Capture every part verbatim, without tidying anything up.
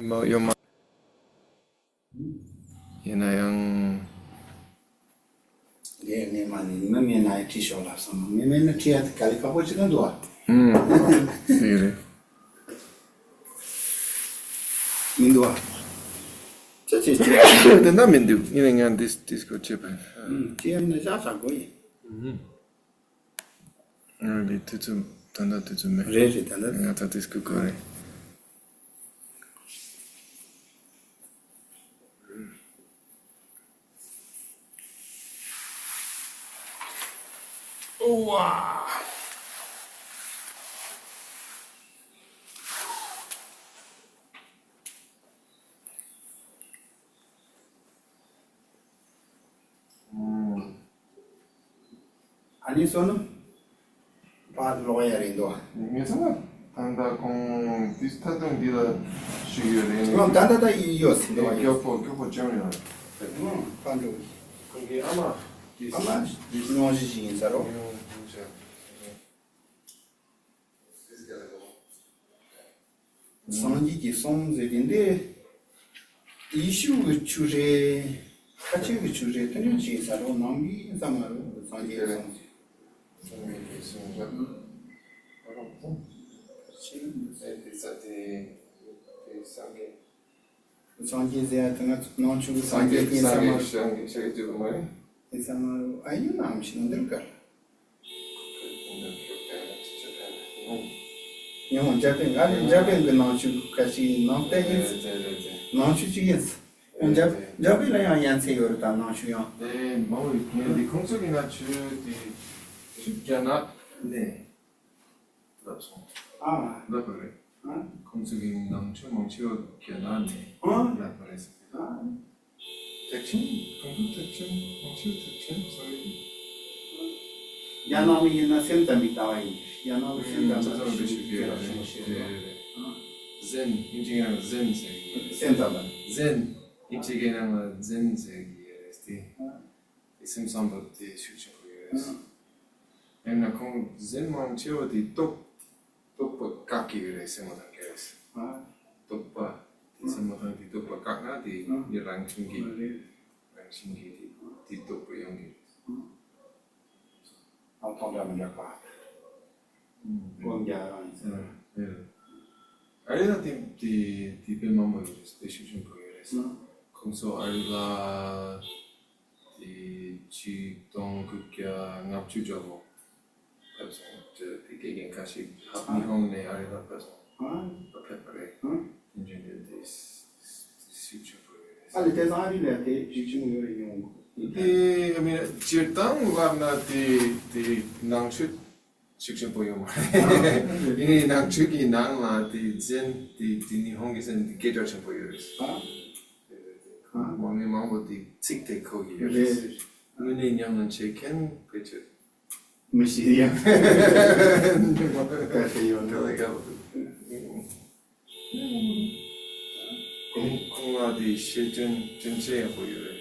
མ་ཡོད་མ། ཡིན་ན་ཡང་། ངས་ངས་མ་ནི་མི་མེད་ན་ཡང་ཁྲིད་ཤོག་ལབ་སོང་། མི་མེད་ན་ཁྲིད་ཡ་དེ་ག་ལེ་ཁག་པོ་ཅིག་ན་འདུག་ཨ། ཨུམ། དེ་རེད། མི་འདུག་ཨ། ཅི་བྱེད་ཅི། དེ་འདྲ་མི་འདུག་ཡིན་ན་ཡང་འདི་འདི་སྐོར་བྱེད་པ། ཨུམ། ཁྲིད་ཡ་ན་བཞག་བཞག་དགོས་ཡིན། ཨུམ། ཨ་ནི་དུས་ཚོད་ད་ལྟ་དུས་ཚོད་མེད། རེད་རེད། ད་ལྟ་ང་ད་དུས་སྐུ་གོ་རེད། ཨོ་ཝ། ཨ་ནི་སོ་ནམ་པ་ལོག་ཡ་རེད་འདུག་ངས་ཚང་མ་ད་ལྟ་ཁོང་དུས་ད་དུང་འདི་ལ་ཞུགས་ཡོད་རེད། ང་ད་ད་ད་ཡོད་ཟིན་འདུག་མགྱོགས་པོ་མགྱོགས་པོ་བྱུང་ཡོད་རེད། ཨང་། ཕ་འགྲོ། ཁོང་གི་ཨ་མ། ཨ་མ་མྱོང་བཞི་ཞིག་ཡིན་ས་རོ། སངས་རྒྱས་ཀྱི་གསུང་ཟེར་གྱི་འདི། ཡེ་ཤུ་གི་ཆོས་རེད། ཁ་ཆེ་གི་ཆོས་རེད། དེ་འདྲ་ཅིག་ས་རོ། ནང་གི་ས་མ་རོ། སངས་རྒྱས་གསུང་ཟེར། སངས་རྒྱས་ཀྱི་གསུང་རེད། ཁ་ཆེ་གི་ཟེར་དེ་ས་དེ་དེ་སངས་རྒྱས། སངས་རྒྱས་ཟེར་ཡ་དེ་ང་ཚོ་ནང་ཆོས་ཀྱི་སངས་རྒྱས་ཀྱི་ས་མ་རོ། སངས་རྒྱས་ཀྱི་ས་མ་རོ། དེ་ས་མ་རོ། ཨ་ཡིན་ནམ་ཞིག་འདིར་གར། ཡང་འཇར་པན། ཨ་ནི་འཇར་པན་གྱི་ནང་ཆོས་ཁ་ཅིག་ནང་བསྟན་ཡིན། ནང་ཆོས་གཅིག་ཡིན། འཇར་འཇར་པན་ལ་ཡང་ཡན་ཆད་ཡོད་རེད་ད། ནང་ཆོས་ཡང་། དེ་མང་བོ་ཡོད། ངས་འདི་ཁོང་ཚོ་གི་ནང་ཆོས་དེ་ཆོས་རྒྱ་ནག་ནས་ལབ་སོང་། ཨ། ལབ་པ་རེད། ཨ། ཁོང་ཚོ་གི་ནང་ཆོས་མང་ཆེ་བ་རྒྱ་ནག་ནས་ཨ་ལབ་པ་རེད་ཟེར། ཨ། ཐེག་ཆེན། ཁོང་ཚོ་ཐེག་ཆེན་མང་ཆེ་བ་ཐེག་ཆེན་ཟེར་གི། རྒྱ་ནག་མི་ཡིན་ན་སེམས་ཙམ་པའི་ལྟ་བ་ཡིན། རྒྱ་ནག་མི་སེམས་ཙམ་པ་ཞིག་རེད། རེད་རེད། ཟེན། ཨིན་ཇི་ནང་ལ་ཟེན་ཟེར་གི། སེམས་ཙམ་པ། ཟེན། ཨིན་ཇི་སྐད་ནང་ལ་ཟེན་ཟེར་གི་རེད་དེ། དེ་སེམས་ཙམ་པ་དེ་ཤུགས་ཆེན་པོ་ཡོད་རེད། ཡང་ན་ཁོང་ཟེན་མང་ཆེ་བ་དེ་རྟོག་རྟོག་པ་བཀག་གི་ཡོད་རེད་ཟེར་མ་ཐག་གི་རེད། ཨ། རྟོག་པ་དེ་ཟེར་མ་ཐག་དེ་རྟོག་པ་བཀག་ན་དེ་ཨ་ནི་རང་བཞིན་གྱིས། ཨ་རེད། རང་བཞིན་གྱིས་དེ་དེ་རྟོག་པ་ཡོང་གི་རེད། ཨ། མཐོང་གྲོལ་མི་འདྲ་བ། ཨུམ། ཀོང་རྒྱ་རང་ཡིན་ཟེར། ཨ་རེད། ཨ་རི་ལ་དེ་དེ་དེ་དཔེ་མང་པོ་ཡོད་རེད། དཔེ་ཤུགས་ཆེན་པོ་ཡོད་རེད། ཨ། ཁོང་ཚོ་ཨ་རི་ལ། དེ་ཆིག་སྟོང་དགུ་བརྒྱ་ལྔ་བཅུ་འདྲ་བོ་ཕེབས་སོང་། དེ་དགེ་རྒན་ཁ་ཤས་ཧབ་ཉི་ཧོང་ནས་ཨ་རི་ལ་ཕེབས་སོང་། ཨ། ཕེབས་པ་རེད། ཨ། དེ་འདྲ་འདྲ་དེ་ཤུགས་ཆེན་པོ་ཡོད་རེད། ཨ་ལས་དེ་ཚང་ཨ་རི་ལ་དེ་ཤུགས་ཆེན་པོ་ཡོད་རེད་ཡོང་གི། དེ་ཨ་མི་སྤྱིར་བཏང་ལབ་ན་དེ་དེ་ནང་ཆོས་ཤུགས་ཆེན་པོ་ཡོད་མ་རེད། ཡིན་ནའི་ནང་ཆོས་ཀྱི་ནང་ལ་དེ་ཟེན་དེ་དེ་ཉི་ཧོང་གི་ཟེན་དེ་སྐད་གྲགས་ཆེན་པོ་ཡོད་རེད། ཨ། མང་མི་མང་པོ་དེ་ཚིག་དེ་གོ་གི་ཡོད་རེད། རེད། དངོས་གནས་ཉམས་ལེན་བྱེད་མཁན་དཔེ་ཆ་མི་ཤེས་ཡ། ག་ཤེས་ཡོད་འདུག་ཁོང་ཁོང་ལ་དེ་ཤེས་ཅན་ཅན་ཆེ་ཡག་པོ་ཡོད་རེད།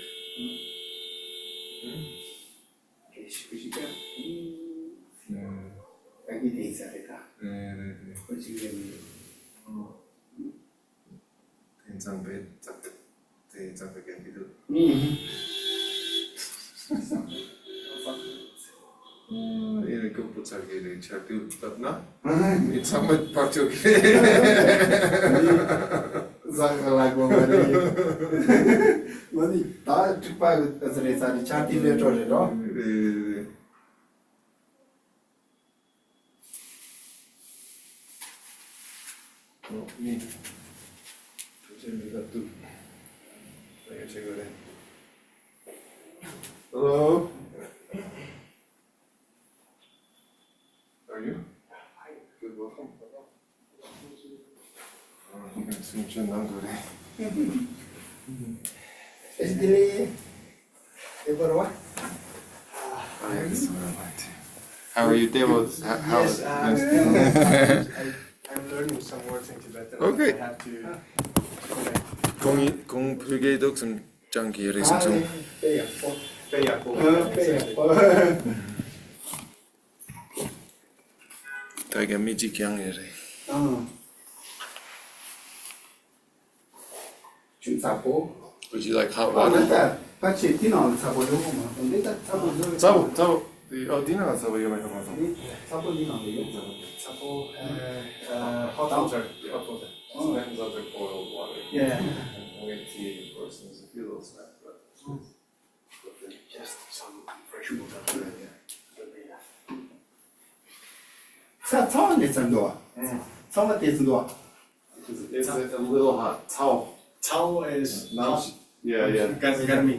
རེད་ཤི་ཤི་ཀ། ཨུམ། ད་གི་དེ་ས་རེད་ད། རེད་རེད་རེད། ཁོ་ཅི་ཡོད་མི་འདུག་ཨོ། དེ་ཚང་པའི་ཚགས་པའི་དེ་ཚགས་པའི་རྒན་གྱི་འདུག་ཨུམ། ཨེ་རེད། སྐྱོ་པོ་ཚར་གི་རེད། ཆར་དུས་བཏབ་ན་མི་ཚང་མ་ཕར་ཆོག་གི་རེད། བཟང་གི་ལ་དགོས་པ་རེད། ང་ནི་ད་དྲུག་པ་ཟེར་རེད་ས་རེད། ཆར་དུས་ལས་འཕྲོ་རེད་རོ། རེད་རེད་རེད། ཨོ། མི། ཐུགས་རྗེ་མི་ལ་ཐུག་ད་ཡ་ཆེ་ག་རེད། Hello. Are you? Good, welcome. ཨ། སེམས་ཅན་ནང་དུ་རེད། How are you? How, how are you? Table. How, how yes, uh, I'm learning some words in Tibetan. Okay. I have to. ཁོང་ཁོང་ཕ་གིའི་ཐོག་སེམས་ཅན་གྱི་རེད་སེམས་ཅན། ད་ག་མི་གཅིག་ཀྱང་ཡོད་རེད། ཨང་། ཆུ་ཚ་པོ། Would you like hot ཨ་ནི་water? ད་ཕལ་ཆེར་དེ་ནང་ལ་ཚ་པོ་ཡོད་མ་གཏོགས་འདི་ད་ཚ་པོ་བཟོ་བའི་ཚ་པོ་ཚ་པོ། དེ་ཨ་དེ་ནང་ཚ་པོ་ཡོད་མ་ཡོད་མ་གཏོགས། འདི་ཚ་པོ་འདི་ནང་ལ་ཡོད། ཚ་པོ། Uh, hot water. Hot water. Sometimes I'll drink boiled water. Yeah. And we have tea, of course, and there's a few little snacks, but Just some fresh water. ཚ་ཚ་བ་འདི་ཚ་འདུག་བ། ཚ་བ་དེ་ཚ་འདུག་བ། it's, it's a, a little hot. ཚ་པོ། Tao is Now, yeah, yeah. Gar- Garmi.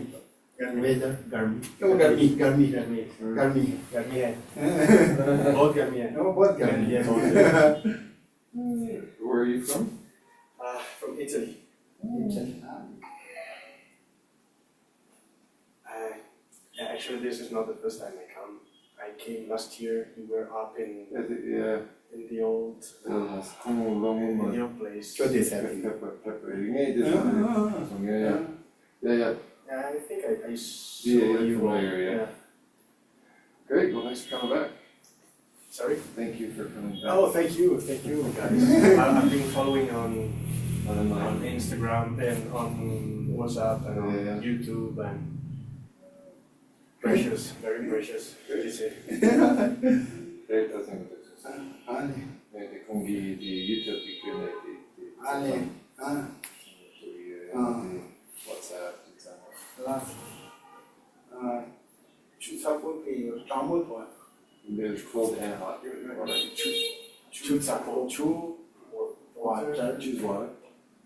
Garmi. Weather. Garmi. Oh, Garmi, Garmi. Garmi. Garmi. Garmi hai. Oh, Bahut garmi hai. बहुत गर्मी है। Where are you from? Uh, from Italy. Italy. Uh, yeah, actually, this is not the first time I come. I came last year. We were up in At the, yeah. in the old Uh, como long in one. The old place. Что здесь Pepper, happening? pepper, pepper. You need this Ah. one. Yeah, yeah. Yeah, yeah. Yeah, I think I, I saw Yeah, yeah, you all. Familiar, yeah. Great. Well, thanks for coming back. Sorry. Thank you for coming back. Oh, thank you, thank you, guys. I, I've been following on And then, on like, Instagram and on WhatsApp and on Yeah, yeah. YouTube and precious, very precious. This is great, that's a good. ཨ་ནི། Yeah, the Kongi, the YouTube, the Q and A, the, the, ཨ་ནི། ཨ། the, uh, the WhatsApp, the Instagram. ལ། ཨ། ཆུ་ཚ་པོ་དེ་གྲང་མོ་དང་། There's cold and hot. ཆུ་ཚ་པོ། ཆུ། Water. Choose water.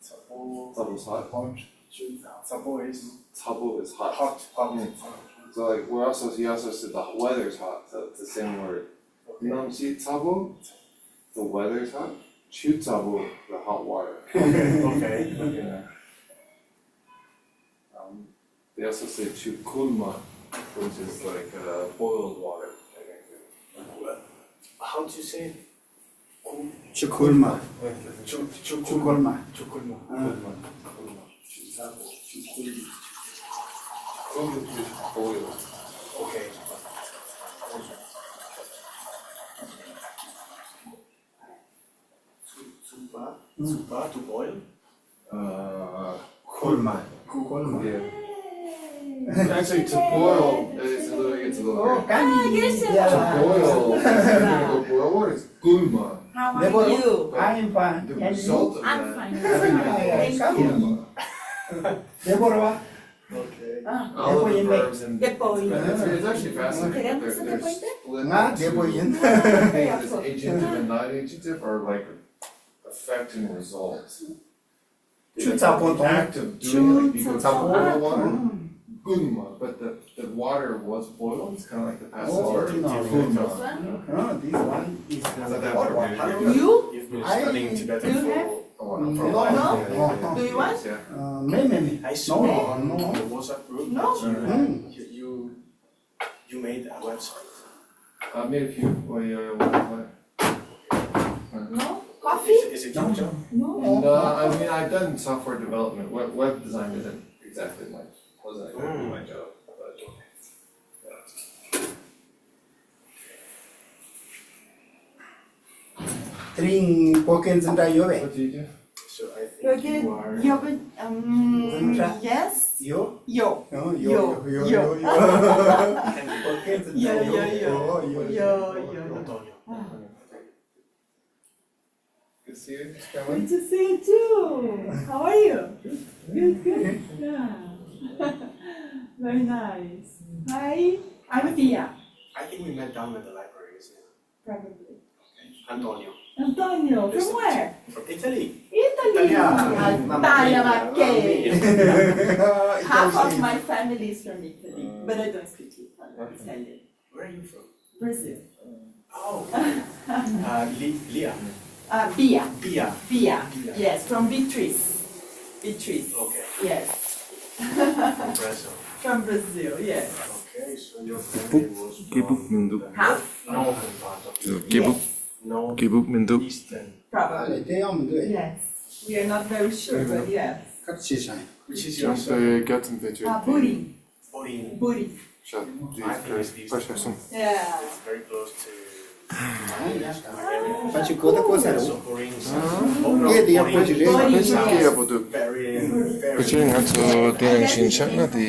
ཚ་པོ། Table's hot. Hot. ཆུ་ཚ། ཚ་པོ is Tabo is hot. Hot. Hot. Mm. So like we're also he also said the weather is hot, so it's the same word. Okay. Nam si tabo, the weather is hot. Chu tabo, the hot water. Okay. Yeah. Um, they also say chu kulma, which is like uh, boiled water. How do you say? ཆུ་ཁོལ་མ། ཆུ་ཆུ་ཆུ་ཁོལ་མ། ཆུ་ཁོལ་མ། ཨ། ཆུ་ཚ་པོ། ཆུ་ཁོལ་མ། Boiled. Okay. ཚུ་ཚུ་པ། ཚུ་པ། To boil. Uh, ཁོལ་མ། ཁོལ་མ། yeah. Actually, to boil is a little, it's a little weird. ཀན་ཡ། To boil, to boil water is kulma. How They are were- you? I am fine. The Can you? result of I'm that fine. is Thank you. kulma. They were what? Okay. ཨ། All of the ཡིན་པས། verbs in Depo ཡིན། it's, it's actually fascinating. They're, they're split. ང་བདེ་པོ་ཡིན། Things as agentive and non-agentive are like effect and result. ཆུ་ཚ་པོ་དང་། Act of doing it, you go ཚ་པོ། to boil water, kulma, but the, the water was boiled, it's kind of like the passive Oh, verb. okay, no. Kulma. Uh, this one is I thought that hot would be water. weird. You? You've been I studying Tibetan do for have oh, no, Mm, for a no, while. no. Do you want? Uh, maybe, maybe. I No, saw no, no. on the WhatsApp group No. that you, Mm. you, you, you made a website. I made a few. Well, yeah, yeah, well, No? Is, Coffee? is it No. your job? No. no, I mean, I've done software development. Web, web design isn't exactly my, wasn't exactly my job. But, yeah. དེ་རིང་བོད་སྐད་འཛིན་གྲྭ་ཡོད་པས། What do you do? So I think You're good. you are. You're good. Um, Zimra. Yes. ཡོད། Yo. ཡོད་Yo. ཡོད་Yo. ཡོད་ཡོད། བོད་སྐད་འཛིན་གྲྭ་Yeah, yeah, ཡོད་yeah. ཡོད་ཡོད། Yeah, yeah. Antonio. Good to see you, Good Cameron. To see you too. How are you? Good, good. Yeah. Very nice. Hi. I'm Thea. I think we met down at the library, isn't it? Probably. Antonio. Antonio, from where? From Italy. Italy. Italia. Ah, Italia, ma che? Half of Italy. My family is from Italy, but I don't speak Italian. Italian. Where are you from? Brazil. Oh. Uh, Li- Lia. Uh, Bia. Bia. Bia. Bia. Yes, from Beatrice. Beatrice. Okay. Yes. From Brazil. From Brazil, yes. Okay, so your family was from Kibuk Mindu. the Half. northern part of Italy. Kibuk. North Kibuk Mindu. Eastern. ཨ་ལས་དེ་ཡང་མི་འདུག་ཨེ། Yes. We are not very sure, but yes. ག་རེ་བྱས་ཤག Which is your Don't side? Get some picture. Ah, Buri. Borin. Buri. Shut I these think guys. it's these Pressure some. Yeah. It's very close to ཕལ་ཆེར་གོ་ད་གོ་ས་རེད། སྐད་དེ་ཡག་པོ་ཅིག་རེད། ཕལ་ཆེར་སྐད་ཡག་པོ་འདུག་ཕལ་ཆེར་ང་ཚོ་དེ་རང་བཞིན་ཆགས་ན་དེ་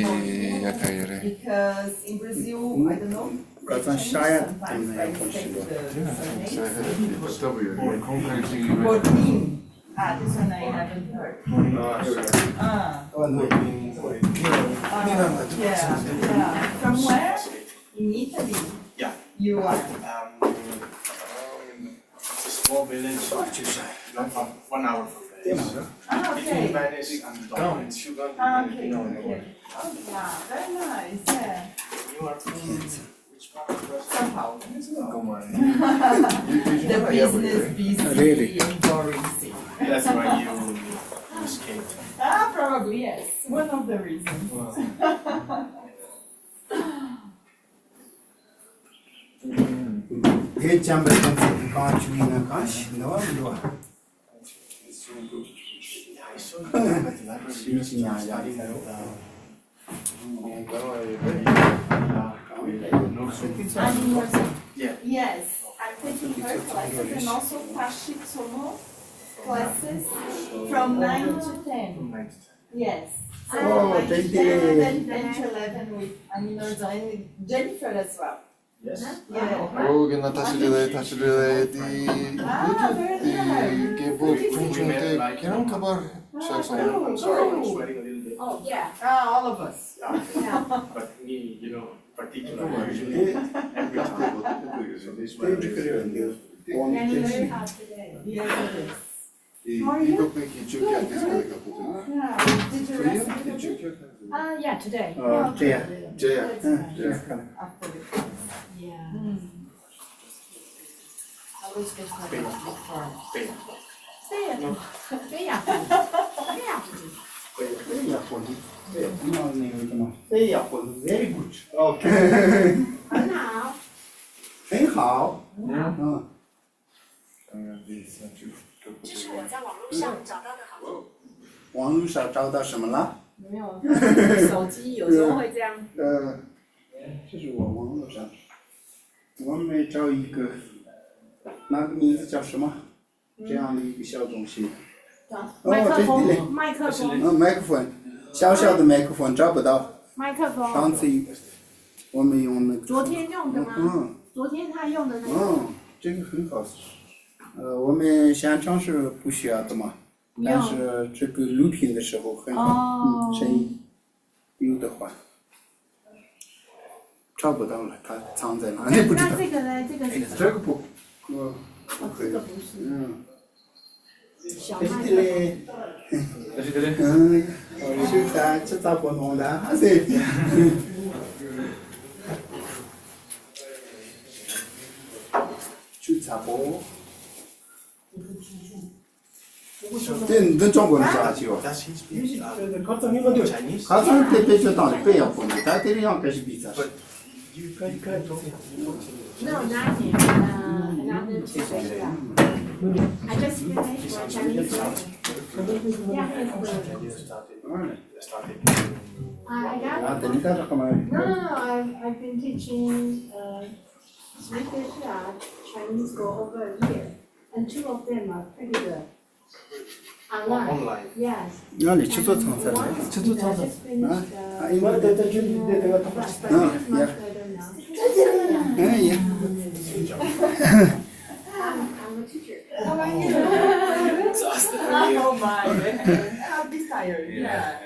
ཡག་ག་ཡོད་རེད། Because in Brazil, I don't know, ཁ་སང་ཤ་ཡ་དེ་ན་ཡག་པོ་ཞིག་འདུག་ཤ་ཡ་དེ་ཁོང་ཁ་ཅིག་ཡོད་རེད། Ah, this one I haven't heard. Ah, sure. Ah. Oh, no. Ah, yeah, yeah. From where? In Italy? Yeah. You are? Um, um, it's a small village, not far, one hour from there. Ah, okay. Between Venice and Florence. Ah, okay, okay. Oh, yeah, very nice, yeah. You are from Somehow. Come on. The business busy and boring city. That's why you escaped. Ah, probably, yes. One of the reasons. དེ་ཅམ་པ་ཅམ་ཚེ་གང་བྱུང་ཡིན་ན་གང་ཞིག་འདི་བ་འདི་བ། ཞིག་ཅི་ཉང་ཡ་ལི་ཁ་རོ། Yes, I'm taking her classes and also Tashi Tsumo classes from nine to ten. Yes. So Oh, my thank you. Ten and eleven with Aminorzo and Jennifer as well. Yes. Yeah. ཨོ་གི་ན་ཐ་ཤི་རེ་ལེ་ཐ་ཤི་རེ་ལེ་དེ་དེ་དེ་རྒད་པོ་ཁུངས་ཆུང་དེ་ཁྱེད་རང་ཁ་པར་བཞག་སོང་། Sorry, I'm sweating a little bit. Oh, yeah. Ah, all of us. Yeah. But me, you know, particularly, usually, every time. They sweat a little bit. Yes, it is. How are you? Good, good. Yeah. Did you rest a little bit? Uh, yeah, today. Uh, Jaya. Jaya. Jaya. After the class. Yeah. I was just like, before. Stay at home. Stay at home. Stay at home. Very good. Okay. 很好。很好。嗯。 这是我在网络上找到的好处。网络上找到什么了？没有，手机有时候会这样。呃，这是我网络上，我们找一个，那个名字叫什么？这样的一个小东西。麦克风，哦，这，这里。麦克风。嗯，麦克风，小小的麦克风找不到。麦克风。上次我们用那个。昨天用的吗？嗯。昨天他用的那个。嗯，这个很好。 呃，我们现场是不需要的嘛，不用。但是这个录屏的时候很好，哦。嗯，声音有的话，找不到了，它藏在哪里不知道。那这个呢？这个是什么？这个不，呃，不可以。哦，这个不是。嗯。小麦克风。嗯，是的，这咋不弄的？啊，对。 ཆུ་ཚ་པོ། དེ་འདི་ཅོང་གོ་ནས་བྱ་ཆེ་བ། ཁ་སང་དེ་དཔེ་ཆོས་བཏང་ནས་དཔེ་ཡག་པོ་འདུག་ད་དེ་རིང་ཡང་སྐད་ཆ་བིས་ཚར། No, not yet. Uh, another two days. I just finished my Chinese lesson. Yeah, it's good. I got it. No, no, no, I've, I've been teaching uh, Smith Asia Chinese for over a year, and two of them are pretty good. Online? Online. Yes. ང་ལ་ཆུ་ཚོད་ཚང་ཚར་རེད། ཆུ་ཚོད་ཚང་ཚར། ཨ། ཨ། ཡིན་པ། ད་ལྟ་ཆུ་འདི་དེ་ག་ཐོག་ཨ། ཡ། ཨ། ཡ། I'm, I'm a teacher. How are you? Exhausted. Oh my. I'll be tired. Yeah. Yeah.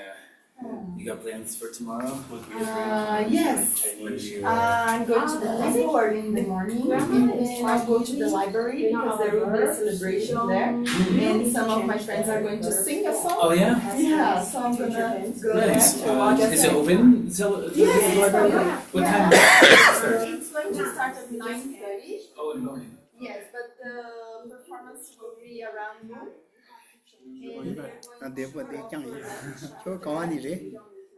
You got plans for tomorrow? Uh, yes. Uh, I'm going to the temple early in the morning. I'll go to the library because there will be a celebration there. And some of my friends are going to sing a song. Oh, yeah? Yeah, so I'm gonna go there to watch. Nice. Um, is it open? Yes, it's open. What time does it start? It's going to start at nine thirty. Oh, in the morning. Yes, but the performance will be around noon. ང་བདེ་པོ་བདེ་རྐྱང་ཡིན། ཁྱོད་ག་བ་ནས་རེད།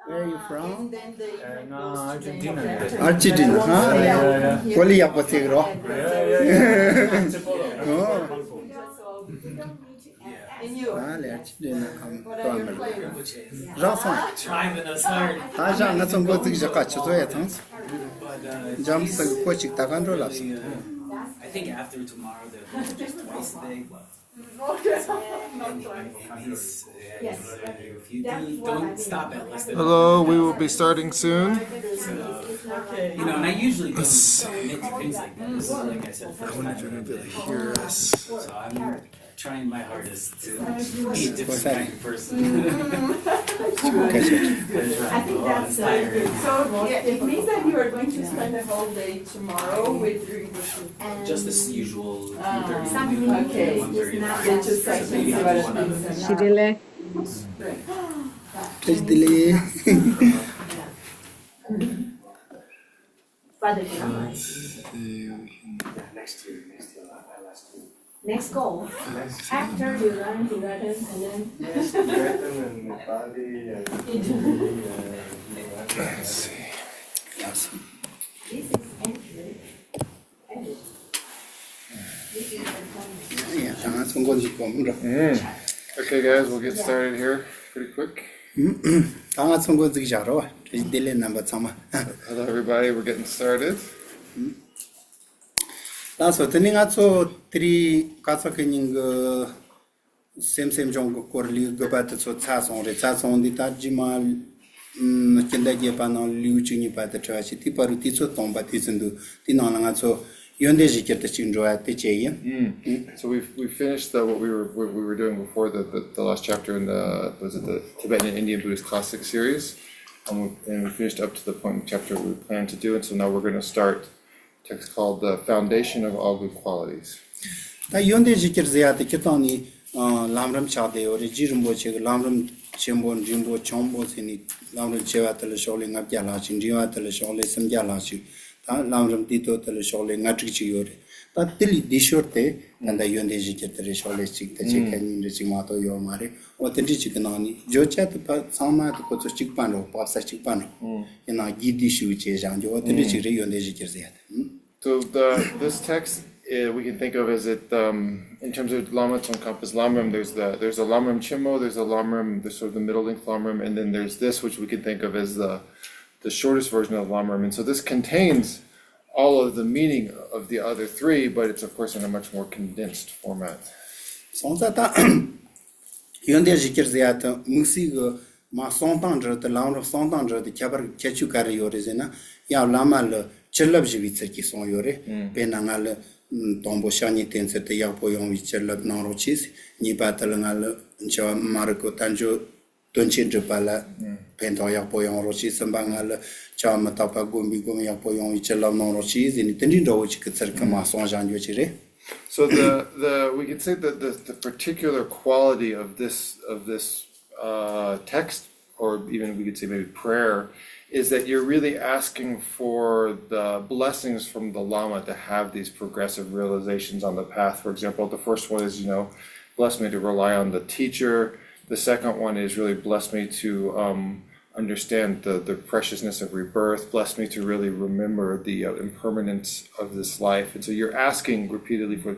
Where are you from? ང་ཨར་ཇེན་ཊི་ན་ནས་རེད། ཨར་ཇེན་ཊི་ན། ཧ། ཡ་ཡ་ཡ། གོ་ལི་ཡག་པོ་ཚིག་རོ། ཡ་ཡ་ཡ། ཨོ། ང་ལ་ཨར་ཇེན་ཊི་ན་ཁམས་ཏོ་ཨ་མེ་རི་ཀ་རག་སོང་། ད་ཞག་ང་ཚོ་འགོ་ཚིག་བཞག་ག་ཆུ་ཚོད་ཡ་ཚང་སོང་། འཇམ་ས་གི་ཁོ་ཅིག་ད་ག་འགྲོ་ལབ་སོང་། think after tomorrow they'll go just twice a day. Okay. Not twice. And he's, yeah, he's, if you do, don't stop at less than Hello, we will be starting soon. Okay. You know, and I usually don't commit to things like that. This is, like I said, first time. I want to really hear us. So I'm trying my hardest to be a different kind of person. I think that's uh, good. So yeah, it means that you are going to spend the whole day tomorrow with reading the book. Just this usual two thirty. Okay. It's just like this. She did it. Just delay. Father John. Next year, next year, uh, last year. Next goal. Next. After you learn Tibetan and then Yes, Tibetan and Nepali and Hindi and Let's see. Yes. This is entry. Entry. This is the point. Yeah, ད་ང་ཚོ་འགོ་འཛུགས་གོ་མི་འགྲོ། Mm. Okay, guys, we'll get started here pretty quick. ད་ང་ཚོ་འགོ་འཛུགས་བཞག་རོགས། བཀྲ་ཤིས་བདེ་ལེགས་རྣམ་པ་ཚང་མ། Hello, everybody. We're getting started. ལགས་སོ། དེ་ནི་ང་ཚོ་དེ་རིང་ཀ་ཙ་གི་ཉིན་གྱི་སེམས་སེམས་བྱུང་གི་སྐོར་ལས་དགོས་པ་དེ་ཚོ་ཚར་སོང་རེད། ཚར་སོང་འདི་ལྟར་རྗེས་མ་ཨམ་སྤྱི་ཟླ་བརྒྱད་པ་ནང་ལེའུ་བཅུ་གཉིས་པ་དེ་འཁྲིད་པ་ཞིག་དེའི་བར་དུ་དུས་ཚོད་སྟོང་པ་དུས་ཚོད་འདུག་དེའི་ནང་ལ་ང་ཚོ་ཡོན་ཏན་གཞིར་གྱུར་དུ་གཅིག་འགྲོ་བ་དེ་བྱས་ཡིན། Mm. So we we finished the, what we were what we were doing before the, the, the last chapter in the was it the Tibetan and Indian Buddhist classic series, and we, and we finished up to the point in chapter we planned to do, and so now we're going to start text called The Foundation of All Good Qualities. ད་ཡོན་ཏན་གཞིར་གྱུར་ཟེར་ཡ་དེ་སྤྱིར་བཏང་ནི་ཨ་ལམ་རིམ་ཆགས་བསྡད་ཡོད་རེད། རྗེ་རིན་པོ་ཆེ་གི་ལམ་རིམ་ཆེན་པོ་འབྲིང་པོ་ཆུང་པོ་ཟེར་ནས་ལམ་རིམ་ཆེ་བ་དེ་ལ་ཤོག་ལྷེ་ལྔ་བརྒྱ་ལྷག་ཅིག་འབྲིང་བ་དེ་ལ་ཤོག་ལྷེ་སུམ་བརྒྱ་ལྷག་ཅིག་ད་ལམ་རིམ་དེའི་ཐོག་དེ་ལ་ཤོག་ལྷེ་ལྔ་དྲུག་ཅིག་ཡོད་རེད། ད་དེ་ལས་དེའི་ཞོར་དེ་ད་ལྟ་ཡོན་ཏན་གཞིར་གྱུར་དེ་རེད། ཤོག་ལྷེ་གཅིག་དེ་ཆེ་ཁ་གཉིས་འདྲ་ཅིག་མ་གཏོགས་ཡོད་མ་རེད། འོ་དེ་འདྲ་ཅིག་གི་ནང་ནས་བརྗོད་བྱ་དེ་ཕ་ཚང་མ་དེ་ཁོ་ཚོ་གཅིག་པ་འགྲོ། བབས་ས་གཅིག་པ་འགྲོ། ཡིན་ནའང་རྒྱས་བསྡུས་ཞུ་བྱས་བཞག་རྒྱུ་འོ་དེ་འདྲ་ཅིག་རེད། ཡོན་ཏན་གཞིར་གྱུར་ཟེར་ཡ་དེ། So the this text uh, we can think of as it um, in terms of Lama Tsongkhapa's Lamrim, there's the there's the Lamrim Chimo, there's the Lamrim, the sort of the middle length Lamrim, and then there's this which we can think of as the the shortest version of Lamrim. And so this contains all of the meaning of the other three, but it's of course in a much more condensed format. སོང་ཙང་ད་ཡོན་ཏན་གཞིར་གྱུར་ཟེར་ཡ་དེ་དམིགས་བསལ་གྱི་མ་གསུང་སྟངས་འདྲ་དེ་ལམ་རིམ་གསུང་སྟངས་འདྲ་དེ་ཁྱད་པར་ཁྱད་ཆོས་ག་རེ་ཡོད་རེད་ཟེར་ན། ཡང་བླ་མ་ལ་བྱིན་རླབས་ཞུ་བའི་ཚུལ་གྱིས་གསུངས་ཡོད་རེད། དཔེར་ན་ང་ལ་དང་པོ་བཤེས་གཉེན་བསྟེན་ཚུལ་དེ་ཡག་པོ་ཡོང་བའི་བྱིན་རླབས་གནང་རོགས་གྱིས། གཉིས་པ་དེ་ལ་ང་ལ་འཆི་བ་མ་རིག་གི་དལ་འབྱོར་དོན་ཆེན་སྒྲུབ་པ་ལ་ཕན་ཐོགས་ཡག་པོ་ཡོང་རོགས་གྱིས། གསུམ་པ་ང་ལ་འཆི་བ་མི་རྟག་པ་སྒོམ་པའི་སྒོམ་ཡག་པོ་ཡོང་བའི་བྱིན་རླབས་གནང་རོགས་གྱིས་ཟེར་ནས་དེ་འདྲའི་འདྲ་བོ་ཅིག་གི་ཚུལ་གྱིས་མ་གསུངས་བཞག་རྒྱུ་ཅིག་རེད། So the the we could say that the the particular quality of this of this uh, text, or even we could say maybe prayer, is that you're really asking for the blessings from the Lama to have these progressive realizations on the path. For example, the first one is, you know, bless me to rely on the teacher. The second one is really bless me to um, understand the, the preciousness of rebirth. Bless me to really remember the uh, impermanence of this life. And so you're asking repeatedly for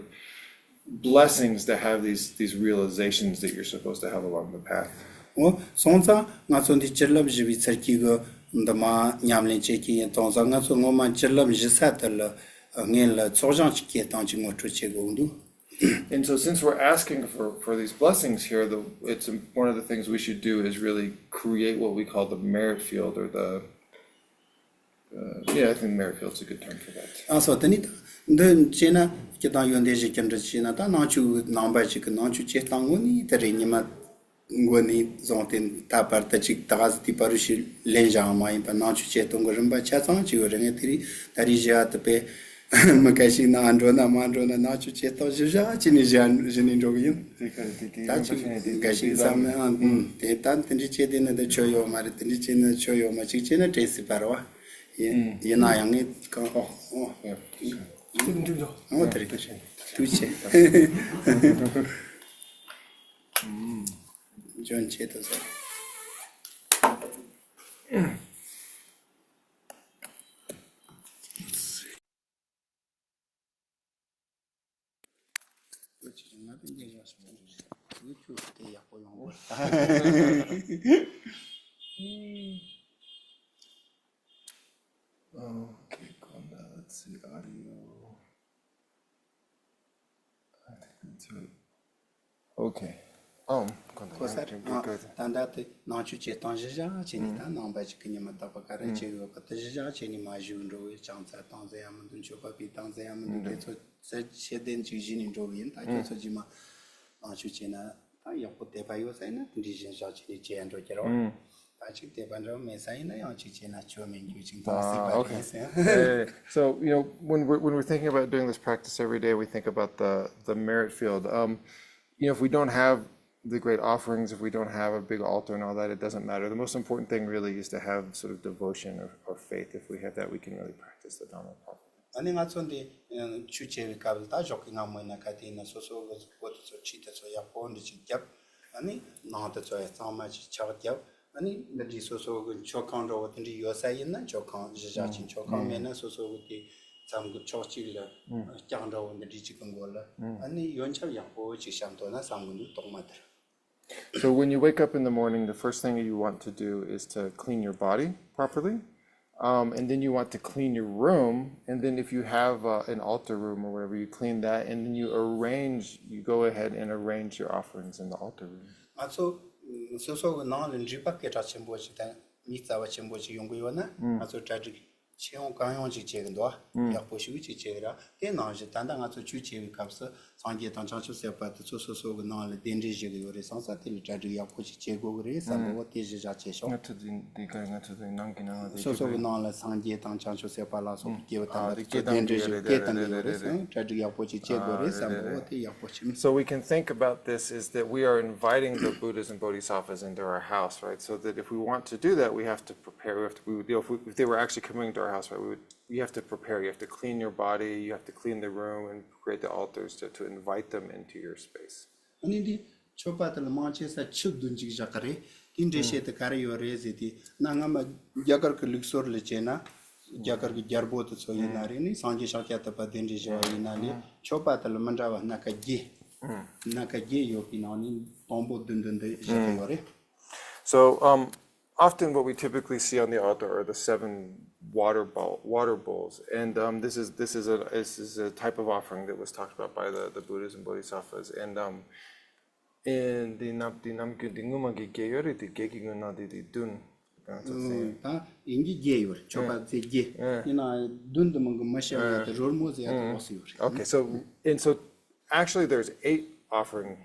blessings to have these these realizations that you're supposed to have along the path. འོ་སོང་ཙང་ང་ཚོ་འདི་བྱིན་རླབས་ཞུ་བའི་ཚུལ་གྱིས་གི་འདི་མ་ཉམས་ལེན་བྱེད་ཀྱི་ཡིན། སོང་ཙང་ང་ཚོ་ངོ་མ་བྱིན་རླབས་ཞུ་ས་དེ་ལ་ངེད་ལ་ཚོགས་ཞིང་ཅིག་སྐྱེལ་སྟངས་ཅིག་ངོ་སྤྲོད་བྱེད་དགོས་འདུག And so, since we're asking for, for these blessings here, the, it's one of the things we should do is really create what we call the merit field or the Uh, yeah, I think Merrifield's a good term for that. ཨ་སོ་དེ་ནི་ད་འདི་བྱས་ན་སྤྱིར་བཏང་ཡོན་ཏན་གཞིར་གྱུར་འདྲ་བྱས་ན་ད་ནང་ཆོས་ནང་པ་ཞིག་གི་ནང་ཆོས་བྱེད་སྟངས་དངོས་གནས་དེ་རེད། ཉི་མ་མགོ་ནས་བཟུང་སྟེ་ད་བར་དུ་ཅིག་ད་ག་ཟེ་དེ་བར་དུ་ཞིག་ལེན་བཞག་མ་ཡིན་པ་ནང་ཆོས་བྱེད་སྟངས་ཀྱི་རིམ་པ་ཆ་ཚང་ཅིག་ཡོད་རེད། ངས་དེ་རིང་ད་རེས་བཞག་དུ་པས་མི་ག་ཞིག་ནང་འགྲོ་ན་མ་འགྲོ་ན་ནང་ཆོས་བྱེད་སྟངས་ཞིབ་ཞིབ་བྱས་ནས་བཞག་བཞག་ནས་འགྲོ་གི་ཡིན། དེ་ག་དེ་དེ་ད་རིམ་པ་ཅིག་བྱས་ནས་དེ་ག་ཞིག་བསམ་ན་ཨང་དེ་ད་དེ་འདྲ་བྱས་དེ་ནི་དེ་ཆོ་ཡོད་མ་རེད། དེ་འདྲ་བྱས་ན་ཆོ་ཡོད་མ་ཅིག་བྱས་ན་དྲན་སྲིད་པ་རེད་བ། ཡིན་ཡིན་ན་ཡང་ངས་གང་ཨོ་ཨོ་ཡ་ཏིག་ཏིག་ཏོ་ཨོ་དེ་རེད། ཐུགས་རྗེ་ཆེ། འཇོན་ཆེ་ཏོ་ཟེར། ང་དེ་འདྲ་ཡག་ཤོས་མ་རེད། ཡུ་ཊུབ་དེ་ཡག་པོ་ཡོང་གི་རེད། Okay, cool. Now let's see audio. Okay. Um, གོ་ས་རེད། ཨ། ད་ལྟ་དེ་ནང་ཆོས་བྱེད་སྟངས་གཞི་བཞག་བྱས་ནས། ད་ནང་པ་ཅིག་གི་ཉི་མ་རྟག་པ་ག་རེ་བྱེད་ཡོད་པ་དེ་གཞི་བཞག་བྱས་ནས་མ་བཞུགས་འགྲོ་བའི་ཅང་ཚ་བཏང་ཟེར་ཡ་མི་འདུག་མཆོད་པ་པའི་བཏང་ཟེར་ཡ་མི་འདུག་དེ་ཚོ་ཚད་ཤེས་ལྡན་ཅིག་གཞི་ནས་འགྲོ་གི་ཡིན། ད་ཁྱོད་ཚོ་རྗེས་མ་ནང་ཆོས་བྱས་ན་ད་ཡག་པོ་དད་པ་ཡོད་ས་ཡིན་ན་དེ་འདྲའི་གཞི་བཞག་བྱས་ནས་བྱེད་ཡ་འགྲོ་རྒྱུ་རེད་བ། ད་ཅིག་དད་པ་འདྲ་བོ་མེད་ས་ཡིན་ན་ཡང་ཅིག་བྱས་ན་ཆོ་མེད་རྒྱུ་ཅིག་མཐོང་སྲིད་པ། Ah, okay. རེད་ཟེར། Yeah, yeah, yeah. So, you know, when we're, when we're thinking about doing this practice every day, we think about the, the merit field. Um, you know, if we don't have the great offerings, if we don't have a big altar and all that, it doesn't matter. The most important thing really is to have sort of devotion or, or faith. If we have that, we can really practice the Dhamma properly. ཨ་ནི་ང་ཚོ་འདི་ཆོས་བྱེད་པའི་སྐབས་ལ་ད་ཞོགས་ཀྱི་སྔ་མོ་ཡིན་ན་ག་དེ་ཡིན་ན་སོ་སོ་གི་གོ་དེ་ཚོ་ཁྲིད་དེ་ཚོ་ཡག་པོ་འདི་ཅིག་བརྒྱབ། ཨ་ནི་ནང་དེ་ཚོ་ཡང་གཙང་མ་ཅིག་ཕྱག་བརྒྱབ། ཨ་ནི་འདི་འདྲའི་སོ་སོ་གི་མཆོད་ཁང་འདྲ་བོ་དེ་འདྲའི་ཡོད་ས་ཡིན་ན་མཆོད་ཁང་གཞི་བཞག་ཅིག་མཆོད་ཁང་མེད་ན་སོ་སོ་གི་དེ་མཚམས་གི་ཕྱོགས་གཅིག་ལ་ལྕགས་འདྲ་བོ་འདི་འདྲའི་ཅིག་གི་མགོ་ལ་ཨ་ནི་ཡོན་ཆབ་ཡག་པོ་ཅིག་བཤམས་ཐུབ་ན་བསམ་གི་འདུག་རྟགས་མ་དེར། So when you wake up in the morning, the first thing you want to do is to clean your body properly. Um, and then you want to clean your room. And then if you have uh, an altar room or whatever, you clean that. And then you arrange, you go ahead and arrange your offerings in the altar room. ང་ཚོ་ཨ་སོ་སོ་གི་ནང་ལ་འགྲིག་པ་སྐད་གྲགས་ཆེན་པོ་ཞིག་དང་མིག་རྩ་བ་ཆེན་པོ་ཞིག་ཡོང་གི་ཡོད་ན་ང་ཚོ་གྲ་སྒྲིག་ཆེ་ཡོང་གང་ཡོང་ཅིག་བྱེད་གི་འདུག་ཨ། ཡག་པོ་ཞིག་ཅིག་བྱེད་གི་ར། དེ་ནང་བཞིན་ད་ལྟ་ང་ཚོ་ཆོས་བྱེད་པའི་སྐབས་སུ་སངས་རྒྱས་དང་བྱང་ཆུབ་སེམས་དཔའ་དེ་ཚོ་སོ་སོ་གི་ནང་ལ་གདན་འདྲེན་ཞུ་གི་ཡོད་རེད་བསམ་ས་དེ་ལ་གྲ་སྒྲིག་ཡག་པོ་ཞིག་བྱེད་དགོས་གི་རེད་བསམ་པ་བོ་དེ་གཞི་བཞག་བྱས་ཤོག་ང་ཚོ་དེ་དེ་ག་ང་ཚོ་དེ་ནང་གི་ནང་ལ་དེ་སོ་སོ་གི་ནང་ལ་སངས་རྒྱས་དང་བྱང་ཆུབ་སེམས་དཔའ་ལ་སོགས་པའི་སྐྱེས་བུ་དམ་པ་དེ་ཚོ་གདན་འདྲེན་ཞུ་གི་གདན་འདྲེན་ཞུ་གི་གྲ་སྒྲིག་ཡག་པོ་ཞིག་བྱེད་དགོས་རེད་བསམ་པ་བོ་དེ་ཡག་པོ་ཞིག So we can think about this is that we are inviting the Buddhas and Bodhisattvas into our house, right? So that if we want to do that, we have to prepare. We have to, we would, you know, if, we, if they were actually coming to our house, right, we would, you have to prepare. You have to clean your body. You have to clean the room and create the altars to, to invite them into your space. ཨ་ནི་འདི་མཆོད་པ་དེ་ལ་མང་ཆེ་ས་ཆུ་བདུན་ཅིག་བཞག་གི་རེད། དེ་འདྲའི་བཤད་དེ་ག་རེ་ཡོད་རེད་ཟེར་དེ་ན་སྔ་མ་རྒྱ་གར་གི་ལུགས་སྲོལ་ལ་བྱས་ན་རྒྱ་གར་གི་རྒྱལ་པོ་དེ་ཚོ་ཡིན་ན་རེད། ནི་སངས་རྒྱས་ཤཱཀྱ་ཐུབ་པ་གདན་འདྲེན་ཞུ་བ་ཡིན་ན་ནི་མཆོད་པ་དེ་ལ་མི་འདྲ་བ་སྣ་ཁ་བརྒྱད། སྣ་ཁ་བརྒྱད་ཡོད་པའི་ནང་ནས་དང་པོ་བདུན་བདུན་འདི་བཞག་གི་ཡོད་རེད། So, um, often what we typically see on the altar are the seven water bowl, water bowls, and um, this is this is a this is a type of offering that was talked about by the, the Buddhas and Bodhisattvas, and um, and the nam the nam the nguma ge ge yore the ge ge nguna the the dun. ད་ཡིན་གྱི་བརྒྱད་ཡོད་རེད། མཆོད་པ་ཚེ་བརྒྱད་ཡིན་ན་བདུན་དུ་མང་གི་མི་ཤེས་པ་དེ་རོལ་མོ་ཟེར་ཡ་དེ་ལོགས་སུ་ཡོད་རེད། Okay, so and so actually there's eight offering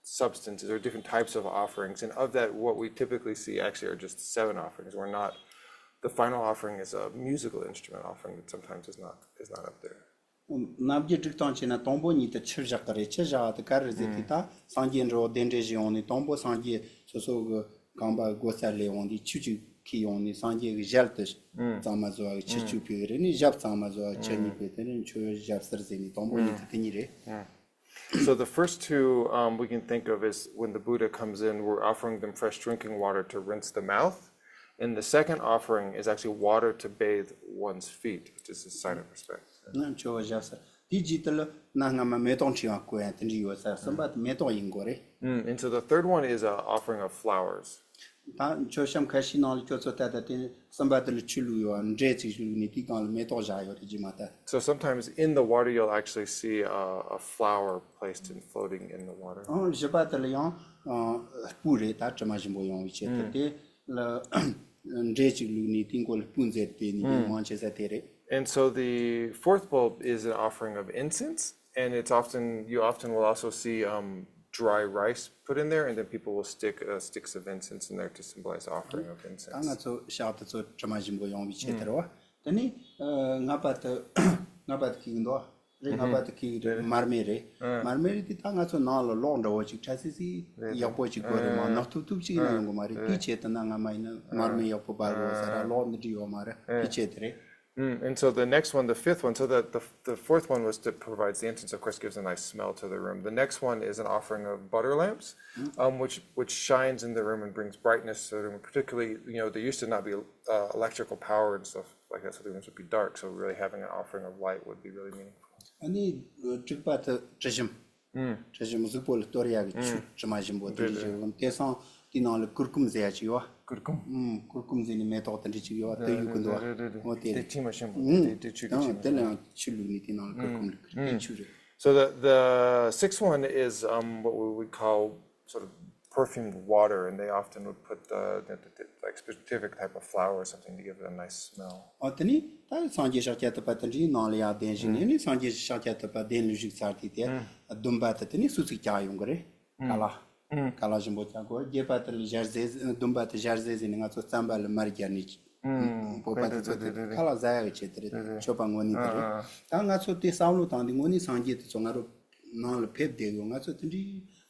substances or different types of offerings, and of that, what we typically see actually are just seven offerings. We're not, the final offering is a musical instrument offering that sometimes is not is not up there. ནམ་རྒྱུན་སྒྲིག་སྟངས་བྱས་ན་དང་པོ་ཉིད་དུ་ཆུ་བཞག་གི་རེད། ཆུ་བཞག་པ་དེ་ག་རེ་རེད་ཟེར་དུས་ད་སངས་རྒྱས་འགྲོ་གདན་འདྲེན་ཞུ་ཡོང་ནས་དང་པོ་སངས་རྒྱས་སོ་སོ་གི་རྐང་པ་སྒོ་རྩ་ལས་འོང་དུས་ཆུ་གཅིག་ཁུར་ཡོང་ནས་སངས་རྒྱས་ཀྱི་ཞལ་དུ་གཙང་མ་བཟོ་བ་གི་ཆུ་གཅིག་ཕུལ་གི་རེད། ནས་ཞབས་གཙང་མ་བཟོ་བ་ཆུ་གཉིས་ཕུལ། དེ་ནས་མཆོད་ཞབས་སར་ཟེར་ནས་དང་པོ་ཉིད་དུ་དེ་གཉིས་རེད། So the first two um, we can think of is when the Buddha comes in, we're offering them fresh drinking water to rinse the mouth. And the second offering is actually water to bathe one's feet, which is a sign of respect. ན་མཆོད་པ་ཞབས་སར་དེའི་རྗེས་དེ་ལ་ན་སྔ་མ་མེ་ཏོག་འཁྲིགས་པ་བཀོད་ཡ་དེ་འདྲ་ཡོད་ས། གསུམ་པ་དེ་མེ་ཏོག་ཡིན་དགོས་རེད། Mm, and so the third one is an offering of flowers. ད་མཆོད་བཤམས་ཁ་ཤས་ནང་ལ་ཁྱོད་ཚོ་ལྟ་ད་དེ་གསུམ་པ་དེ་ལ་ཆུ་བླུགས་ཡོད་པ་འབྲས་ཅིག་བླུགས་ནས་དེའི་སྒང་ལ་མེ་ཏོག་བཞག་ཡོད་རེད། རྗེས་མ་ད། So sometimes in the water you'll actually see a, a flower placed and floating in the water. ཨང་བཞི་པ་དེ་ལ་ཡང་ཨང་སྤོས་རེད། ད་དྲི་མ་ཞིམ་པོ་ཡོང་བའི་ཆེད་དུ་དེ་ལ་འབྲས་ཅིག་བླུགས་ནས་དེའི་མགོ་ལ་སྤོས་མཛད་དེ་ནས་དེ་མང་ཆེ་ས་དེ་རེད། And so the fourth bulb is an offering of incense, and it's often, you often will also see um, dry rice put in there, and then people will stick uh, sticks of incense in there to symbolize offering of ད་ང་incense. ཚོ་ཞག་དེ་ཚོ་དྲི་མ་ཞིམ་པོ་ཡོང་བའི་ཆེད་དུ་རེད་བ། དེ་ནས་ཨ་ལྔ་པ་དེ་ལྔ་པ་དེ་ཁྱེར་གི་འདུག་བ། རེད། ལྔ་པ་དེ་ཁྱེར་གི་རེད། མར་མེ་རེད། མར་མེ་རེད་དེ་ད་ང་ཚོ་ནང་ལ་གློག་འདྲ་བོ་ཅིག་ཁྲ་སིལ་སིལ་ཡག་པོ་ཅིག་དགོས་རེད། མ་ནག་ཐུབ་ཐུབ་ཅིག་ཡིན་ན་ཡོང་གི་མ་རེད། དེའི་ཆེད་དུ་ན་སྔ་མ་ཡིན་ན་མར་མེ་ཡག་པོ་འབར་དགོས་ས་ར་གློག་འདི་འདྲ་ཡོད་མ་རེད། དེའི་ཆེད་དུ་རེད། Mm, and so the next one, the fifth one, so that the, the fourth one was to provides the incense of course gives a nice smell to the room. The next one is an offering of butter lamps, um, which which shines in the room and brings brightness to the room. Particularly, you know, there used to not be uh, electrical power and stuff like that, so the rooms would be dark. So really having an offering of light would be really meaningful. ཨ་ནི་དྲུག་པ་དེ་དྲི་ཞིམ། དྲི་ཞིམ་གཟུགས་པོ་ལ་གཏོར་ཡག་གི་ཆུ་དྲི་མ་ཞིམ་པོ་དེ་འདྲ་ཞིག་ཡོང་། དེང་སང་དེའི་ནང་ལ་གུར་ཀུམ་ཟེར་ཡག་ཅིག་ཡོད། གུར་ཀུམ། ཨུམ། གུར་ཀུམ་ཟེར་ནས་མེ་ཏོག་དེ་འདྲ་ཅིག་ཡོད། དེ་གཡུག་གི་འདུག་རེད་རེད་རེད། འོ་དེ་དེ་དྲི་མ་ཞིམ་པོ་ཨུམ། དེ་དེ་ཆུ་དེ་ཨུམ། ཆི་དེ་ལ་ཡང་ཆུ་བླུགས་ནས་དེའི་ནང་ལ་གུར་ཀུམ་བླུགས་གི་རེད། དེ་ཆུ་རེད། So the, the sixth one is um, what we would call sort of perfumed water, and they often would put the, the, the, the like specific type of flower or something to give it a nice smell. ཨོ་དེ་ནི་ད་སངས་རྒྱས་ཤཱཀྱ་ཐུབ་པ་དེ་འདྲའི་ནང་ལ་ཡར་གདན་ཞུས་ནས་ནི་སངས་རྒྱས་ཤཱཀྱ་ཐུབ་པ་གདན་ལ་བཞུགས་ཚར་དུས་དེ་བདུན་པ་དེ་དེ་ནི་སུ་ཚིག་བཀྱག་ཡོང་གི་རེད། ཀ་ལ། ཀ་ལ་ཞིམ་པོ་བཀྱག་གོ། བརྒྱད་པ་དེ་ལ་ཞལ་ཟས། བདུན་པ་དེ་ཞལ་ཟས་ཟེར་ནས་ང་ཚོ་རྩམ་པ་ལ་མར་བརྒྱབ་ནས། ཨུམ། བོད་པ་དེ་ཚོ་དེ་ཁ་ལག་ཟ་ཡག་གི་ཆེད་དེ་རེད། མཆོད་པ་དངོས་གནས་དེ་རེད། ད་ང་ཚོ་དེ་བསམ་བློ་བཏང་དུས་དངོས་གནས་སངས་རྒྱས་དེ་ཚོ་ང་རོ་ནང་ལ་ཕེབས་བསྡད་ཡོད། ང་ཚོ་དེ་འདྲའི་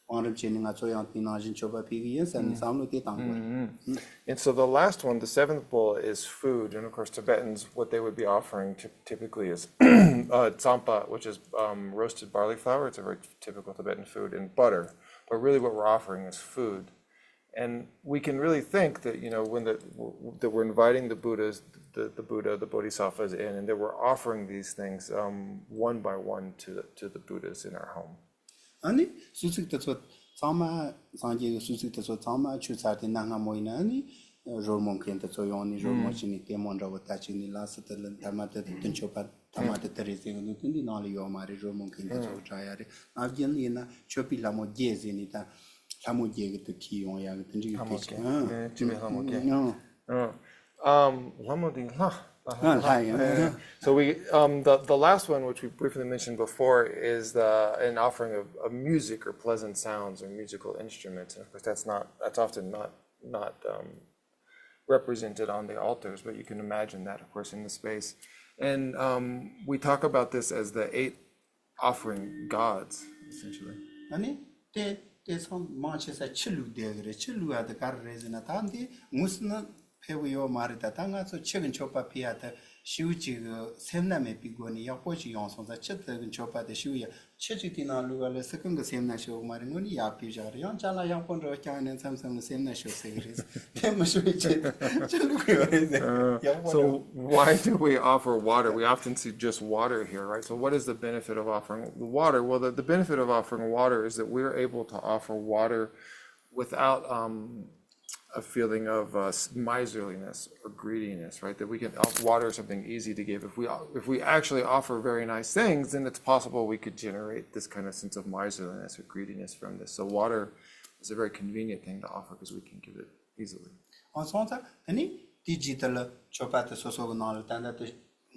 བང་རིམ་བྱས་ནས་ང་ཚོ་ཡང་དེ་ནང་བཞིན་མཆོད་པ་ཕུལ་གི་ཡིན་བསམ་ནས་བསམ་བློ་དེ་བཏང་དགོས་རེད། And so the last one, the seventh bowl, is food. And of course, Tibetans, what they would be offering ty- typically is uh, tsampa, which is um, roasted barley flour. It's a very typical Tibetan food, and butter. But really, what we're offering is food. And we can really think that, you know, when the, that we're inviting the Buddhas, the, the Buddha, the Bodhisattvas in, and that we're offering these things um, one by one to the, to the Buddhas in our home. ཨ་ནི་གསོལ་ཚིགས་དེ་ཚོ་ཚང་མ། སངས་རྒྱས་ཀྱི་གསོལ་ཚིགས་དེ་ཚོ་ཚང་མ་མཆོད་ཚར་དུས་གནའ་སྔ་མོ་ཡིན་ན་ཨ་ནི་རོལ་མོ་མཁན་དེ་ཚོ་ཡོང་ནས་རོལ་མོ་བྱས་ནས་ལྟད་མོ་འདྲ་བོ་ལྟ་བྱས་ནས་ལ་སི་དེ་ལ་མཐའ་མ་དེ་དེ་མཆོད་པ་མཐའ་མ་དེ་དེ་རེད་ཟེར་གི་འདུག་དེ་འདི་ནང་ལ་ཡོད་མ་རེད། རོལ་མོ་མཁན་དེ་ཚོ་གྲགས་ཡ་རེད། ཨ་རྒྱན་ཡིན་ན་མཆོད་པའི་ལྷ་མོ་བརྒྱད་ཟེར་ནས་ད་ལྷ་མོ་བརྒྱད་ཀྱི་དུ་ཁྱེར་ཡོང་ཡ་གི་དེ་འདྲ་གི་ལྷ་མོ་སྐད་ཆ། བརྒྱད། ཨེ། སྤྱི་པའི་ལྷ་མོ་བརྒྱད། ཨང་། ཨང་། ལྷ་མོ་དེ་ལྷ། ལྷ་ལྷ་ཡིན། So we, um, the, the last one, which we briefly mentioned before, is the, an offering of, of music or pleasant sounds or musical instruments. And of course, that's not, that's often not, not um, represented on the altars, but you can imagine that, of course, in the space. And um, we talk about this as the eight offering gods, essentially. ཨ་ནི་དེ་དེ་ཚང་མང་ཆེ་ས་ཆུ་བླུགས་བསྡད་གི་རེད། ཆུ་བླུགས་ཡ་དེ་ག་རེ་རེད་ཟེར་ན་ད་འདི་དངོས་སུ་ནི་ཕེབས་གི་ཡོད་མ་རེད། ད་ད་ང་ཚོ་ཆུ་གི་མཆོད་པ་ཕུལ་ཡ་དེ་ཤིའུ་གཅིག་གི་སེམས་ན་མེད་པའི་སྒོ་ནས་ཡག་པོ་ཅིག་ཡོང་སོང་ཙང་ཆུ་དེ་གི་མཆོད་པ་དེ་ཤིའུ་ཡ། ཆུ་གཅིག་དེ་ནང་བླུགས་པ་ལས་སུ་གང་གི་སེམས་ན་ཤོར་གི་མ་རེད། དངོས་གནས་ཡག་པོ་བཞག་རེད། ཡང་ཅ་ལག་ཡག་པོ་འདྲ་བོ་བསྐྱངས་ནས་མཚམས་མཚམས་ལ་སེམས་ན་ཤོར་ཟེར་གི་རེད། དེ་མི་ཤོར་བའི་ཆེད་དུ་ཆུ་བླུགས་གི་ཡོད་རེད་ཟེར། Uh, ཡག་པོ་so འདུག why do we offer water? We often see just water here, right? So what is the benefit of offering the water? Well, the, the benefit of offering water is that we are able to offer water without um, a feeling of uh, s- miserliness or greediness, right? That we can offer water is something easy to give. If we if we actually offer very nice things, then it's possible we could generate this kind of sense of miserliness or greediness from this. So water is a very convenient thing to offer because we can give it easily. ཨ་སོང་ཙང་དེ་ནི་དེ་རྗེས་དེ་ལ་མཆོད་པ་དེ་སོ་སོ་གི་ནང་ལ་ད་ལྟ་དེ་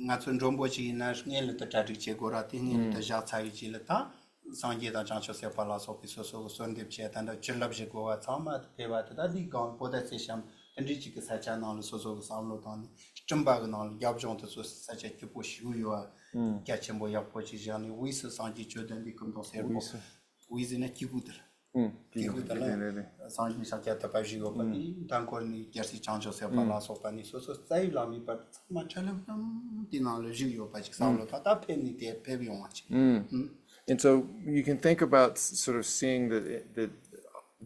ང་ཚོ་མགྲོན་པོ་ཞིག་ཡིན་ན་སྔོན་ལ་དེ་གྲ་སྒྲིག་བྱེད་དགོས་ར། དེ་སྔོན་ལ་དེ་བཞག་ཚར་བའི་རྗེས་ལ་ད་སངས་རྒྱས་དང་བྱང་ཆུབ་སེམས་དཔའ་ལ་སོགས་པའི་སོ་སོ་གི་གསོལ་འདེབས་བྱས། ད་ལྟ་བྱིན་རླབས་བཞེས་དགོས་པ་ཚང་མ་དེ་ཕེབས་པ་དེ་ད་འདི་གང་པོ་ད་ཚེ་ཤམ་དེ་འདྲའི་ཅིག་གི་ས་ཆ་ནང་ལ་སོ་སོ་གི་བསམ་བློ་བཏང་ནས་སྤྲིན་པ་གི་ནང་ལ་རྒྱབ་ལྗོངས་དེ་ཚོ་ས་ཆ་སྐྱིད་པོ་ཞིག་ཡོད་པ་རྒྱ་ཆེན་པོ་ཡག་པོ་ཅིག་བཞག་ནས་དབུས་སུ་སངས་རྒྱས་བཅོམ་ལྡན་འདས་སྐུ་མདོག་སེར་པོ། དབུས་སུ་ན་སྐྱེ་དགུ་དེར། ཨུམ། སྐྱེ་དགུ་དེ་ལ་རེད་རེད་རེད། སངས་རྒྱས་ཤཱཀྱ་ཐུབ་པ་བཞུགས་ཡོད་པ་དེ་མཐའ་འཁོར་ནས་རྒྱལ་སྲས་བྱང་ཆུབ་སེམས་དཔའ་ལ་སོགས་པ་ནས་སོ་སོ་རྩ་བའི་བླ་མའི་བར་དུ་ཚང་མ་ཁྲ་ལམ་ལམ་དེ་ནང་ལ་བཞུགས་ཡོད་པ་ཅིག་བསམ་བློ་ད་ད་ཕེབས་ནས་དེ་ཕེབས་ཡོང་བ་ཅིག་ཨུམ། And so you can think about s- sort of seeing the the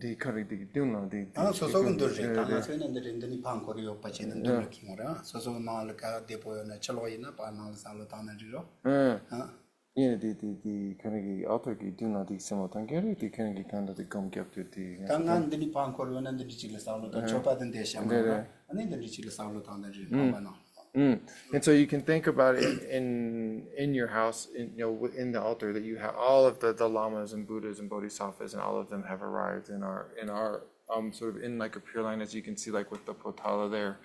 the kind of the doing the ཨ་སོ་སོ་གི་འདུན་རེད། ད་ང་ཚོས་ནི་འདི་རེད། འདི་ནི་ཕར་འཁོར་ཡོད་པ་བྱས་ནས་འདུན་ལ་འཁྱེར་ཡོང་རེད། ཨ་སོ་སོ་གི་ནང་ལ་ག་བདེ་པོ་ཡོད་ན་ཕྱི་ལོགས་ཡིན་ན་ཕར་ནང་ལ་བསམ་བློ་བཏང་ན་འགྲིག་རོགས། ཨ། Yeah, the, the, the kind of the author གི་མདུན་ལ་དེ་སེམས་ལ་བཏང་གི་རེད། དེ་kind of གི་གང་ལྟར་དེ་སྒོམ་རྒྱབ་དུས་དེ་ད་ང་འདི་ནི་ཕར་འཁོར་ཡོད་ན་འདི་འདྲི་གཅིག་ལ་བསམ་བློ་དང་མཆོད་པ་དེ་འདས་ཤམ་རེད་རེད། ཨ་ནི་འདི་འདྲི་གཅིག་ལ་བསམ་བློ་བཏང་ན་རེད། ཁང་པ་ནང་ལ། Mm. And so you can think about it in in your house, in, you know, within the altar, that you have all of the, the lamas and Buddhas and bodhisattvas, and all of them have arrived in our in our um sort of in like a pure line, as you can see, like with the potala there,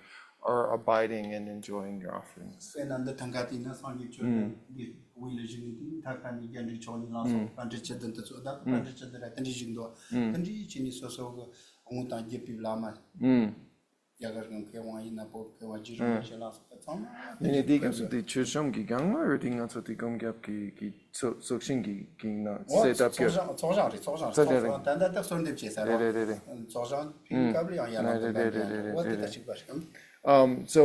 are abiding and enjoying your offerings. དཔེར་ན་འདི་ཐང་ག་དེ་ན་སངས་རྒྱས་བཅོམ་ལྡན་འདས་དབུས་ལ་བཞུགས་ནས་དེ་མཐའ་ཁ་ནས་རྒྱ་འབྲིང་ཆོས་ཉིད་ལ་སོགས་པ་འདྲི་བྱེད་དོན་དུ་ཚོད་ད་པཎ་ཌི་ཏ་ཅི་འདི་ར་དེ་འདྲ་བཞུགས་འདུག་དེ་འདྲའི་ཆེད་ནས་སོ་སོ་གི་དབུ་དང་རྒྱུད་པའི་བླ་མ། རྒྱ་གར་གི་མཁས་དབང་ཡིན་ན་བོད་མཁས་དབང་རྗེ་རིན་པོ་ཆེ་ལ་སོགས་པ་ཚང་མ་དེ་ནས་དེའི་སྐབས་སུ་དེ་མཆོད་བཤམས་ཀྱི་སྒང་ལ་རེད། དེ་ང་ཚོ་དེ་སྒོམ་རྒྱབ་ཀྱི་ཀྱི་ཚོགས་ཚོགས་ཞིང་གི་གི་ནང་ཨོ་སེ་ཊབ་ཚོགས་ཀྱི་ཞང་ཚོགས་ཞང་རེད། ཚོགས་ཞང་རེད། ཚོགས་ཞང་ད་ལྟ་ད་གསོལ་འདེབས་བྱེད་ས་རེད། རེད་རེད་རེད། ཚོགས་ཞང་ཕིང་སྐབས་ལ་ཡང་ཡར་ལངས་དེ་འདྲ་འདྲ་འདྲ་འོ་དེ་ལྟ་ཞིག་པ་རེད། Um, so,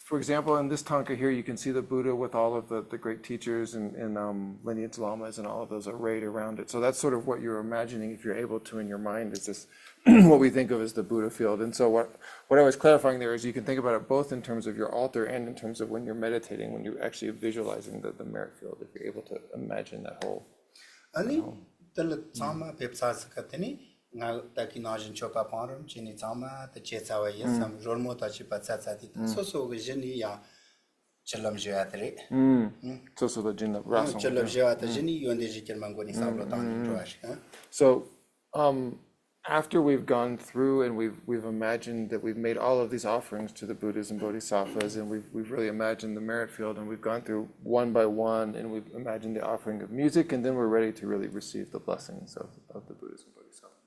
for example, in this tanka here, you can see the Buddha with all of the, the great teachers and, and um, lineage lamas and all of those arrayed around it. So that's sort of what you're imagining, if you're able to, in your mind, is this what we think of as the Buddha field. And so what, what I was clarifying there is you can think about it both in terms of your altar and in terms of when you're meditating, when you're actually visualizing the, the merit field, if you're able to imagine that whole. ཨ་ནི་དེ་ལ་ཚང་མ་ཕེབས་ཚར་ཟིག་ག་དེ་ནི་ང་ད་གི་ནང་བཞིན་མཆོད་པ་བང་རིམ་བྱས་ནས་ཚང་མ་དེ་བྱས་ཚར་བ་ཡིན་བསམ། རོལ་མོ་དང་བཅས་པ་ཚར་ཚར་དེ་དང་སོ་སོ་གི་གཞི་ནས་ཡང་། བཅུ་ལབ་བཞི་བ་དེ་རེད། སོ་སོ་དང་སྦྱིན་རླབས་རགས་སོང་། བཅུ་ལབ་བཞི་བ་དེ་བཞི་ནི་ཡོན་ཏན་གཞི་གྱུར་མ་མགོ་ནས་བསམ་བློ་བཏང་ནས་འགྲོ་བ་ཞིག་ཨང་། So, um, after we've gone through and we've we've imagined that we've made all of these offerings to the Buddhas and Bodhisattvas, and we've we've really imagined the merit field, and we've gone through one by one, and we've imagined the offering of music, and then we're ready to really receive the blessings of, of the Buddhas and Bodhisattvas.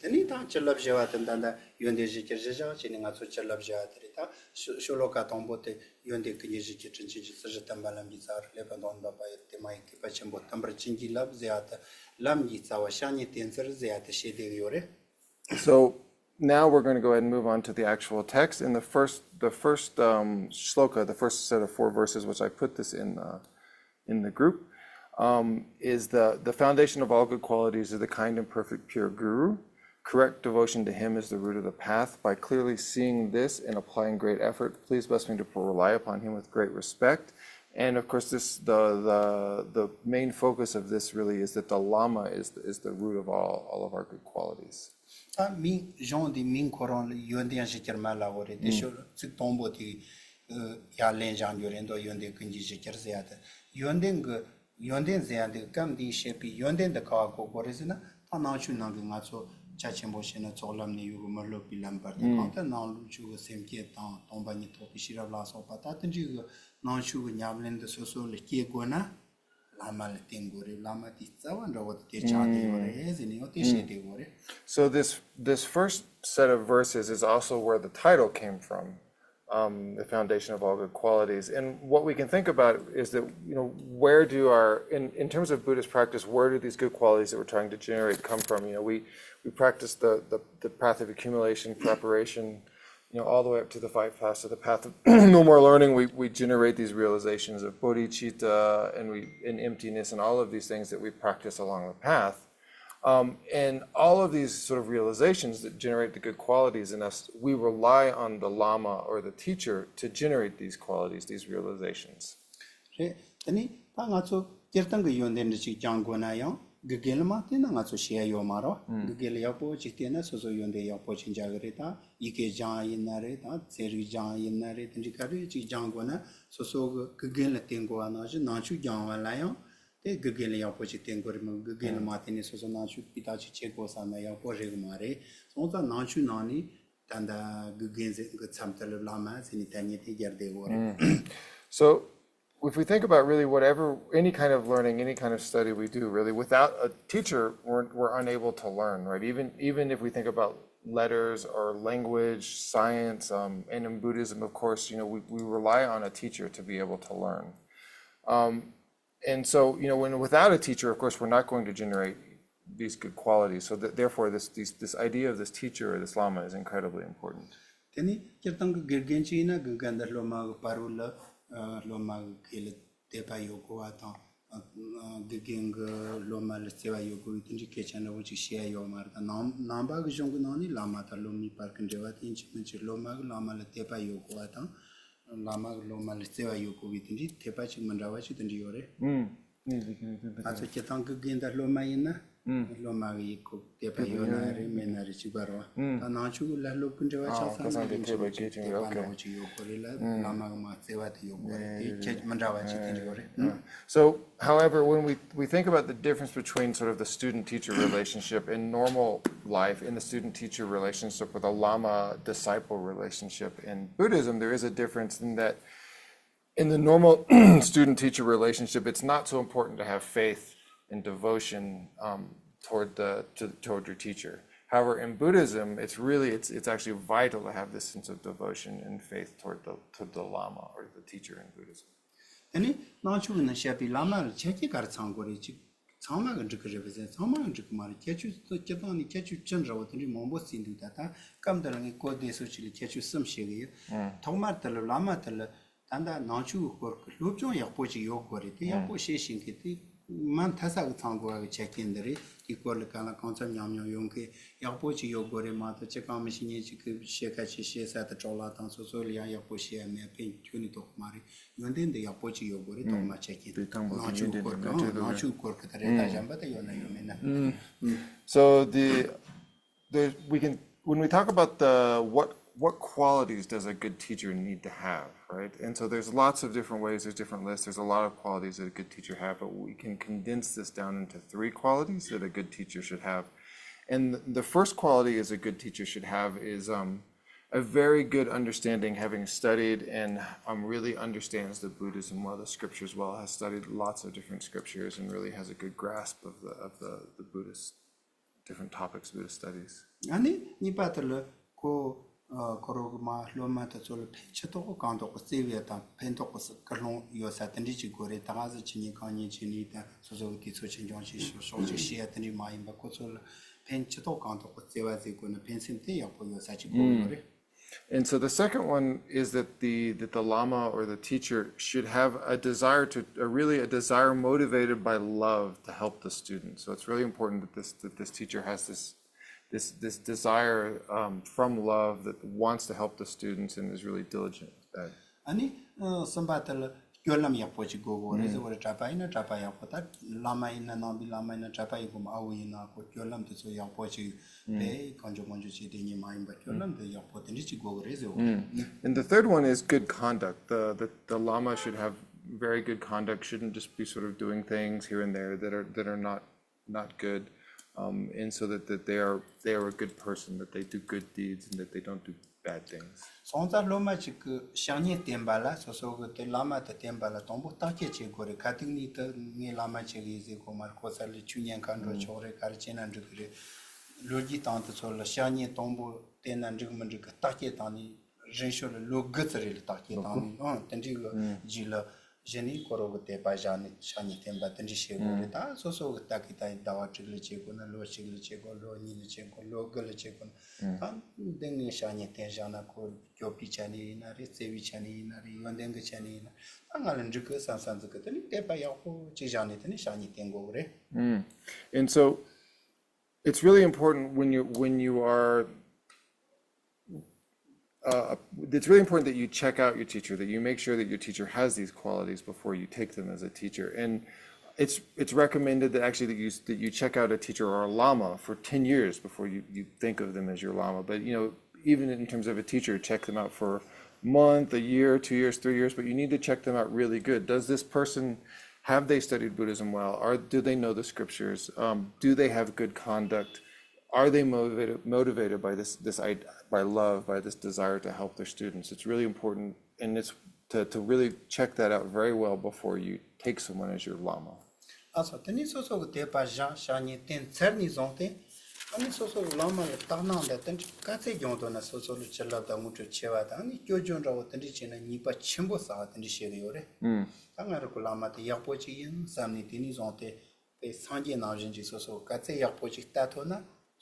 དེ་ནས་ད་བཅུ་ལབ་བཞི་བ་དེ་ད་ལྟ་ཡོན་ཏན་གཞི་གྱུར་བཞི་བཞག་བྱས་ནས་ང་ཚོ་བཅུ་ལབ་བཞི་བ་དེ་རེད། ད་ཤོ་ཤོ་ལོ་ཀ་དང་པོ་དེ་ཡོན་ཏན་ཀུན་གྱི་གཞི་གྱུར་དྲིན་ཅན་གྱི་སྲི་ཞུ་དམ་པ་ལམ་གྱི་རྩ་བར་ལེགས་པར་མཐོང་བའི་བསྟན་པ་ཡི་དེ་མ་ཡི་བསྐལ་པ་ཆེན་པོ་བསྟན་པར་བྱིན་གྱིས་བརླབས་ཟེར་ཡ་དེ། ལམ་གྱི་རྩ་བ་བཤེས་གཉེན་བསྟེན་ཚུལ་ཟེར་ཡ་དེ་བཤད་བསྡད་ཡོད་རེད། So now we're going to go ahead and move on to the actual text. In the first, the first um, shloka, the first set of four verses, which I put this in uh, in the group, um, is the the foundation of all good qualities is the kind and perfect pure guru. Correct devotion to him is the root of the path. By clearly seeing this and applying great effort, please bless me to rely upon him with great respect. And of course, this the the the main focus of this really is that the Lama is is the root of all all of our good qualities. ད་མིང་གཞུང་འདི་མིང་ཁོ་རང་ལ་ཡོན་ཏན་གཞི་གྱུར་མ་ལབ་དགོས་རེད། དེ་ཤོ་ཚིག་དང་པོ་དེ་ཡར་ལེན་བཞག་རྒྱུ་རེད་འདུག་ཡོན་ཏན་ཀུན་གྱི་གཞི་གྱུར་ཟེར་ཡ་དེ། ཡོན་ཏན་གྱི་ཡོན་ཏན་ཟེར་ཡ་འདི་སྐབས་འདིའི་བཤད་པའི་ཡོན་ཏན་འདི་ག་བ་གོ་དགོས་རེད་ཟེར་ན། ད་ནང་ཆོས་ནང་གི་ང་ཚོ་རྒྱ་ཆེན་པོ་བཤད་ན་ཚོགས་ལམ་ནས་ཡོད་གི་མི་སློབ་པའི་ལམ་བར་དུ་གང་ལྟར་ནང་ལུགས་ཆོས་ཀྱི་སེམས་བསྐྱེད་དང་སྟོང་པ་ཉིད་རྟོགས་པའི་ཤེས་རབ་ལ་སོགས་པ་ད་དེ་འདྲའི་གི་ནང་ཆོས་ཀྱི་ཉམས་ལེན་འདི་སོ་སོ་ལ་སྐྱེ་དགོས་ན། བླ་མ་ལ་བརྟེན་དགོས་རེད། བླ་མ་དེའི་རྩ་བ་འདྲ་བོ་དེ་ཆགས་བསྡད་ཡོད་རེད་ཟེར་ནས་ཡང་དེ་བཤད་བསྡད་ཡོད་རེད། So this this first set of verses is also where the title came from, um, the foundation of all good qualities. And what we can think about is that, you know, where do our in, in terms of Buddhist practice, where do these good qualities that we're trying to generate come from? You know, we we practice the the, the path of accumulation, preparation, you know, all the way up to the five paths of the path of no more learning. We, we generate these realizations of bodhicitta and we in emptiness and all of these things that we practice along the path. Um, and all of these sort of realizations that generate the good qualities in us, we rely on the Lama or the teacher to generate these qualities, these realizations. རེད། དེ་ནི་ད་ང་ཚོ་སྤྱིར་བཏང་གི་ཡོན་ཏན་འདི་ཅིག་སྦྱང་དགོས་ན་ཡང་དགེ་རྒན་ལ་མ་བལྟས་ན་ང་ཚོ་ཤེས་ཡ་ཡོད་མ་རེད། དགེ་རྒན་ལ་ཡག་པོ་ཅིག་བལྟས་ན་སོ་སོ་ཡོན་ཏན་ཡག་པོ་ཅིག་འཇགས་གི་རེད། ད་ཡི་གེ་སྦྱང་ཡ་ཡིན་ན་རེད། ད་རྩེད་རིགས་སྦྱང་ཡ་ཡིན་ན་རེད། དེ་འདྲའི་ག་རེ་ཅིག་སྦྱང་དགོས་ན་སོ་སོ་གི་དགེ་རྒན་ལ་བརྟེན་དགོས་པ་ནང་བཞིན་ནང་ཆོས་སྦྱང་བ་ལ་ཡང་དེ་དགེ་རྒན་ལ་ཡག་པོ་ཅིག་བརྟེན་དགོས་རེད་མོད། དགེ་རྒན་ལ་མ་བརྟེན་ནས་སོ་སོ་ནང་ཆོས་སྤུས་དག་ཅིག་བྱེད་དགོས་བསམ་ན་ཡག་པོ་རེད་གི་མ་རེད། སོང་ཙང་ནང་ཆོས་ནང་ནས་ད་ལྟ་དགེ་རྒན་ཟེར་གི་མཚམས་དེ་ལ་བླ་མ་ཟེར་ནས་ཐ་སྙད་དེ་སྦྱར་བསྡད་ཡོད་རེད། So if we think about really whatever, any kind of learning, any kind of study we do, really, without a teacher, we're, we're unable to learn, right? Even, even if we think about letters or language, science, um, and in Buddhism, of course, you know, we, we rely on a teacher to be able to learn. Um, and so, you know, when without a teacher, of course, we're not going to generate these good qualities. So th- therefore, this, these, this idea of this teacher or this lama is incredibly important. དེ་ནི་སྤྱིར་བཏང་གི་དགེ་རྒན་ཅིག་ཡིན་ན་དགེ་རྒན་འདི་སློབ་མ་གི་བར་བར་ལ་ཨ་སློབ་མ་གི་སྒེར་ལ་དད་པ་ཡོད་དགོས་པ་དང་། ཨ་དགེ་རྒན་གི་སློབ་མ་ལ་བརྩེ་བ་ཡོད་དགོས་པའི་དེ་འདྲའི་སྐད་ཆ་འདྲ་བོ་ཅིག་བཤད་ཡ་ཡོད་མ་རེད། ད་ནང་ནང་པ་གི་གཞུང་གི་ནང་ནས་བླ་མ་དང་སློབ་མའི་བར་གི་འབྲེལ་བ་དེ་ཡིན་གཅིག་མིན་གཅིག་སློབ་མ་གི་བླ་མ་ལ་དད་པ་ཡོད་དགོས་པ་དང་། བླ་མ་གི་སློབ་མ་ལ་བརྩེ་བ་ཡོད་དགོས་པའི་དེ་འདྲའི་དད་པ་ཅིག་མི་འདྲ་བ་ཅིག་དེ་འདྲ་ཡོད་རེད། ང་ཚོ་སྤྱིར་བཏང་གི་དགེ་རྒན་དང་སློབ་མ་ཡིན་ན། སློབ་མ་གི་ཡི་གེ་དད་པ་ཡོད་ན་རེད་མེད་ན་རེད་གཅིག་པ་རེད་བ། ད་ནང་ཆོས་ཀྱི་ལ་སློབ་ཀྱི་འབྲེལ་བ་ཆགས་ས་ན་ཡིན་གཅིག་མིན་གཅིག་དད་པ་འདྲ་བོ་ཅིག་ཡོད་དགོས་རེད་ལ། བླ་མ་གི་མ་བརྩེ་བ་དེ་ཡོད་དགོས་རེད། དེ་ཁྱད་མི་འདྲ་བ་ཅིག་དེ་འདྲ་ཡོད་རེད། So, however, when we, we think about the difference between sort of the student teacher relationship in normal life and the student teacher relationship or the lama disciple relationship in Buddhism, there is a difference in that in the normal student teacher relationship, it's not so important to have faith and devotion um, toward, the, to, toward your teacher. However, in Buddhism, it's really, it's, it's actually vital to have this sense of devotion and faith toward the, to the Lama or the teacher in Buddhism. དེ་ནི་ནང་ཆོས་ཀྱི་ནང་བཤད་པའི་བླ་མ་ལ་ཆ་རྐྱེན་ག་རེ་ཚང་དགོས་རེད། ཅིག་ཚང་མ་གི་འགྲིག་གི་རེད་པས་ཟེར་ཚང་མ་གི་འགྲིག་གི་མ་རེད། ཁྱད་ཆོས་སྤྱིར་བཏང་ནས་ཁྱད་ཆོས་བཅུ་འདྲ་བོ་དེ་འདྲའི་མང་པོ་བརྩིས་འདུག་ད་ལྟ་སྐབས་འདི་ལ་ངས་གོ་བདེ་སོ་ཅིག་ལ་ཁྱད་ཆོས་གསུམ་བཤད་གི་ཡོད། ཐོག་མར་དེ་ལ་བླ་མ་དེ་ལ་ད་ལྟ་ནང་ཆོས་ཀྱི་སྐོར་གྱི་སློབ་སྦྱོང་ཡག་པོ་ཅིག་ཡོད་དགོས་རེད། དེ་ཡག་པོ་ཤེས་ཤེས་མཁན་དེ་མ་མཐའ་ས་གི་ཚང་དགོས་པ་གི་ཆ་རྐྱེན་འདི་རེད། དེའི་སྐོར་ལ་གང་ལ་གང་འཚམ་ཉམས་མྱོང་ཡོད་མཁན་ཡག་པོ་ཅིག་ཡོད་དགོས་རེད། མ་གཏོགས་ཅི་གང་མི་ཤེས་མཁན་ཅིག་གིས་བཤད་ཁ་ཅིག་བཤད་ས་དེ་གྲོགས་ལ་དང་སོ་སོ་ལ་ཡང་ཡག་པོ་བཤད་ཡ་མེད་པས་ཁྱོན་ནས་དོགས་མ་རེད། ཡོན་ཏན་འདི་ཡག་པོ་ཅིག་ཡོད་དགོས་རེད། ཐོག་མ་ཆ་རྐྱེན་དེ་དང་པོ་ནང་ཆོས་ཡོན་ཏན་སྐོར་གང་ནང་ཆོས་སྐོར་གི་དེ་རེད། ད་གཞན་པ་དེ་ཡོད་ན་ཡོད་མེད་ན། So the the we can when we talk about the what what qualities does a good teacher need to have, right? And so there's lots of different ways, there's different lists, there's a lot of qualities that a good teacher have, but we can condense this down into three qualities that a good teacher should have. And the first quality is a good teacher should have is um, a very good understanding, having studied and um, really understands the Buddhism well, the scriptures well, has studied lots of different scriptures, and really has a good grasp of the of the, the Buddhist different topics, Buddhist studies. ཨ་ནི་གཉིས་པ་དེ་ལ་ཁོ་ཨ་ཁོ་རང་གི་མ་སློབ་མ་དེ་ཚོ་ལ་ཕན་ཆེ་ཏོག་གང་ཐོག་གི་བརྩེ་བའི་དང་ཕན་ཐོགས་གི་སྐུལ་སློང་ཡོད་ས་དེ་འདྲ་ཅིག་དགོས་རེད། ད་ག་ཟེ་ཁྱེད་གཉིས་གང་ཉིད་བྱས་ནས་ད་སོ་སོ་གི་དུས་ཚོད་ཆེ་ཆུང་ཞིག་ཕྱོགས་གཅིག་བྱས་ཡ་དེ་འདྲ་མ་ཡིན་པ་ཁོ་ཚོ་ལ་ཕན་ཆེ་ཏོག་གང་ཐོག་གི་བརྩེ་བ་ཟེར་དགོས་ན་ཕན་སེམས་དེ་ཡག་པོ་ཡོད་ས་ཅིག་དགོས་ཀྱི་ཡོད་རེད། And so the second one is that the that the lama or the teacher should have a desire to a really a desire motivated by love to help the student. So it's really important that this that this teacher has this this this desire um, from love that wants to help the students and is really diligent. That ཨ་ནི་ཨ་གསུམ་པ་དེ་ལ་སྤྱོད་ལམ་ཡག་པོ་ཅིག་དགོས་དགོས་རེད་ཟེར་བ་རེད། གྲྭ་པ་ཡིན་ན་གྲྭ་པ་ཡག་པོ། ད་བླ་མ་ཡིན་ན་ནང་པའི་བླ་མ་ཡིན་ན་གྲྭ་པ་ཡིན་དགོས་མ། ཨ་བུ་ཡིན་ན་ཁོ་སྤྱོད་ལམ་དེ་ཚོ་ཡག་པོ་ཅིག་རེད། གང་བྱུང་གང་བྱུང་བྱས་དེ་ཉིད་མ་ཡིན་པ་སྤྱོད་ལམ་དེ་ཡག་པོ་དེ་འདྲ་ཅིག་དགོས་ཀྱི་རེད་ཟེར་བ་རེད། And the third one is good conduct. The, the, the Lama should have very good conduct, shouldn't just be sort of doing things here and there that are, that are not, not good. Um, and so that, that they are, they are a good person, that they do good deeds, and that they don't do bad things. སོང་ཙང་སློབ་མ་ཅིག་གི་བྱ་ཉེས་བསྟེན་པ་ལ་སོ་སོ་གི་དེ་བླ་མ་དེ་བསྟེན་པ་ལ་དང་པོ་བརྟག་དཔྱད་བྱེད་དགོས་རེད། ག་དུས་ནས་དེ་ངས་བླ་མ་བྱེད་གི་ཡིན་ཟེར་གོ་མ་རེད། ཁོ་ས་ལ་ཆོས་ཉན་མཁན་འགྲོ་ཆོག་རེད། ག་རེ་བྱས་ན་འགྲིག་གི་རེད། ལོ་རྒྱུས་སྟེང་དུ་ཚོ་ལ་བྱ་ཉེས་དང་པོ་བསྟེན་ན་འགྲིག་མི་འགྲིག་གི་བརྟག་དཔྱད་བཏང་ནས་རིང་ཤོས་ལ་ལོ་དགུ་ཙམ་རེ་ལ་བརྟག་དཔྱད་བཏང་ནས་ཨང་དེ་འདྲའི་གི་རྗེས་ལ་གཞི་ནས་ཁོ་རང་གི་དད་པ་བཞག་ནས་བྱ་ཉེས་བསྟེན་པ་དེ་འདྲ་བྱེད་དགོས་རེད། ད་སོ་སོ་གི་ལྟ་གི་ད་ཡིན་ཟླ་བ་དྲུག་ལ་བྱེད་དགོས་ན་ལོ་གཅིག་ལ་བྱེད་དགོས། ལོ་གཉིས་ལ་བྱེད་དགོས། ལོ་དགུ་ལ་བྱེད་དགོས་ན་ད་འདི་ངས་བྱ་ཉེས་བསྟེན་བཞག་ན་ཁོ་སྐྱོབ་པའི་ཆ་ནས་ཡིན་ན་རེད། བརྩེ་བའི་ཆ་ནས་ཡིན་ན་རེད། ཡོན་ཏན་གི་ཆ་ནས་ཡིན་ན་ད་ང་ལ་འགྲིག་གི་བསམ་བསམ་ཟིག་གི་དེ་ནས་དད་པ་ཡག་པོ་ཅིག་བཞག་ནས་དེ་ནས་བྱ་ཉེས་བསྟེན་དགོས་གི་རེད། Mm. And so it's really important when you when you are uh, it's really important that you check out your teacher, that you make sure that your teacher has these qualities before you take them as a teacher. And it's it's recommended that actually that you that you check out a teacher or a lama for ten years before you, you think of them as your lama. But you know, even in terms of a teacher, check them out for a month, a year, two years, three years, but you need to check them out really good. Does this person have they studied Buddhism well? Or do they know the scriptures? Um, do they have good conduct? Are they motivated motivated by this this by love, by this desire to help their students? It's really important, and it's to, to really check that out very well before you take someone as your lama. ཨ་སོ་དེ་ནས་སོ་སོ་གི་དད་པ་བཞག་བྱ་ཉེས་བསྟེན་ཚར་ནས་བཟུང་སྟེ་ཨ་ནི་སོ་སོ་གི་བླ་མ་ལ་དག་སྣང་དང་དེ་འདྲ་དཀའ་ཚེགས་སྦྱོང་དོན་ན་སོ་སོ་ལ་བྱིན་རླབས་དང་དངོས་གྲུབ་ཆེ་བ་དང་ཨ་ནི་སྐྱོ་སྦྱོང་འདྲ་བོ་དེ་འདྲ་བྱས་ན་ཉེས་པ་ཆེན་པོ་བསགས་པ་དེ་འདྲ་བཤད་གི་ཡོད་རེད། ད་ང་རང་གི་བླ་མ་དེ་ཡག་པོ་ཅིག་ཡིན་བསམ་ནས་དེ་ནས་བཟུང་སྟེ། དཔེ་སངས་རྒྱས་ནང་བཞིན་གྱི་སོ་སོ་ག་ཚད་ཡག་པོ་ཅིག་ལྟ་ཐུབ་ན་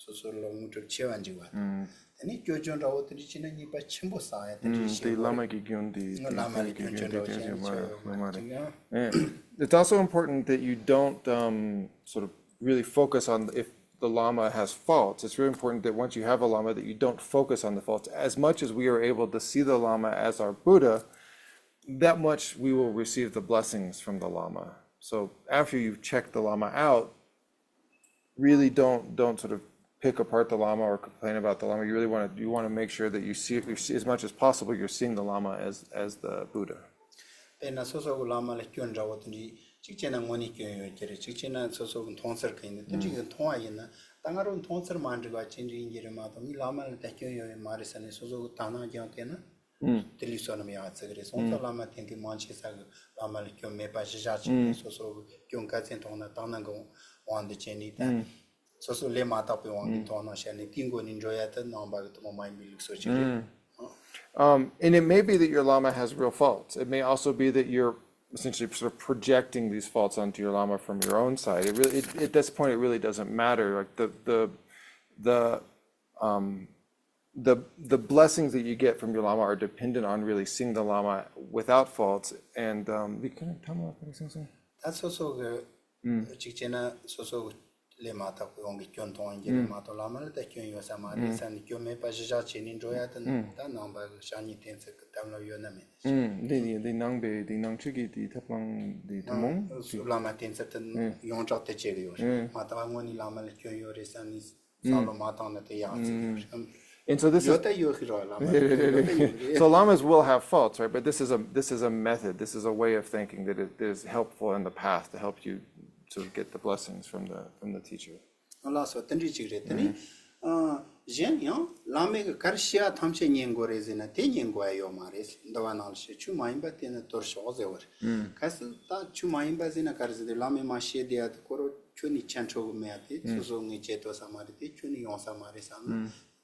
སོ་སོ་ལ་དངོས་གྲུབ་ཆེ་བ་འཇུག་པ་དང་། དེ་ནས་སྐྱོ་སྦྱོང་འདྲ་བོ་དེ་འདྲ་བྱས་ན་ཉེས་པ་ཆེན་པོ་བསགས་ཡ་དེ་འདྲ་ཞིག་དེ་བླ་མ་གི་རྒྱུན་དེ་བླ་མ་ལ་སྐྱོན་བརྗོད་འདྲ་བོ་བྱས་ན་ཆོག་ཡོད་མ་རེད། It's also important that you don't um, sort of really focus on if the lama has faults. It's really important that once you have a lama that you don't focus on the faults. As much as we are able to see the lama as our Buddha, that much we will receive the blessings from the lama. So after you've checked the lama out, really don't don't sort of pick apart the lama or complain about the lama. You really want to you want to make sure that you see, you see as much as possible you're seeing the lama as as the Buddha. དཔེར་ན་སོ་སོ་གི་བླ་མ་ལ་སྐྱོན་འདྲ་བོ་དེ་འདྲ་གཅིག་བྱས་ན་དངོས་གནས་སྐྱོན་ཡོད་ཀྱི་རེད། གཅིག་བྱས་ན་སོ་སོ་གི་མཐོང་ཚུལ་གི་ཡིན་ན་དེ་འདྲ་གི་མཐོང་བ་ཡིན་ན་ད་ང་རང་མཐོང་ཚུལ་མ་འགྲིག་པ་ཅི་འདྲ་ཡིན་གྱི་རེད་མ་གཏོགས་ངའི་བླ་མ་ལ་ད་སྐྱོན་ཡོད་ཡོད་མ་རེད་ཟེར་ནས་སོ་སོ་གི་དག་སྣང་སྦྱངས་བསྡད་ན། དེ་ལས་བསོད་ནམས་ཡག་ཚིག་རེད། སོང་ཙང་བླ་མ་དེང་གི་མང་ཆེ་ས་གི་བླ་མ་ལ་སྐྱོན་མེད་པ་གཞི་བཞག་བྱས་ནས་སོ་སོ་གི་སྐྱོན་ག་ཚད་མཐོང་ན་དག་སྣང་གི་དབང་དུ་བྱས་ནས་ད་སོ་སོ་ལས་མ་དག་པའི་དབང་གིས་དོ་སྣང་བྱས་ནས་དེའི་མགོ་ནས་འགྲོ་ཡ་དེ་ནང་པ་གི་དེ་མོ་མ་ཡིན་པའི་ལུགས་སྲོལ་ཅིག་རེད། Um, and it may be that your lama has real faults. It may also be that you're essentially sort of projecting these faults onto your lama from your own side. It really, it, at this point, it really doesn't matter. Like the the the um, the the blessings that you get from your lama are dependent on really seeing the lama without faults. And um, we kind of talk about that. ད་སོ་སོ་གི་གཅིག་བྱས་ན་སོ་སོ་གི་ལས་མ་དག་པའི་དབང་གིས་སྐྱོན་མཐོང་ཡིན་གྱི་རེད་མ་གཏོགས་བླ་མ་ལ་ད་སྐྱོན་ཡོད་ས་མ་རེད་བསམ་ནས་སྐྱོན་མེད་པ་གཞི་བཞག་བྱས་ནས་འགྲོ་ཡ་དེ་ནི་ད་ནང་པ་གི་བྱ་ཉེས་བསྟེན་ཚུལ་གི་གཏམ་ལ་ཡོད་ན་མེད་ན་ཞིག་འདི་ནི་འདི་ནང་པའི་འདི་ནང་ཆོས་ཀྱི་འདི་ཐབས་ལམ་འདི་ཐུན་མོང་ཨ་སུ་བླ་མ་བསྟེན་ཚུལ་དེ་ཡོངས་གྲགས་དེ་བྱེད་གི་ཡོད་རེད། མ་གཏོགས་དངོས་གནས་བླ་མ་ལ་སྐྱོན་ཡོད་རེད་བསམ་ནས་བསམ་བློ་མ་བཏང་ན་དེ་ཡག་ཚིག་ཡོད་རེད། And so this is ཡོད་ད་ཡོད་ཤི་རོགས་ལ་མ་ཡོད་ད་ཡོད་ཤི། So lamas will have faults, right? But this is a this is a method. This is a way of thinking that is, is helpful in the past to help you sort of get the blessings from the from the teacher. ལགས་སོ། དེ་འདྲ་ཅིག་རེད། དེ་ནི་ཨ་གཞན་ཡང་བླ་མའི་གི་གར་ཤི་ཡ་ཐམས་ཅད་ཉན་དགོས་རེད་ཟེར་ན་དེ་ཉན་དགོས་ཡ་ཡོད་མ་རེད། འདི་བ་ནང་ལ་ཤི་ཆོས་མ་ཡིན་པ་དེ་ནི་དོར་ཤོག་ཟེར་བ་རེད། གལ་སྲིད་ད་ཆོས་མ་ཡིན་པ་ཟེར་ན་ག་རེ་ཟེར་དེ་བླ་མས་མ་བཤད་དེ་ཡ་དེ་ཁོ་རོ་ཁྱོད་ནི་ཆ་འཕྲོ་གི་མེད་ཡ་དེ་སོ་སོ་ངས་བྱེད་ཐུབ་ས་མ་རེད། དེ་ཁྱོད་ནི་ཡོང་ས་མ་རེད་བསམ་ན་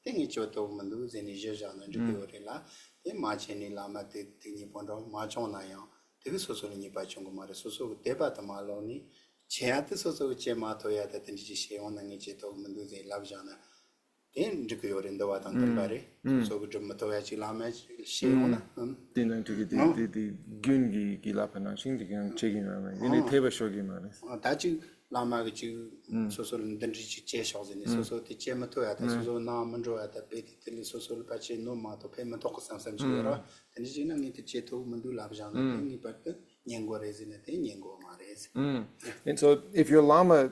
དེ་ངས་བྱེད་ཐུབ་མི་འདུག་ཟེར་ནས་གཞི་བཞག་ན་འགྲིག་གི་ཡོད་རེད་ལ། དེ་མ་བྱས་ནས་བླ་མ་དེ་དེ་གཉིས་པོ་འདྲ་མ་བྱུང་ན་ཡང་དེ་གི་སོ་སོ་ལ་ཉེས་པ་བྱུང་གི་མ་རེད། སོ་སོ་གི་དད་པ་དེ་མ་ལོག་ནས་བྱེད་ཡ་དེ་སོ་སོ་གི་བྱེད་མ་ཐུབ་ཡ་དེ་དེ་འདྲ་ཅིག་བྱེད་ཡོང་ན་ངས་བྱེད་ཐུབ་མི་འདུག་ཟེར་ལབ་བཞག་ན་དེ་འགྲིག་གི་ཡོད་རེད། འདི་བ་དང་མཐུན་པ་རེད། སོ་སོ་གི་སྒྲུབ་མི་ཐུབ་ཡ་ཅིག་བླ་མས་བཤད་ཡོང་ན། དེ་ནང་དུ་གི་དེ་ཨང་དེ་དེ་རྒྱུན་གྱི་གི་ལབ་པ་ནང་བཞིན་དེ་གང་བྱེད་ཀྱི་ཡོད་མ་རེད། ཡིན་ནའི་ཨང་ཐེ་བ་ཤོར་གྱི་མ་རེད། ཨང་ད་ཅིག་བླ་མ་གི་ཅིག་ཨང་སོ་སོ་ལ་འདི་འདྲ་ཅིག་བྱས་ཤོག་ཟེར་ནས་ཨང་སོ་སོ་དེ་བྱེད་མི་ཐུབ་ཡ་དང་ཨང་སོ་སོ་ནང་མི་འགྲོ་ཡ་དང་དཔེ་དེ་དེ་ལས་སོ་སོ་ལ་ཕལ་ཆེར་གནོད་མ་ཐུབ་ཕན་མི་ཐོགས་གི་བསམ་བསམ་ཅིག་ཡོད་ར། ཨང་དེ་འདྲ་ཅིག་ན་ངས་དེ་བྱེད་ཐུབ་མི་འདུག་ལབ་བཞག་ན་དེ་ངེས་པར་དུ་ཉན་དགོས་རེད་ཟེར་ན་དེ་ཉན་དགོས་མ་རེད། ཨང་And so if your lama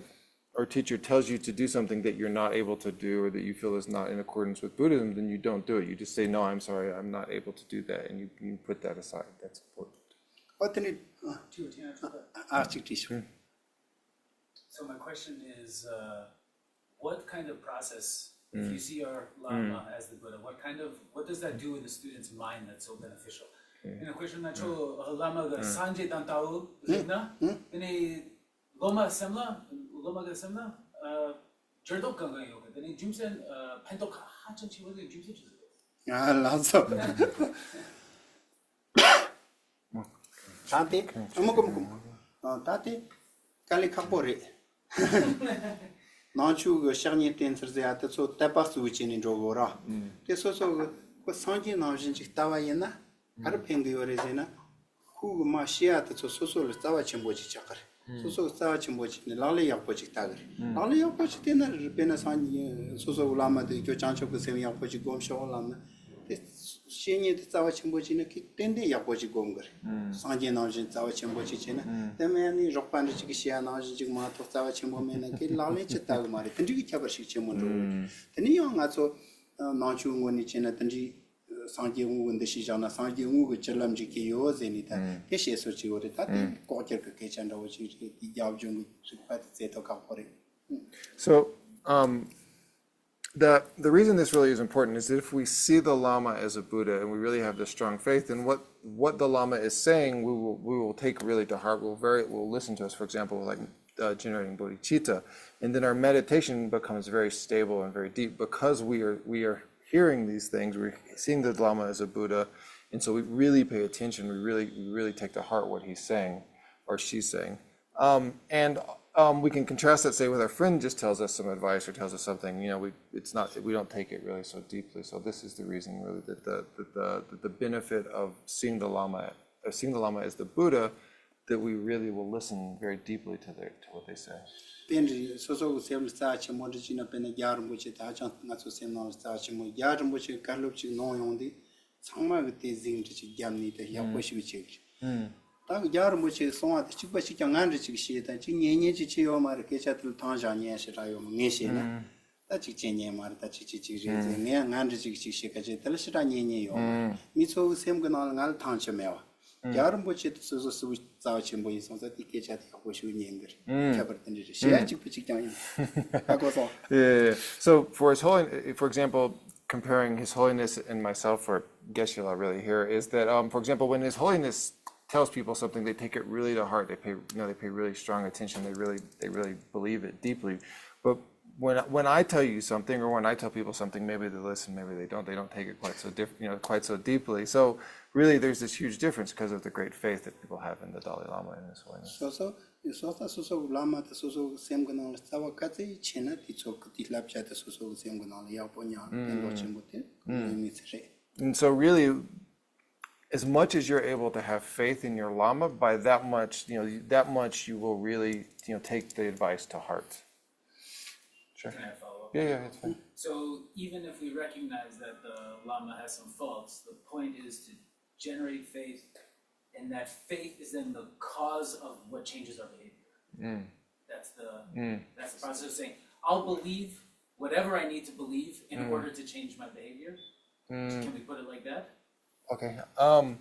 or teacher tells you to do something that you're not able to do or that you feel is not in accordance with Buddhism, then you don't do it. You just say, "No, I'm sorry, I'm not able to do that," and you, you put that aside. That's important. ཨོ་དེ་ནི་ཨ་ཅིག་དྲིས་ཤོག So my question is, uh, what kind of process, if you see your Lama as the Buddha, what kind of, what does that do in the student's mind that's so beneficial? And the question ན་ཁྱོད་བླ་མ་གི་སངས་རྒྱས་དང་ལྟ་བུ་ལེགས་ན། དེ་ནས་སློབ་མ་སེམས་ལ་སློབ་མ་གི་སེམས་ལ་ཨ་འགྱུར་ལྡོག་གང་གང་ཡོད་གི། དེ་ནས་རྒྱུ་མཚན་ཨ་ཕན་ཐོགས་ཧ་ཅང་ཆེ་བ་དེ་རྒྱུ་མཚན་ཅི་ཟིག་རེད། ང་ལགས་སོ། ད་དེ་ཨ་མ་ཀུམ་ཀུམ་ཨ་ད་དེ་དཀའ་ལས་ཁག་པོ་རེད། ནང་ཆོས་ཀྱི་ཕྱག་བརྙན་བསྟན་ཚུལ་ཟེར་ཡ་དེ་ཚོ་དད་པ་གཙོ་བོ་བྱས་ནས་འགྲོ་དགོས་ར། དེ་སོ་སོ་གི་ཁོ་སངས་རྒྱས་ནང་བཞིན་ཅིག་ལྟ་བ་ཡིན་ན་ག་རེ་ཕན་གི་ཡོད་རེད་ཟེར་ན། ཁོ་གི་མ་ཤེས་ཡ་དེ་ཚོ་སོ་སོ་ལ་རྩ་བ་ཆེན་པོ་ཅིག་ཆགས་ཀི་རེད། སོ་སོ་གི་རྩ་བ་ཆེན་པོ་ཅིག་ནས་ལག་ལེན་ཡག་པོ་ཅིག་ལྟ་གི་རེད། ལག་ལེན་ཡག་པོ་ཅིག་བསྟན་ན་རེད། དཔེར་ན་སངས་རྒྱས་སོ་སོ་གི་བླ་མ་དེ་ཁྱོད་བྱང་ཆུབ་ཀྱི་སེམས་ཡག་པོ་ཅིག་སྒོམ་ཤོག་ལབ་ན། དེ་བཤེས་གཉེན་དེ་རྩ་བ་ཆེན་པོ་ཅིག་ནི་ཁོས་ཏན་ཏན་ཡག་པོ་ཅིག་སྒོམ་གི་རེད། སངས་རྒྱས་ནང་བཞིན་རྩ་བ་ཆེན་པོ་ཅིག་བྱས་ན། དེ་མིན་ཡང་ནི་རོགས་པ་འདྲ་ཅིག་གིས་བཤད་ཡ་ནང་བཞིན་ཅིག་མ་གཏོགས་རྩ་བ་ཆེན་པོ་མེད་ན་ཁོས་ལག་ལེན་ཅི་ལྟ་གི་མ་རེད། དེ་འདྲ་གི་ཁྱད་པར་ཤུགས་ཆེན་པོ་འགྲོ་གི་རེད། དེ་ནས་ཡང་ང་ཚོ་ནང་ཆོས་ངོས་ནས་བྱས་ན་དེ་འདྲའི་སངས་རྒྱས་དངོས་ཀྱི་འདུ་ཤེས་བཞག་ན་སངས་རྒྱས་དངོས་ཀྱི་བཅུད་ལམ་ཅིག་གི་ཡོད་ཟེར་ནས་ད་དེ་བཤད་སྲོལ་ཅིག་ཡོད་རེད། ད་དེ་ལྐོག་གྱུར་གྱི་སྐད་ཆ་འདྲ་བོ་ཅིག་རེད། དེ་རྒྱབ་ལྗོངས་ཀྱི་ཚིག་པ་དེ་བཙལ་ཐུབ་ཁག་པོ་རེད། So, um, the the reason this really is important is that if we see the Lama as a Buddha and we really have this strong faith, then what what the Lama is saying, we will we will take really to heart. We'll very we'll listen to us. For example, like uh, generating bodhicitta, and then our meditation becomes very stable and very deep because we are we are hearing these things. We're seeing the Lama as a Buddha, and so we really pay attention. We really we really take to heart what he's saying or she's saying. Um, and um, we can contrast that, say, with our friend just tells us some advice or tells us something. You know, we it's not we don't take it really so deeply. So this is the reason, really, that the that the that the benefit of seeing the Lama, uh, seeing the Lama as the Buddha, that we really will listen very deeply to their to what they say. དཔེ་འདི་སོ་སོ་གི་སེམས་ལ་རྩ་ཆེན་པོ་འདྲ་ཅིག་ན། དཔེར་ན་རྒྱལ་བ་རིན་པོ་ཆེ་ད་ཅང་ང་ཚོ་སེམས་ནང་ལ་རྩ་ཆེན་པོ། རྒྱལ་བ་རིན་པོ་ཆེ་གི་བཀའ་སློབ་ཅིག་གནང་ཡོང་དུས། ཚང་མ་གི་དེ་གཟིགས་འདྲ་ཅིག་བརྒྱབ་ནས་དེ་ཡག་པོ་ཞིག་བྱེད་ཀྱི། ད་གི་རྒྱལ་བ་རིན་པོ་ཆེ་གི་གསུང་བ་དེ་གཅིག་པ་གཅིག་རྐྱང་ང་འདྲ་ཅིག་ཤེས་དང་གཅིག་ཉན་ཉན་ཅིག་ཅི་ཡོད་མ་རེད། སྐད་ཆ་དེ་ལ་ཐང་བཞག་ཉན་ཞེ་དྲག་ཡོད་མ་ངས་ཤེས་ན། ད་གཅིག་བྱེད་ཉན་མ་རེད། ད་གཅིག་གཅིག་གཅིག་རེད་ཟེར་ངས་ང་འདྲ་ཅིག་ཅིག་ཤེས་ཁ་ཅིག་དེ་ལ་ཞེ་དྲག་ཉན་ཉན་ཡོད་མ་རེད། མི་ཚོ་གི་སེམས་གི་ནང་ལ་ང་ལ་ཐང་ཆད་མེད་བ། རྒྱལ་བ་རིན་པོ་ཆེ་དེ་སོ་སོ་སུ་རྩ་བ་ཆེན་པོ་ཡིན་སོང་ཙང་དེ་སྐད་ཆ་དེ་ཡག་པོ་ཞིག་ཉན་གི་རེད། ཁྱད་པར་དེ་འདྲ་རེད། ཞེ་ཡ་གཅིག་པ་གཅིག་རྐྱང་ཡིན། ཧ་གོ་སོང་། Yeah, yeah, yeah. So for his holy, for example, comparing His Holiness and myself for Geshe-la really here is that, um, for example, when His Holiness tells people something, they take it really to heart. They pay, you know, they pay really strong attention. They really, they really believe it deeply. But when when I tell you something, or when I tell people something, maybe they listen, maybe they don't. They don't take it quite so diff, you know, quite so deeply. So really, there's this huge difference because of the great faith that people have in the Dalai Lama and His Holiness. So so. སོ་སོ་སོ་སོ་གི་བླ་མ་དང་སོ་སོ་གི་སེམས་ཀྱི་ནང་ལ་རྩ་བ་ག་ཚད་ཆེ་ན་དེ་ཚོ་གི་དེ་བསླབ་བྱ་དེ་སོ་སོ་གི་སེམས་ཀྱི་ནང་ལ་ཡག་པོ་ཉར་ཕན་ཐོགས་ཆེན་པོ་དེ་ཡོད་མི་ཚེ་རེད། And so really, as much as you're able to have faith in your Lama, by that much, you know, that much you will really, you know, take the advice to heart. Sure. Can I follow up? Yeah, yeah, it's fine. So even if we recognize that the Lama has some faults, the point is to generate faith, and that faith is then the cause of what changes our behavior. That's the that's the process of saying, I'll believe whatever I need to believe in order to change my behavior. Can we put it like that? Okay. Um,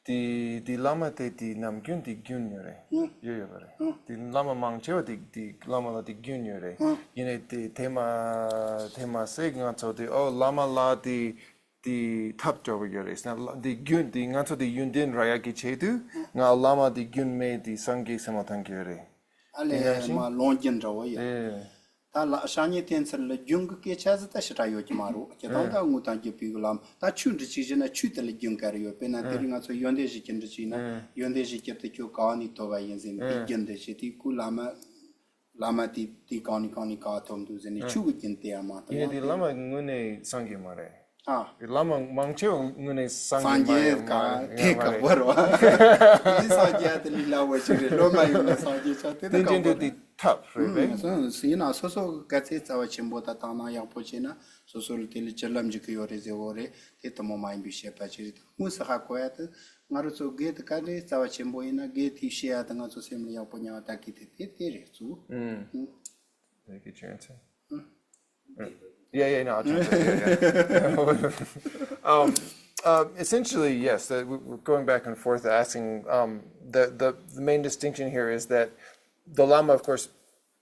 དེ་དེ་བླ་མ་དེ་དེ་ནམ་རྒྱུན་དེ་རྒྱུན་ཡོད་རེད། ཡོད་ཡོད་པ་རེད། དེ་བླ་མ་མང་ཆེ་བ་དེ་དེ་བླ་མ་ལ་དེ་རྒྱུན་ཡོད་རེད། ཡིན་ནའི་དེ་དེ་མ་དེ་མ་ཟད་ང་ཚོ་དེ་ཨོ་བླ་མ་ལ་དེ་དེ་ཐབས་སྐྱོ་བོ་ཡོད་རེད། ན་དེ་རྒྱུན་དེ་ང་ཚོ་དེ་ཡོན་ཏན་རག་ཡག་གི་ཆེད་དུ་ང་བླ་མ་དེ་རྒྱུན་མེད་དེ་སངས་རྒྱས་སེམས་ལ་ཐང་གི་ཡོད་རེད། ཨ་དེ་འདྲ་ལས་ཞིག་མ་ལོང་རྒྱུན་འདྲ་བོ་ཡོད། ཨེ། ད་ལ་སང་ཉིན་བསྟན་ཚུལ་ལ་རྒྱུན་གྱི་སྐད་ཆ་ཟིག་ད་ཞེ་དྲག་ཡོད་ཀྱི་མ་རེད། སྤྱིར་བཏང་ད་དངོས་དང་བརྒྱུད་པའི་ལམ་ད་ཆོས་འདི་གཅིག་བྱས་ན་ཆོས་དེ་ལ་རྒྱུན་ག་རེ་ཡོད། དཔེར་ན་དེ་རིང་ང་ཚོ་ཡོན་ཏན་གཞི་ཀྱི་འདི་བྱས་ན་ཡོན་ཏན་གཞི་ཀྱི་དེ་ཁྱོད་ག་བ་ནས་ཐོབ་པ་ཡིན་ཟེར་ནས་དེ་རྒྱུན་འདི་བྱས་དེ་ཁོའི་བླ་མ་བླ་མ་དེ་དེ་གང་ནས་གང་ནས་ག་བ་ཐོབ་འདུག་ཟེར་ནས་ཆོས་ཀྱི་རྒྱུན་དེ་ཡང་མ་ཐོབ་ཡིན་ཡང་དེ་དེ་བླ་མ་དངོས་གནས་སངས་རྒྱས་མ་རེད། ཨ། བླ་མ་མང་ཆེ་བ་དངོས་གནས་སངས་རྒྱས་སངས་རྒྱས་མ་ཡིན་མ་ག་ཡིན་དེ་མ་ག་རེད། པར་བ། དེ་སངས་རྒྱས་དེ་ལས་སླ་བོ་ཞིག་རེད། སློབ་མ་ཡིན་ན་སངས་རྒྱས་ཆགས་དེ་དེ་དེ་ག་འདྲ་པར་དེ་རེད། ཐབས་རེད་པས། ཨུམ་སོ་ཡིན་ན་སོ་སོ་ག་ཚད་རྩ་བ་ཆེན་པོ་དང་དང་ན་ཡག་པོ་བྱས་ན་སོ་སོ་ལ་དེ་ལས་ཅི་ལབ་འཇུག་གི་ཡོད་རེད་ཟེར་བོ་རེད། དེ་དུ་མོ་མ་ཡིན་པའི་བཤད་པ་ཅིག་རེད། དངོས་སུ་ཧ་གོ་ཡ་དེ་ང་རང་ཚོ་དགེ་དེ་ག་འདྲའི་རྩ་བ་ཆེན་པོ་ཡིན་ན་དགེ་དེ་བཤད་ཡ་དེ་ང་ཚོ་སེམས་ལ་ཡག་པོ་ཉར་བ་ད་གི་དེ་དེ་དེ་རེད་གཙོ་བོ། ཨུམ། ཨུམ། Did I get your answer? Yeah, yeah, no, I'll translate it, yeah. Um, uh, essentially, yes, that we- we're going back and forth asking. Um, the, the, the main distinction here is that the Lama, of course,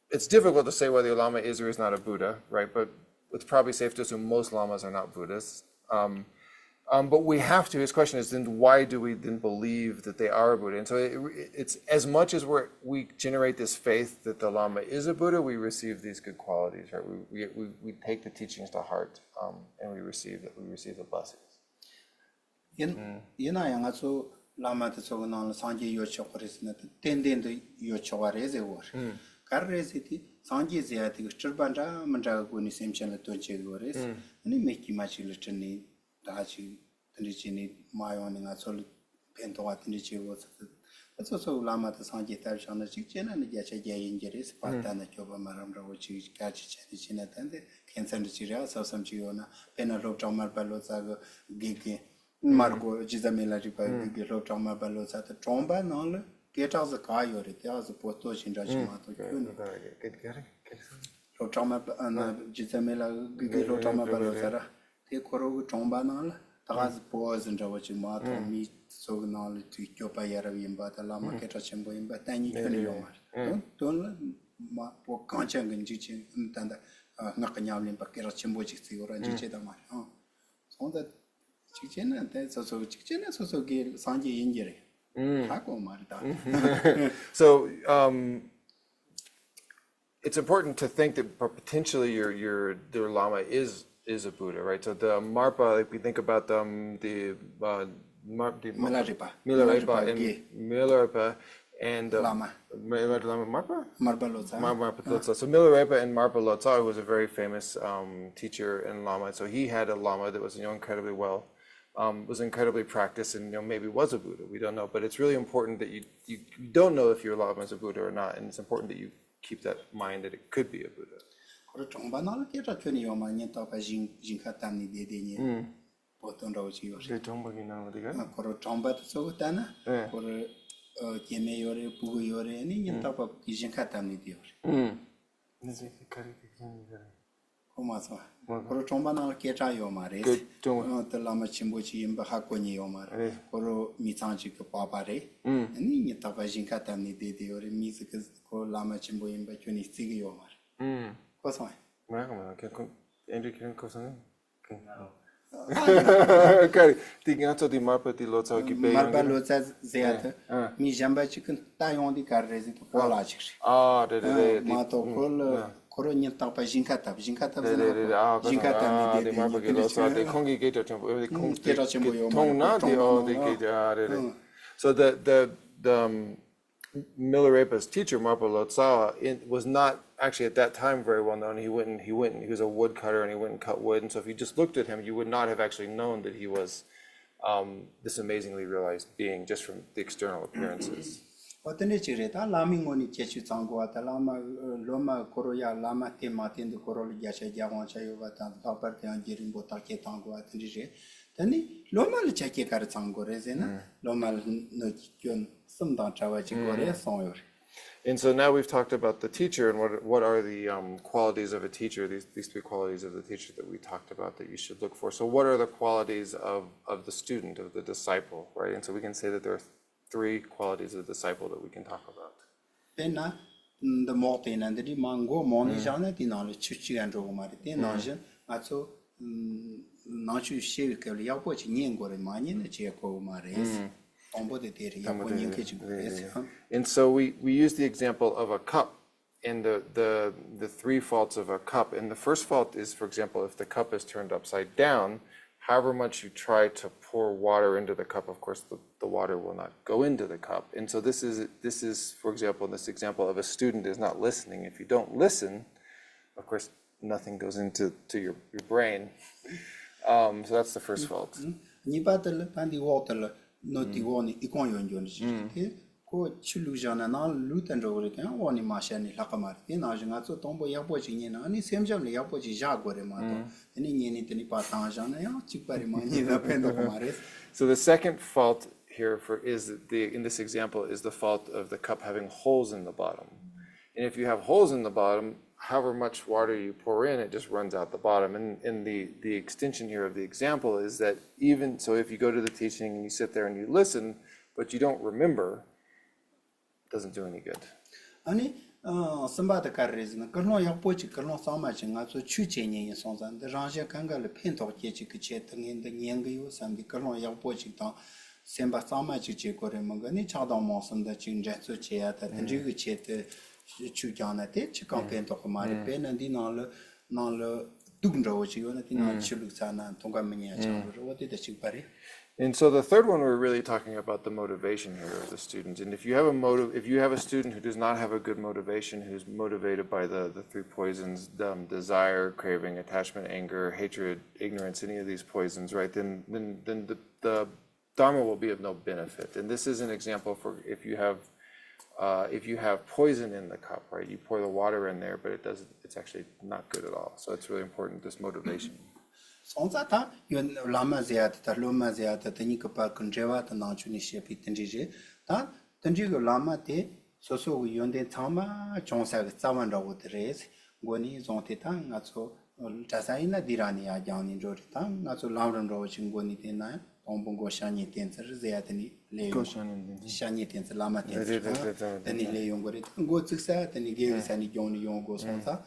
it's difficult to say whether the Lama is or is not a Buddha, right? But it's probably safe to assume most Lamas are not Buddhists. Um, um, but we have to, his question is, then why do we then believe that they are a Buddha? And so it, it's as much as we're, we generate this faith that the Lama is a Buddha, we receive these good qualities, right? We, we, we, we take the teachings to heart, um, and we receive that, we receive the blessings. ཡིན་ཡིན་ན་ཡང་ང་ཚོ་བླ་མ་དེ་ཚོ་གི་ནང་ལ་སངས་རྒྱས་ཡོད་ཆོག་གི་རེད་ཟེར་ན་དེ་ཏན་ཏན་དུ་ཡོད་ཆོག་པ་རེད་ཟེར་བོ་རེད། ག་རེ་རེད་ཟེར་དུས་སངས་རྒྱས་ཟེར་ཡ་དེ་གི་སྤྲུལ་པ་འདྲ་མི་འདྲ་གི་སྒོ་ནས་སེམས་ཅན་ལ་སྟོན་བྱེད་གི་ཡོད་རེད། ཨ་ནི་མི་དཀྱུས་མ་ཅིག་ལ་སྤྲུལ་ནས་ད་ཅིག་དེ་འདྲ་བྱས་ནས་མ་ཡོང་ནས་ང་ཚོ་ལ་ཕན་ཐོགས་པ་དེ་འདྲ་བྱེད་དགོས་ཚུལ་དེ། ད་ཚོ་ཚོ་བླ་མ་དང་སངས་རྒྱས་ལྟ་བུ་བཞག་ན་གཅིག་བྱས་ན་ནི་བརྒྱ་ཆ་བརྒྱ་ཡིན་གྱི་རེད་ཟེར་བ། ད་ནི་སྐྱོབ་པ་མ་རམ་འདྲ་བོ་ཅིག་ག་ཅིག་བྱས་ནས་བྱས་ན་ད་འདི་ཁྱད་མཚར་འདྲ་ཅིག་རེད་བསམ་བསམ་ཅིག་ཡོད་ན། དཔེར་ན་སློབ་གྲྭ་མར་པ་ལོ་ཙཱ་གི་དགེ་རྒན་མར་གོ་རྗེ་བཙུན་མི་ལ་རས་པ་གི་སློབ་གྲྭ་མར་པ་ལོ་ཙཱ་དེ་གྲོང་པ་ནང་ལ་སྐད་གྲགས་སུ་ག་ཡོད་རེད། དེ་ཨ་ཟི་པོ་ཏོ་ཞིག་འདྲ་ཞིག་མ་གཏོགས་ཁྱོད་ནི་སློབ་གྲྭ་མར་པ་ཨ་ན་རྗེ་བཙུན་མི་ལ་གི་གི་སློབ་གྲྭ་མར་པ་ལོ་ཙཱ་ར་དེ་ཁོ་རོ་གི་གྲོང་པ་ནང་ལ་ད་ག་ཟི་པོ་ཨ་ཟི་འདྲ་བོ་ཅིག་མ་གཏོགས་མི་ཚོ་གི་ནང་ལ་དུས་སྐྱོབ་པ་ཡ་རབས་ཡིན་པ་དང་བླ་མ་སྐད་གྲགས་ཆེན་པོ་ཡིན་པ་གཏན་ཉིད་ཁྱོན་ནས་ཡོད་མ་རེད། དོན་དོན་ལ་མ་པོ་གང་ཅན་གི་འཇིགས་ཆེན་ད་ད་སྔགས་ཀྱི་ཉམས་ལེན་པ་སྐད་གྲགས་ཆེན་པོ་ཅིག་བརྩི་ཡོད་ར་འཇིགས་ཆེ་ད་མ་རེད། ཨང་། སོང་ད། གཅིག་བྱས་ན་དེ་སོ་སོ་གཅིག་བྱས་ན་སོ་སོ་གི་སངས་རྒྱས་ཡིན་གྱི་རེད། ཧ་གོ་མ་རེད་ད། So, um, it's important to think that p- potentially your your your Lama is is a Buddha, right? So the Marpa, if we think about them, the uh, Mar- the མི་ལ་རས་པ། མི་ལ་རས་པ་མི་ལ་རས་པ་and གི་མི་ལ་རས་པ and uh, བླ་མ། མི་ལ་རས་པ་མར་པ། མར་པ་ལོ་ཙཱ། Mar- Marpa Lotsa. So Milarepa and Marpa Lotsa, who was a very famous um, teacher and lama, so he had a lama that was, you know, incredibly well, um, was incredibly practiced, and, you know, maybe was a Buddha. We don't know, but it's really important that you you don't know if your lama is a Buddha or not, and it's important that you keep that in mind that it could be a Buddha. ཁོ་རང་གྲོང་པ་ནང་ལ་སྐད་གྲགས་ཁྱོན་ནས་ཡོད་མ་རེད། ཉིན་རྟག་པར་ཞིང་ཞིང་ཁ་བཏབ་ནས་བསྡད་བསྡད་ཉིན། པོ་ཏོ་འདྲ་བོ་ཅིག་ཡོད་རེད། དེ་གྲོང་པ་གི་ནང་ལ་དེ་ག་ཨ་ཁོ་རང་གྲོང་པ་དེ་ཚོ་གི་ལྟ་ན། ཨེ། ཁོ་རང་ཨ་སྐྱེ་དམན་ཡོད་རེད། ཕྲུ་གུ་ཡོད་རེད། ཨ་ནི་ཉིན་རྟག་པར་གི་ཞིང་ཁ་བཏབ་ནས་བསྡད་ཡོད་རེད། ཨུམ། ནི་ཟེར་གི་ག་རེ་གི་ཁྱོན་ནས་ག་རེ། ཁོ་མ་སོང་། མ་ཁོ་རང་གྲོང་པ་ནང་ལ་སྐད་གྲགས་ཡོད་མ་རེད། སྐད་གྲགས་ཨ་དེ་བླ་མ་ཆེན་པོ་ཅིག་ཡིན་པ་ཧ་གོ་མྱོང་ཡོད་མ་རེད། རེད། ཁོ་རང་མི་ཚང་ཅིག་གི་པ་ཕ་རེད། ཨུམ། ཨ་ནི་ཉིན་རྟག་པར་ཞིང་ཁ་བཏབ་ནས་བསྡད་བསྡད་ཡོད་རེད། མི་ཟིག་གིས་ཁོ་བླ་མ་ཆེན་པོ་ཡིན་པ་ཁྱོན་ནས་བརྩི་གི་ཡོད་མ་རེད། ཨུམ། གོ་སོང་ངས། མ་གོ་མ་གོ་ཁྱེད་ཁོ་ཨེ་འདྲ་ཁྱེད་ཁོ་སོང་ངས། ག་རེ། དེ་ང་ཚོ་དེ་མར་པ་དེ་ལོ་ཙཱ་གི་དཔེ་མར་པ་ཡོང་གི་ལོ་ཙཱ་ཟེར་ཡ་དེ་ཨ། མི་གཞན་པ་ཅིག་གིས་ལྟ་ཡོང་དུས་ག་རེ་རེད་ཟེར་དུས་སྤོ་ལགས་ཅིག་རེད། ཨ་རེད་རེད་རེད། མ་གཏོགས་ཁོ་ལ་ཨ། ཁོ་རང་ཉིན་རྟག་པར་ཞིང་ཁ་བཏབ། ཞིང་ཁ་བཏབ་ཟེར་ན་རེད་རེད་རེད། ཨ་ཁོ་ཞིང་ཁ་བཏབ་ནས་ཨ་བསྡད་དེ་དེ་མར་པ་གི་ལོ་ཙཱ་དེ་ཁོང་གི་སྐད་གྲགས་ཆེན་པོ་ཨེ་ཁོང་སྐད་གྲགས་ཆེན་པོ་ཡོད་མ་མཐོང་ན་དེ་ཨོ་དེ་སྐད་ཨ་རེད་རེད། So the the the um, Milarepa's teacher, Marpa Lotsawa, in, was not actually at that time very well known. He went, and, he went, and he was a woodcutter, and he went and cut wood. And so, if you just looked at him, you would not have actually known that he was um, this amazingly realized being just from the external appearances. ཨོ་དེ་འདྲ་ཅིག་རེད། ད་བླ་མའི་ངོས་ནས་ཁྱད་ཆོས་ཚང་དགོས་པ་དང་། བླ་མ་སློབ་མ་ཁོ་རང་ཡ་བླ་མ་བསྟེན་མ་བསྟེན་དུ་ཁོ་རང་ལ་བརྒྱ་ཆ་བརྒྱ་དབང་ཆ་ཡོད་པ་དང་། ལྷག་པར་དུ་ཡང་རྒྱུན་རིང་པོ་བརྟག་དཔྱད་གཏང་དགོས་པ་དེ་འདྲ་རེད། དེ་ནི་སློབ་མ་ལ་ཆ་རྐྱེན་ག་རེ་ཚང་དགོས་རེད་ཟེར་ན། སློབ་མ་ལ་གནོད་སྐྱོན་གསུམ་དང་བྲལ་བ་ཅིག་དགོས་རེད་གསུངས་ཡོད་རེད། And so now we've talked about the teacher and what, what are the um, qualities of a teacher, these, these three qualities of the teacher that we talked about that you should look for. So, what are the qualities of, of the student, of the disciple, right? And so we can say that there are three qualities of the disciple that we can talk about. དཔེར་ན། འདི་མོག་དེ་ན་འདི་འདྲའི་མ་མགོ་མོག་ནས་བཞག་ན་དེའི་ནང་ལ་ཆུ་གཅིག་ཡང་འགྲོ་གི་མ་རེད། དེ་ནང་བཞིན་ང་ཚོ་ནང་ཆོས་བཤད་པའི་སྐབས་ལ་ཡག་པོ་ཅིག་ཉན་དགོས་རེད། མ་ཉན་ན་བྱེད་གོ་གི་མ་རེད། དང་པོ་དེ་དེ་རེད། ཡག་པོ་ཉན་མཁན་ཅིག་དགོས་རེད། And so we, we use the example of a cup and the, the, the three faults of a cup. And the first fault is, for example, if the cup is turned upside down, however much you try to pour water into the cup, of course, the, the water will not go into the cup. And so this is, this is, for example, this example of a student is not listening. If you don't listen, of course, nothing goes into to your, your brain. Um, so that's the first fault. གཉིས་པ་དེ་ལ་ད་འདི་འོག་དེ་ལ་སྣོད་དེའི་འོག་ནས་ཨི་ཁུང་ཡོད་འགྱོ་ནི་ཞིག་རེད་དེ། ཁོ་ཆུ་བླུགས་བཞག་ན་ནང་ལུད་དུ་འགྲོ་གི་རེད། དེ་ཡང་འོག་ནས་མར་ཤར་ནས་ལྷག་གི་མ་རེད། དེ་ནང་བཞིན་ང་ཚོ་དང་པོ་ཡག་པོ་ཞིག་ཉན་ན་ཨ་ནི་སེམས་ཅན་ལ་ཡག་པོ་ཞིག་བཞག་དགོས་རེད་མ་གཏོགས་དེ་ནས་ཉན་ནས་དེ་ནས་པར་བཏང་བཞག་ན་ཡང་གཅིག་པ་རེད། མ་ཉན་ན་ཕན་ཐོགས་གི་མ་རེད། So the second fault here for is the in this example is the fault of the cup having holes in the bottom. And if you have holes in the bottom, however much water you pour in, it just runs out the bottom. And, and the, the extension here of the example is that even so, if you go to the teaching and you sit there and you listen, but you don't remember, it doesn't do any good. ཨ་ནི། གསུམ་པ་དེ་ག་རེ་རེད་ཟེར་ན། ཀུན་སློང་ཡག་པོ་ཅིག་ཀུན་སློང་གཙང་མ་ཅིག་ང་ཚོ་ཆོས་བྱེད་མཁན་ཡིན་སོང་ཙང་། འདི་རང་གཞན་གང་ག་ལ་ཕན་ཐོགས་སྐྱེད་ཅིག་གི་ཆེད་དུ་ངས་འདི་ཉན་གི་ཡོད་བསམ་པའི་ཀུན་སློང་ཡག་པོ་ཅིག་དང་སེམས་པ་གཙང་མ་ཅིག་བྱེད་དགོས་རེད། མི་འགའ་ནི་ཆགས་སྡང་རྨོངས་གསུམ་དང་ཅིག་འགྲན་རྩོད་བྱེད་ཡ་ད་དེ་འདྲའི་གི་ཆེད་དུ་ཆོས་སྦྱངས་ན་དེ་ཅི་གང་ཕན་ཐོགས་གི་མ་རེད། དཔེར་ན་འདི་ནང་ལ་ནང་ལ་དུག་འདྲ་བོ་ཅིག་ཡོད་ན་དེ་ནང་ཆུ་བླུགས་ཚར་ན་མཐོང་ག་མི་ཉན་ཡ་ཆགས་འགྲོ་རེད། འོ་དེ་དང་གཅིག་པ་རེད། And so the third one, we're really talking about the motivation here of the student. And if you have a motive, if you have a student who does not have a good motivation, who's motivated by the, the three poisons, um, desire, craving, attachment, anger, hatred, ignorance, any of these poisons, right? Then, then, then the, the Dharma will be of no benefit. And this is an example for if you have, uh, if you have poison in the cup, right? You pour the water in there, but it doesn't. It's actually not good at all. So it's really important, this motivation. སོང་ཙང་ད་ཡོན་བླ་མ་ཟེར་ཡ་དེ་དང་སློབ་མ་ཟེར་ཡ་དེ་དེ་གཉིས་ཀྱི་བར་གྱི་འབྲེལ་བ་དེ་ནང་ཆོས་ནས་བཤད་པའི་དེ་འདྲ་རེད། ད་དེ་འདྲའི་གི་བླ་མ་དེ་སོ་སོ་གི་ཡོན་ཏན་ཚང་མ་བྱུང་ས་གི་རྩ་བ་འདྲ་བོ་དེ་རེད། མགོ་ནས་བཟུང་སྟེ་ད་ང་ཚོ་གྲྭ་ས་ཡིན་ན་འདི་ར་ནས་ཡར་སྦྱངས་ནས་འགྲོ་རེད། ད་ང་ཚོ་ལམ་རིམ་འདྲ་བོ་ཞིག་མགོ་ནས་བསྟན་ན་ཡང་དང་པོ་མགོ་ཤ་ཉེ་བསྟེན་ཚུལ་ཟེར་ཡ་དེ་ནས་ལས་ཡོང་། ཤ་ཉེ་བསྟེན་ཚུལ་བླ་མ་བསྟེན་ཚུལ་དང་དེ་ནས་ལས་ཡོང་གི་རེད། ད་མགོ་བཙུགས་ས་དེ་ནས་དགེ་བའི་ས་ནས་སྦྱོང་ནས་ཡོང་དགོས་སོང་ཙང་།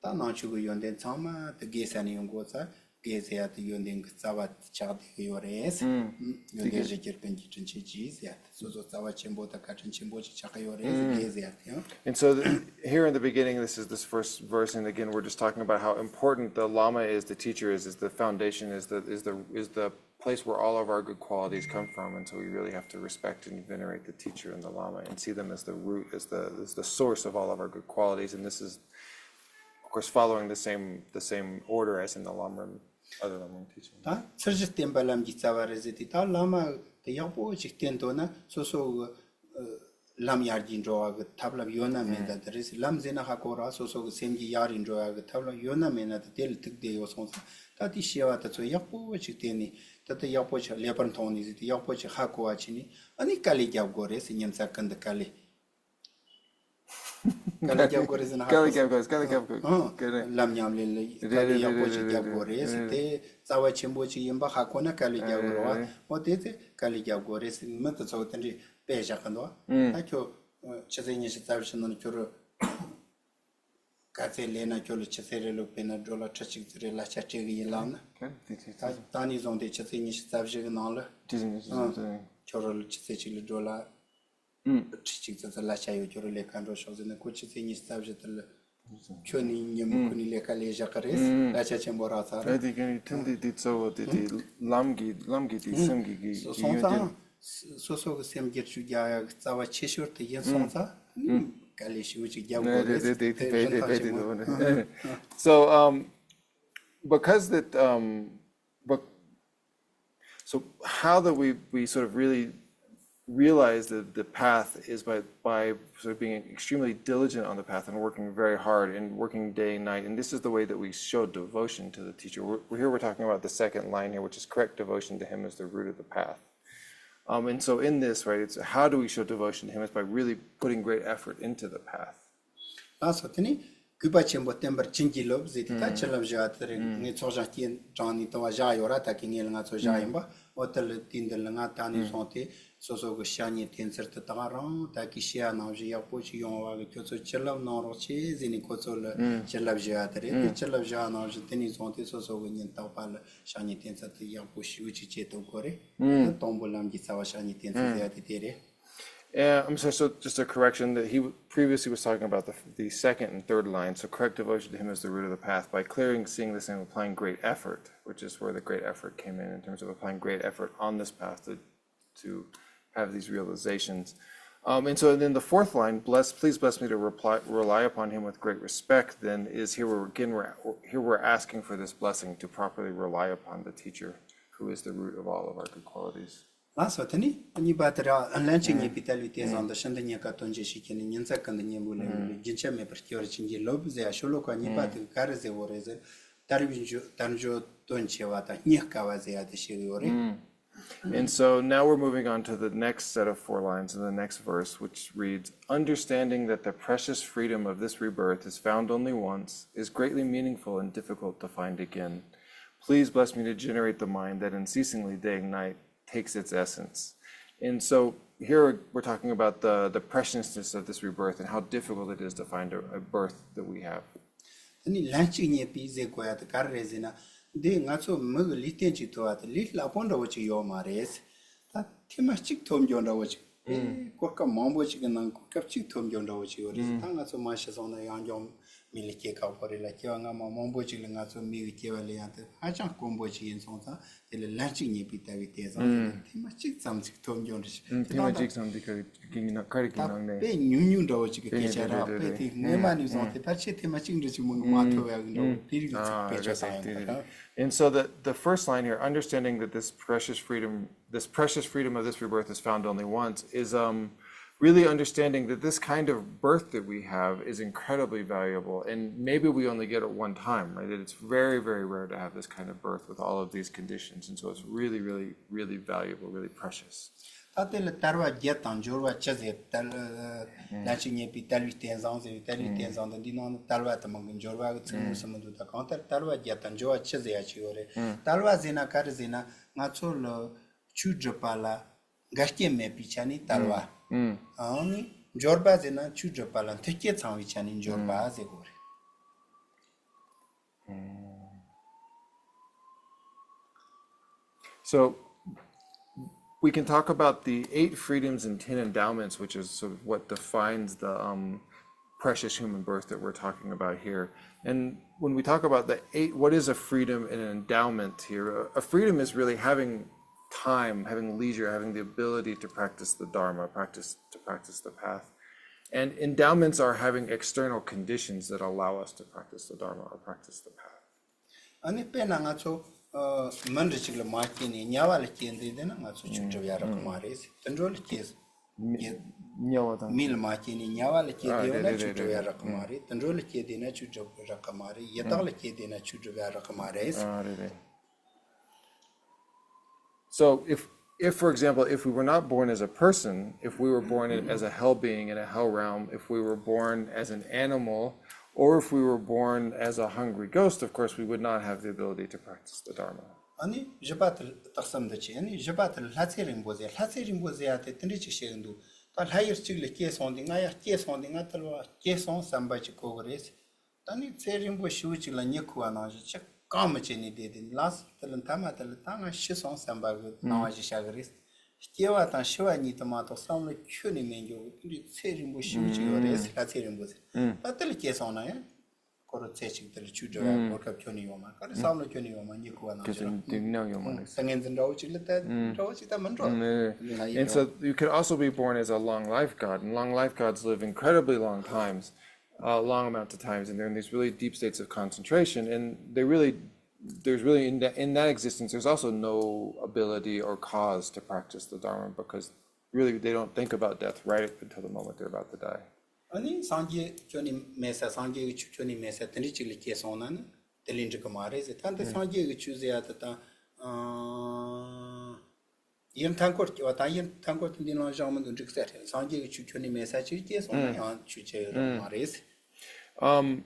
ད་ནང་ཆོས་ཀྱི་ཡོན་ཏན་ཚང་མ་དེ་དགེ་ས་ནས་ཡོང་དགོས་ཙང་། དགེ་ཟེར་ཡ་དེ་ཡོན་ཏན་གྱི་རྩ་བ་ཆགས་བསྡད་ཀྱི་ཡོད་རེད། ཡོན་ཏན་བཞི་ཀྱི་རྒྱུན་གྱི་དྲིན་ཆེན་གྱིས་ཟེར་ཡ་དེ་སོ་སོ་རྩ་བ་ཆེན་པོ་དང་བཀའ་དྲིན་ཆེན་པོ་ཅིག་ཆགས་ཀྱི་ཡོད་རེད། དགེ་ཟེར་ཡ་དེ་ཡང་། And so th- here in the beginning, this is this first verse, and again, we're just talking about how important the Lama is, the teacher is, is the foundation, is the is the is the place where all of our good qualities come from, and so we really have to respect and venerate the teacher and the Lama and see them as the root, as the as the source of all of our good qualities. And this is, of course, following the same the same order as in the Lamrim, other Lamrim teaching. ད་ཚུལ་བཞིན་བསྟེན་པ་ལམ་གྱི་རྩ་བ་རེད་ཟེར་དུས། ད་བླ་མ་དེ་ཡག་པོ་ཅིག་བསྟེན་ཐུབ་ན་སོ་སོ་གི་ལམ་ཡར་རྒྱས་འགྲོ་བ་གི་ཐབས་ལམ་ཡོད་ན་མེད་ན་དེ་རེད། ལམ་ཟེར་ན་ཧ་གོ་ར། སོ་སོ་གི་སེམས་ཀྱི་ཡར་རྒྱས་འགྲོ་བ་གི་ཐབས་ལམ་ཡོད་ན་མེད་ན་དེ་དེ་ལ་ཐུག་བསྡད་ཡོད་སོང་ཙང་། ད་དེ་བཤད་པ་དེ་ཚོ་ཡག་པོ་ཅིག་བསྟེན་ནས་ད་དེ་ཡག་པོ་ཅིག་ཀླད་པར་མཐོང་ནས་ཟེར་དུས་ཡག་པོ་ཅིག་ཧ་གོ་བ་བྱས་ནས་ཨ་ནི་དཀའ་ལས་རྒྱབ་དགོས་རེད་ཟེར། ཉིན་མཚན་ཀུན་ཏུ་དཀའ་ལས། དཀའ་ལས་རྒྱབ་དགོས་རེད་ཟེར་ན་ཧ་གོ་སོང་། དཀའ་ལས་རྒྱབ་དགོས། དཀའ་ལས་རྒྱབ་དགོས། ཨང་། དཀའ་ལས། ལམ་ཉམས་ལེན་ལ་དཀའ་རེད་ལས་རེད། ཡག་པོ་ཅིག་རེད་རེད། རྒྱབ་དགོས་རེད་ཟེར། དེ་རྩ་བ་ཆེན་པོ་ཅིག་ཡིན་པ་ཧ་གོ་ན་དཀའ་ལས་རྒྱབ་དགོས་རེད་བ། འོ་དེ་ཚེ་དཀའ་ལས་རྒྱབ་དགོས་རེད་ཟེར། མི་དེ་ཚོ་དེ་འདྲའི་དཔེ་བཞག་གི་འདུག་ད་ཁྱོད་ཆུ་ཚོད་ཉི་ཤུ་རྩ་བཞི་ནང་ཁྱོད་རུ་ག་ཚད་ལས་ན་ཁྱོད་ལ་ཆུ་ཚོད་རེ་ལོ་དཔེར་ན་ཌོ་ལར་ཁྲི་གཅིག་ཙམ་རེ་གླ་ཆ་སྤྲད་གི་ཡིན་ལབ་ན། ད་ད་ནས་བཟུང་སྟེ་ཆུ་ཚོད་ཉི་ཤུ་རྩ་བཞི་གི་ནང་ལ་ཁྱོད་རུ་ལ་ཆུ་ཚོད་གཅིག་ལ་ཌོ་ལར་ཁྲི་གཅིག་ཙམ་ཙམ་གླ་ཆ་ཡོད། ཁྱོད་རུ་ལས་ཀ་འགྲོ་ཤོག་ཟེར་ན་ཁོ་ཆུ་ཚོད་ཉི་ཤུ་རྩ་བཞི་དེ་ལ་ཁྱོད་ནི་ཉིན་མོ་ཁོ་ནི་ལས་ཀ་ལས་བཞག་གི་རེད། གླ་ཆ་ཆེན་པོ་རག་ཚར་རེད། ཨ་དེ་ག་ནི་ཐུན་དེ་དེ་གཙོ་བོ་དེ་དེ་ལམ་གྱི་ལམ་གྱི་དེ་སེམས་ཀྱི་གི་གི་སོང་ཡོན་ཏན། ཙང་སོ་སོ་གི་སེམས་བསྒྱུར་བཅོས་རྒྱག་ཡག་གི་རྩ་བ་ཆེ་ཤོས་དེ་ཡིན་སོང་ཙང་དཀའ་ལས་ཞེ་པོ་ཅིག་རྒྱབ་དགོས་རེད། དེ་དེ་དེ་དེ་རིན་ཐང་ཆེན་པོ། So, um, because that, um, but, so how that we, we sort of really realize the, the path is by, by sort of being extremely diligent on the path and working very hard and working day and night. And this is the way that we show devotion to the teacher. We're, we're here, we're talking about the second line here, which is correct devotion to him is the root of the path. Um, and so in this, right, it's how do we show devotion to him? It's by really putting great effort into the path. ལགས་སོ། དེ་ནི་གུས་པ་ཆེན་པོ་བསྟན་པར་བྱིན་གྱིས་རློབས་ཟེར་དེ་ད་བྱིན་རླབས་ཞུ་བ་དེ་རེད། ངས་ཚོགས་ཞིང་སྐྱེལ་དྲངས་ནས་དུ་བ་བཞག་ཡོད་ར། ད་གི་ངས་ལ་ང་ཚོ་བཞག་ཡིན་པ། འོ་དེ་ལ་དུས་འདི་ལ་ང་ད་ནས་བཟུང་སྟེ་སོ་སོ་གི་ཞ་ཉེ་ཐེན་ཚར་དུ་ད་ག་རང་ད་གི་ཤེས་ཡ་ནང་བཞིན་ཡག་པོ་ཞིག་ཡོང་བ་གི་ཁྱོད་ཚོ་བྱིན་རླབས་གནང་རོགས་བྱེད་ཟེར་ནས་ཁོ་ཚོ་ལ་བྱིན་རླབས་ཞུ་བ་དེ་རེད། དེ་བྱིན་རླབས་ཞུ་བ་ནང་བཞིན་དེ་ནས་བཟུང་སྟེ་སོ་སོ་གི་ཉིན་རྟག་པ་ལ་ཞ་ཉེ་ཐེན་ཚར་དུ་ཡག་པོ་ཞིག་ཅིག་བྱེད་ཐུབ་དགོས་རེད། དེ་དང་པོ་ལམ་གྱི་རྩ་བ་ཞ་ཉེ་ཐེན་ཚར་ཟེར་བ་དེ་དེ་རེད། Yeah, I'm sorry. So just a correction that he previously was talking about the the second and third line. So correct devotion to him is the root of the path by clearing, seeing, listening, and applying great effort, which is where the great effort came in in terms of applying great effort on this path to to have these realizations. Um, and so then the fourth line, bless, please bless me to reply, rely upon him with great respect, then is here we're again, we're, here we're asking for this blessing to properly rely upon the teacher who is the root of all of our good qualities. ལགས་སོ། དེ་ནི་གཉིས་པ་དེ་ར་ལན་ཅིག་རྙེད་པའི་དལ་བའི་རྟེན་བཟང་དུ་ཤིན་ཏུ་རྙེད་དཀའ་དོན་ཆེ་ཞིག་ཁྱེད་ནི་ཉིན་མཚན་ཀུན་ཏུ་སྙིང་པོ་ལས་མི་ལུས་རྒྱུན་ཆད་མེད་པར་སྐྱེ་བར་བྱིན་གྱིས་རློབས་ཟེར་ཡ་ཤོ་ལོ་ཀ་གཉིས་པ་དེ་ག་རེ་ཟེར་བོ་རེད་ཟེར། དལ་བའི་འཇོ་དལ་འཇོ་དོན་ཆེ་བ་དང་རྙེད་དཀའ་བ་ཟེར་ཡ་དེ་ཤེས་ཡོད་རེད། And so now we're moving on to the next set of four lines in the next verse, which reads, understanding that the precious freedom of this rebirth is found only once, is greatly meaningful and difficult to find again. Please bless me to generate the mind that unceasingly, day and night, takes its essence. And so here we're talking about the, the preciousness of this rebirth and how difficult it is to find a, a birth that we have. དེ་ནི་ལན་གཅིག་རྙེད་པའི་ཟེར་དགོས་ཡ་དེ་ག་རེ་རེད་ཟེར་ན། འདི་ང་ཚོ་མི་གི་ལུས་རྟེན་གཅིག་ཐོབ་པ་དེ་ལས་སླ་པོ་འདྲ་བོ་ཅིག་ཡོད་མ་རེད། ད་ཐེངས་མ་གཅིག་ཐོབ་འགྱོ་འདྲ་བོ་ཅིག་ཨེ་གོ་སྐབས་མང་པོ་ཅིག་གི་ནང་གོ་སྐབས་གཅིག་ཐོབ་འགྱོ་འདྲ་བོ་ཅིག་ཡོད་རེད་ཟེར། ད་ང་ཚོ་མ་ཤི་སོང་ན་ཡང་སྐྱོང་མི་ལ་སྐྱེ་ཁག་པོ་རེད་ལ། སྐྱེ་བ་སྔ་མ་མང་པོ་ཅིག་ལ་ང་ཚོ་མི་གི་སྐྱེ་བ་ལེན་ཡ་དེ་ཧ་ཅང་དཀོན་པོ་ཅིག་ཡིན་སོང་ཙང་། དེ་ལ་ལན་གཅིག་རྙེད་པའི་དལ་བའི་རྟེན་བཟང་ཟེར་ན་ཐེངས་མ་གཅིག་ཙམ་ཅིག་ཐོབ་འགྱོ་འདྲ་ཞིག་ཐེངས་མ་གཅིག་ཙམ་དེ་ག་གི་ནང་ག་རེ་གི་ནང་ནས་དཔེ་ཉུང་ཉུང་འདྲ་བོ་ཅིག་གི་སྐད་ཆ་ར། དཔེ་དེ་སྔོན་མ་ནས་བཟུང་སྟེ་ཕལ་ཆེར་ཐེངས་མ་གཅིག་འདྲ་ཅིག་མང་གི་མ་ཐོབ་ཡ་གི་འདྲ་བོ་དེ་རིགས་ཀྱི་ཚིག་དཔེ་ཆ་ས་ཡོང་གི་ད། And so the, the first line here, understanding that this precious freedom, this precious freedom of this rebirth is found only once, is um, really understanding that this kind of birth that we have is incredibly valuable. And maybe we only get it one time, right? That it's very, very rare to have this kind of birth with all of these conditions. And so it's really, really, really valuable, really precious. ད་དེ་ལ་དལ་བ་བརྒྱད་དང་འབྱོར་བ་བཅུ་ཟེར། དལ་ལན་གཅིག་རྙེད་པའི་དལ་བའི་རྟེན་བཟང་ཟེར་བའི་དལ་བའི་རྟེན་བཟང་དེ་འདི་ནང་ནས་དལ་བ་དུ་མ་གི་འབྱོར་བ་གི་ཚིག་ངོ་སུ་མི་འདུག་ད་གང་ལྟར་དལ་བ་བརྒྱད་དང་འབྱོར་བ་བཅུ་ཟེར་ཡ་ཅིག་ཡོད་རེད། དལ་བ་ཟེར་ན་ག་རེ་ཟེར་ན། ང་ཚོ་ལ་ཆོས་སྒྲུབ་པ་ལ་འགལ་རྐྱེན་མེད་པའི་ཆ་ནས་དལ་བ། ཨང་ནི་འབྱོར་པ་ཟེར་ན་ཆོས་སྒྲུབ་པ་ལ་མཐུན་རྐྱེན་ཚང་བའི་ཆ་ནས་འབྱོར་པ་ཟེར་དགོས་རེད། So we can talk about the eight freedoms and ten endowments, which is sort of what defines the um, precious human birth that we're talking about here. And when we talk about the eight, what is a freedom and an endowment here? A, a freedom is really having time, having leisure, having the ability to practice the Dharma, practice to practice the path. And endowments are having external conditions that allow us to practice the Dharma or practice the path. ཨ་ནི་དཔེར་ན་ང་ཚོ་ཨ་མི་འདྲ་ཅིག་ལ་མ་སྐྱེས་ནས་དམྱལ་བ་ལ་སྐྱེས་བསྡད་བསྡད་ན་ང་ཚོ་ཆོས་སྒྲུབ་ཡ་རག་གི་མ་རེད། དུད་འགྲོ་ལ་སྐྱེས། དམྱལ་བ་དང་མི་ལ་མ་སྐྱེས་ནས་དམྱལ་བ་ལ་སྐྱེས་བསྡད་ཡོད་ན་ཆོས་སྒྲུབ་ཡ་རག་གི་མ་རེད། དུད་འགྲོ་ལ་སྐྱེས་བསྡད་ན་ཆོས་སྒྲུབ་རག་གི་མ་རེད། ཡི་དྭགས་ལ་སྐྱེས་བསྡད་ན་ཆོས་སྒྲུབ་ཡ་རག་གི་མ་རེད། ཨ་རེད་རེད། So if if, for example, if we were not born as a person, if we were born in, as a hell being in a hell realm, if we were born as an animal, or if we were born as a hungry ghost, of course, we would not have the ability to practice the Dharma. ཨ་ནི་བཞི་པ་དེ་རྟགས་གསལ་འདི་ཆེ། ཨ་ནི་བཞི་པ་དེ་ལྷ་ཚེ་རིང་པོ་ཟེར། ལྷ་ཚེ་རིང་པོ་ཟེར་ཡ་དེ་དེ་འདྲ་ཅིག་བཤད་གི་འདུག་ད་ལྷ་ཡུལ་གཅིག་ལ་སྐྱེས་སོང་དེ་ང་ཡང་སྐྱེས་སོང་དེ་ང་དལ་བ་སྐྱེས་སོང་བསམ་པ་ཅིག་གོ་གི་རེད། ད་ནི་ཚེ་རིང་པོ་ཞེ་པོ་ཅིག་ལ་མྱི་ཁུ་བ་ནང་བཞིན་ཅི་གང་མི་བྱེད་ནས་བསྡད་དེ་ལགས་སོ། དེ་ལ་མཐའ་མ་དེ་ལ་ད་ང་ཤི་སོང་བསམ་པ་གི་སྣང་བ་ཞིག་ཤར་གི་རེད། སྐྱེ་བ་དང་ཤི་བ་གཉིས་དེ་མ་གཏོགས་བསམ་བློ་ཁྱོན་ནས་མེད་འགྱོ་གི་དེ་འདྲའི་ཚེ་རིང་པོ་ཞེ་པོ་ཅིག་ཡོད་རེད་ཟེར། ལྷ་ཚེ་རིང་པོ་ཟེར། ད་དེ་ལ་སྐྱེས་སོང་ན་ཡང་ཁོ་རང་ཚེ་གཅིག་དེ་ལ་ཆོས་སྒྲུབ་ཡ་གོ་སྐབས་ཁྱོན་ནས་ཡོད་མ་རེད། བསམ་བློ་ཁྱོན་ནས་ཡོད་མ་རེད། མྱི་ཁུ་བ་ནང་བཞིན་ལ་ད་ངན་འཛིན་འདྲ་བོ་ཅིག་ལ་ད་འདྲ་བོ་ཅིག་ད་མི་འགྲོ། ང་ཡི་And འགྲོ། So you could also be born as a long life god, and long life gods live incredibly long times, a long amount of times, and they're in these really deep states of concentration, and they really, there's really in that, in that existence, there's also no ability or cause to practice the Dharma because really they don't think about death right up until the moment they're about to die. ཨ་ནི་སངས་རྒྱས་ཁྱོན་ནས་མེད་ས། སངས་རྒྱས་ཀྱི་ཆོས་ཁྱོན་ནས་མེད་ས་དེ་འདྲ་ཅིག་ལ་སྐྱེས་སོང་ན་ནི་དེ་ལས་འགྲིག་གི་མ་རེད་ཟེར། ད་འདི་སངས་རྒྱས་ཀྱི་ཆོས་ཟེར་ཡ་དེ་ད་ཨ། ཡུལ་མཐའ་འཁོར་སྐྱེ་བ་དང་། ཡུལ་མཐའ་འཁོར་དུ་འདི་ལ་བཞག་མི་འདུག་འགྲིག་ས་རེད། སངས་རྒྱས་ཀྱི་ཆོས་ཁྱོན་ནས་མེད་ས་ཅིག་སྐྱེས་སོང་ན་ཡང་ཆོས་ཅི་ཡོད་རེད་མ་རེད། Um,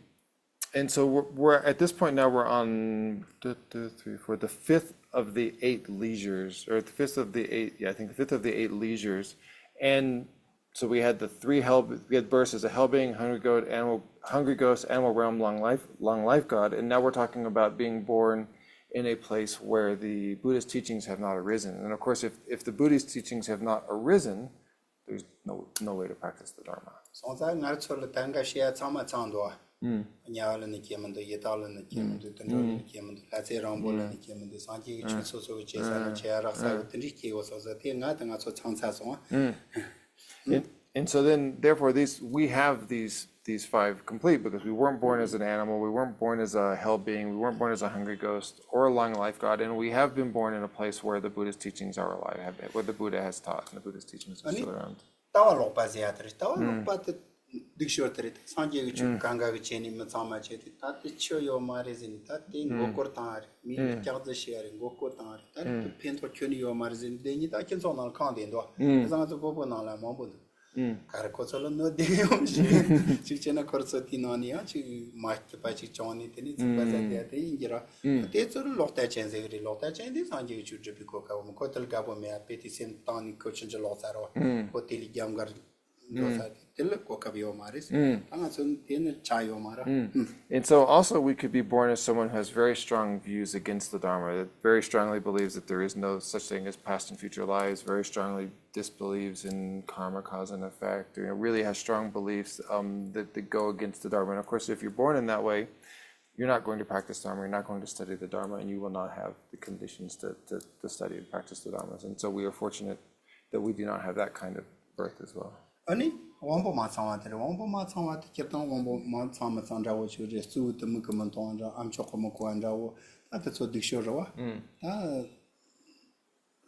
and so we're, we're at this point now, we're on two, two, three, four, the fifth of the eight leisures, or the fifth of the eight, yeah, I think the fifth of the eight leisures. And so we had the three hell, we had birth as a hell being, hungry ghost, animal, hungry ghost, animal realm, long life, long life god. And now we're talking about being born in a place where the Buddhist teachings have not arisen. And of course, if, if the Buddhist teachings have not arisen, there's no, no way to practice the Dharma. སོང་ཙང་ང་ཚོ་ལ་ད་འགའ་ཤས་ཚང་མ་ཚང་འདུག་དམྱལ་བ་ལ་ནི་སྐྱེ་མི་འདུག་ཡི་དྭགས་ལ་ནི་སྐྱེ་མི་འདུག་དུད་འགྲོ་ལ་ནི་སྐྱེ་མི་འདུག་ལྷ་ཚེ་རིང་པོ་ལ་ནི་སྐྱེ་མི་འདུག་སངས་རྒྱས་ཀྱི་ཆོས་སོ་སོ་གི་སྐྱེ་ས་ལ་ཁྱེད་རག་ས་ཡོད། དེ་འདྲའི་སྐྱེ་ཡོད་སོང་ཙང་དེ་ང་དང་ང་ཚོ་ཚང་ཚར་སོང་ཨ། And, and so then, therefore, these we have these these five complete because we weren't born as an animal, we weren't born as a hell being, we weren't born as a hungry ghost or a long life god, and we have been born in a place where the Buddhist teachings are alive, have, where the Buddha has taught, and the Buddhist teachings are still around. ལྟ་བ་ལོག་པ་ཟེར་ཡ་དེ་རེད། ལྟ་བ་ལོག་པ་དེ་སྡུག་ཤོས་དེ་རེད། སངས་རྒྱས་ཀྱི་ཆོས་གང་ག་གི་བྱས་ནས་མི་ཚང་མ་བྱས་ཏེ་ད་དེ་ཆོས་ཡོད་མ་རེད་ཟེར་ནས་ད་དེ་མགོ་སྐོར་བཏང་ཡ་རེད། མི་ལ་སྐྱག་རྫུན་བཤད་ཡ་རེད། མགོ་སྐོར་བཏང་ཡ་རེད། ད་རེད་དེ་ཕན་ཐོགས་ཁྱོན་ནས་ཡོད་མ་རེད་ཟེར་ནས་དེ་གཉིས་ད་སྤྱི་ཚོགས་ནང་ལ་གང་བསྡད་འདུག་དེ་ཚང་ང་ཚོ་སྤོ་བོ་ནང་ལ་མང་པོ་འདུག་ག་རེ་ཁོ་ཚོ་ལ་གནོད་འདོད་ཡོང་ཞིག་ཅིག་བྱས་ན་ཁོ་ཚོ་དེའི་ནང་ནས་ཡང་ཅིག་མ་སྐྱིད་པ་ཅིག་བྱུང་ནས་དེ་ནས་ཚིག་པ་ཟ་དེ་དེ་ཡིན་གྱི་ར། དེ་ཚོ་ལ་ལོག་ལྟ་ཅན་ཟེར་གི་རེད། ལོག་ལྟ་ཅན་དེ་སངས་རྒྱས་ཀྱི་ཆོས་སྒྲུབ་པའི་གོ་སྐབས་མི་ཁོ་དེ་ལ་དགའ་པོ་མེད་ཨ། དཔེ་དེ་སེམས་བཏང་ནས་ཁོ་ཕྱིན་ཅི་ལོག་ཚར་རོ། ཁོ་དེ་ལ་རྒྱབ་འགལ་འགྲོ་ཚར་དེ་དེ་ལ་གོ་སྐབས་ཡོད་མ་རེད། ད་ང་ཚོ་དེ་ནི་ཆགས་ཡོད་མ་ར། And so also we could be born as someone who has very strong views against the Dharma, that very strongly believes that there is no such thing as past and future lives, very strongly disbelieves in karma, cause and effect, you know, really has strong beliefs um, that, that go against the Dharma. And of course, if you're born in that way, you're not going to practice Dharma, you're not going to study the Dharma, and you will not have the conditions to, to, to study and practice the Dharmas. And so we are fortunate that we do not have that kind of birth as well. ཨ་ནི་དབང་པོ་མ་ཚང་བ་དེ་རེད། དབང་པོ་མ་ཚང་བ་དེ་སྤྱིར་བཏང་དབང་པོ་མ་ཚང་མི་ཚང་འདྲ་བོ་ཞིག་རེད། གཙོ་བོ་དེ་མིག་གིས་མི་མཐོང་བ་འདྲ། ཨ་མཆོག་གིས་མི་གོ་བ་འདྲ་བོ། ད་དེ་ཚོ་སྡུག་ཤོས་རེད་བ། ད་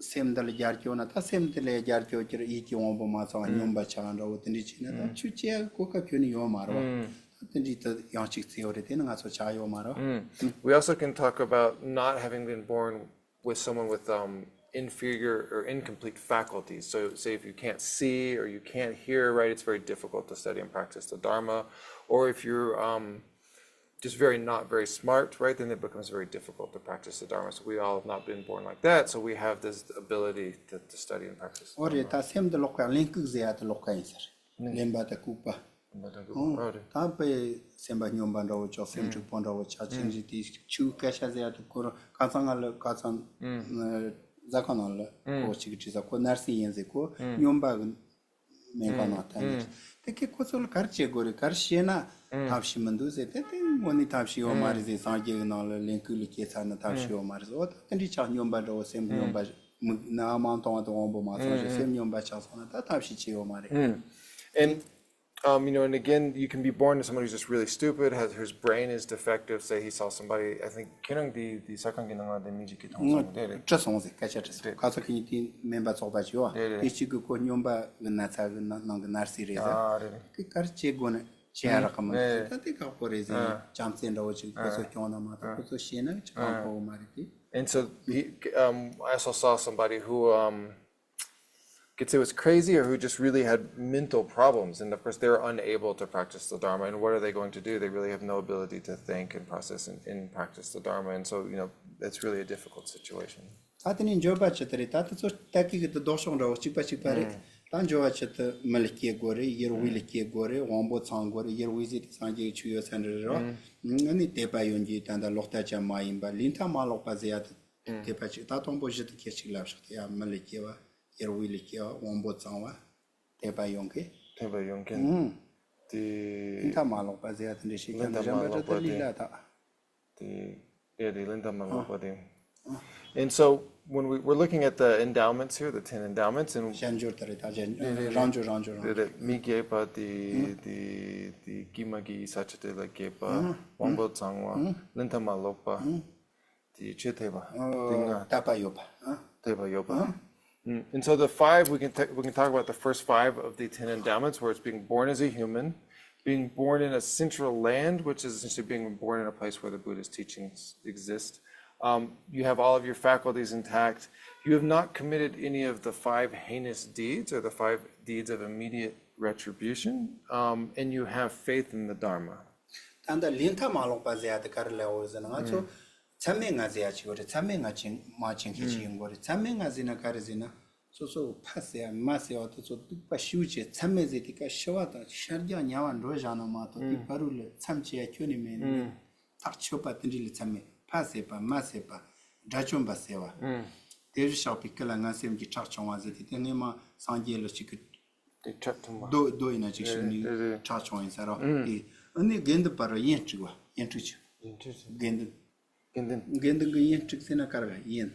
སེམས་འདི་ལ་རྒྱལ་སྐྱོ་ན་ད་སེམས་འདི་ལ་རྒྱལ་སྐྱོ་ཀྱི་རེད། ཡིད་ཀྱི་དབང་པོ་མ་ཚང་བ་སྙོམས་པ་ཆགས་འདྲ་བོ་དེ་འདྲ་བྱས་ན་ད་ཆོས་བྱེད་གོ་སྐབས་ཁྱོན་ནས་ཡོད་མ་རེད་བ། ད་དེ་འདྲའི་ད་ཡང་གཅིག་བརྩི་ཡོད་རེད། དེ་ནི་ང་ཚོ་ཆགས་ཡོད་མ་རེད་བ། We also can talk about not having been born with someone with um, inferior or incomplete faculties. So, say if you can't see or you can't hear, right, it's very difficult to study and practice the Dharma. Or if you're um, just very not very smart, right, then it becomes very difficult to practice the Dharma. So, we all have not been born like that. So, we have this ability to, to study and practice the Dharma. ཨོ་རེད། ད་སེམས་འདི་ལོག་པ་གླེན་ལྐུགས་ཟེར་ཡ་དེ་ལོག་པ་ཡིན་ས་རེད། གླེན་པ་དང་ལྐུགས་པ། ད་དཔེ་སེམས་པ་སྙོམས་པ་འདྲ་བོ་ཅོག་སེམས་འཁྲུག་པོ་འདྲ་བོ་ཆགས་ཕྱིན་རྗེས་དེ་ཆུའི་སྐད་ཆ་ཟེར་ཡ་དེ་ཁོ་རང་ཁ་སང་ང་ལ་ཁ་སང་ཟ་ཁང་ནང་ལ་ཁོ་ཅིག་དྲིས་ས། ཁོ་ནར་སིང་ཡིན་ཟེར། ཁོ་སྙོམས་པ་གི་སྨན་ཁང་ནང་ཐོན་ནས་དེ་ཁྱེད་ཁོ་ཚོ་ལ་ག་རེ་བྱེད་དགོས་རེད། ག་རེ་བྱས་ན་ཐབས་ཤེས་མི་འདུག་ཟེར། དེ་དེ་དངོས་གནས་ཐབས་ཤེས་ཡོད་མ་རེད་ཟེར། སངས་རྒྱས་ཀྱི་ནང་ལ་གླེན་ལྐུགས་ལ་སྐྱེས་ཚར་ན་ཐབས་ཤེས་ཡོད་མ་རེད་ཟེར། འོ་ད་དེ་འདྲའི་ཆགས་སྙོམས་པ་འདྲ་བོ་སེམས་སྙོམས་པ་མིག་ནང་མ་མཐོང་བ་དང་དབང་པོ་མ་ཚང་ཞིག་སེམས་སྙོམས་པ་ཆགས་སོང་ན་ད་ཐབས་ཤེས་བྱེད་ཡོད་མ་རེད། And Um, you know, and again, you can be born as someone who's just really stupid, has whose brain is defective. Say he saw somebody, I think, ཁྱེད་རང་དེ་དེ་ས་ཁང་གི་ནང་ལ་དེ་མི་གཅིག་གིས་མཐོང་སོང་། དེ་རེད། དྲི་སོང་ཟེར། སྐད་ཆ་དྲི་སོང་། ཁ་ཚ་ཁི་ཉིན་དེ་སྨན་པ་ཚོགས་པ་ཞིག་ཡོད། དེ་རེད། དེ་གཅིག་གིས་ཁོ་སྨྱོན་པ་གི་ན་ཚ་གི་ནང་གི་ནར་སི་རེད་ཟེར། ཨ་རེད་རེད། ཁི་གར་བྱེད་དགོས་ནི་བྱེད་ཡ་རག་གི་མི་འདུག་ཟེར། ད་དེ་ཁག་པོ་རེད་ཟེར། བྱམས་བརྩེ་འདྲ་བོ་ཅིག་ཁོ་ཚོ་སྐྱོང་ན་མ་གཏོགས་ཁོ་ཚོ་ཤེས་ན་ཅི་ཁག་པོ་མ་རེད་དེ། And so he, um, I also saw somebody who, um, could say was crazy or who just really had mental problems. And of course, they're unable to practice the Dharma. And what are they going to do? They really have no ability to think and process and, and practice the Dharma. And so, you know, it's really a difficult situation. ད་དེ་ནས་འགྱོད་པ་ཅི་ལྟར་རེད། ད་དེ་ཚོ་ལྟ་གི་གི་དེ་ལྡོག་ཕྱོགས་འདྲ་བོ་གཅིག་པ་གཅིག་པ་རེད། ད་འགྱོད་པ་ཅི་ལྟར་མི་ལ་སྐྱེ་དགོས་རེད། ཡུལ་དབུས་ལ་སྐྱེ་དགོས་རེད། དབང་པོ་ཚང་དགོས་རེད། ཡུལ་དབུས་ཟེར་དེ་སངས་རྒྱས་ཀྱི་ཆོས་ཡོད་ས་འདྲ་རེད་རོ། ཨ་ནི་དད་པ་ཡོད་རྒྱུ་ད་ལྟ་ལོག་ལྟ་ཅན་མ་ཡིན་པ། ལུས་མཐའ་མ་ལོག་པ་ཟེར་ཡ་དེ་དད་པ་ཅིག་ད་དང་པོ་གཞི་དེ་ཁྱེད་ཅིག་ལབ་ཤོག་དེ་ཡང་མི་ལ་སྐྱེ་བ། ཡུལ་དབུས་ལ་སྐྱེ་བ། དབང་པོ་གཙང་བ། དད་པ་ཡོད་མཁན། དད་པ་ཡོད་མཁན། ཨུམ། དེ། ལུས་མཐའ་མ་ལོག་པ་ཟེར་ཡ་དེ་འདྲ་ཞིག་ཀྱང་ལུས་མཐའ་གཞན་པ་མ་འདྲ་ལོག་པ་དེ་ལས་དེ། སླ་དག་དེ། དེ་དེ་ལུས་མཐའ་མ་ལོག་པ་དེ། And so when we, we're looking at the endowments here, the ten endowments, and གཞན་འགྱུར་དེ་རེད། ད་གཞན་རང་འགྱུར་རང་འགྱུར་རང་དེ་འགྱུར། རེད། མི་དགེ་བ་དེ་དེ་དེ་དཀྱུས་མ་གི་ས་ཆ་དེ་ལ་དགེ་བ། དབང་པོ་གཙང་བ། ལུས་མཐའ་མ་ལོག་པ། དེ་ཆོས་དད་པ། དེ་ལྔ། དད་པ་ཡོད་པ། དད་པ་ཡོད་པ། Mm. And so the five, we can, ta- we can talk about the first five of the ten endowments, where it's being born as a human, being born in a central land, which is essentially being born in a place where the Buddhist teachings exist, Um, you have all of your faculties intact. You have not committed any of the five heinous deeds or the five deeds of immediate retribution, um, and you have faith in the Dharma. ད་ལྟ་ལས་མཐའ་མ་ལོག་པ་ཟེར་ཡ་དེ་ག་རེ་ལབ་ཡོད་ཟེར་ན། ང་ཚོ་མཚམས་མེད་ལྔ་ཟེར་ཡ་ཅིག་ཡོད་རེད། མཚམས་མེད་ལྔ་ཅན་མ་ཅན་ཁེ་ཅིག་ཡིན་དགོས་རེད། མཚམས་མེད་ལྔ་ཟེར་ན་ག་རེ་ཟེར་ན། སོ་སོ་ཕ་ཟེར་ཡ་མ་ཟེར་བ་དེ་ཚོ་སྡིག་པ་ཞེ་པོ་ཅིག་མཚམས་མེད་ཟེར་དུས་སྐབས་ཤི་བ་དང་ཤར་རྒྱག་ཉལ་བ་འགྲོ་བཞག་ན་མ་གཏོགས། དེ་བར་དུ་ལ་མཚམས་བཅད་ཡ་ཁྱོན་ནས་མེད་ནི་མེད། ཐག་ཆོད་པ་དེ་འདྲ་ལ་མཚམས་མེད། ཕ་ཟེར་པ་མ་ཟེར་པ། དགྲ་བཅོམ་པ་ཟེར་བ། དེ་བཞིན་གཤེགས་པའི་སྐུ་ལ་ངན་སེམས་ཀྱིས་ཁྲག་བྱུང་བ་ཟེར་དུས་དེ་སྔོན་མ་སངས་རྒྱས་ལ་གཅིག་གི་དེ་ཁྲག་འཐུང་བ། རྡོ་རྡོ་ཡིན་ན་ཅིག་ཞུགས་ནས་རེད། ཁྲག་བྱུང་ཡིན་ས་རོ། དེ་ཨ་ནི་དགེ་འདུན་པ་རོ། ཡིན་དཀྲུགས་པ། ཡིན་དཀྲུགས་ཆུ། ཡིན་དཀྲུགས་ཆུ། དགེ་འདུན། དགེ་འདུན། དགེ་འདུན་གྱི་ཡིན་དཀྲུགས་ཟེར་ན་ག་རེ་ཡིན།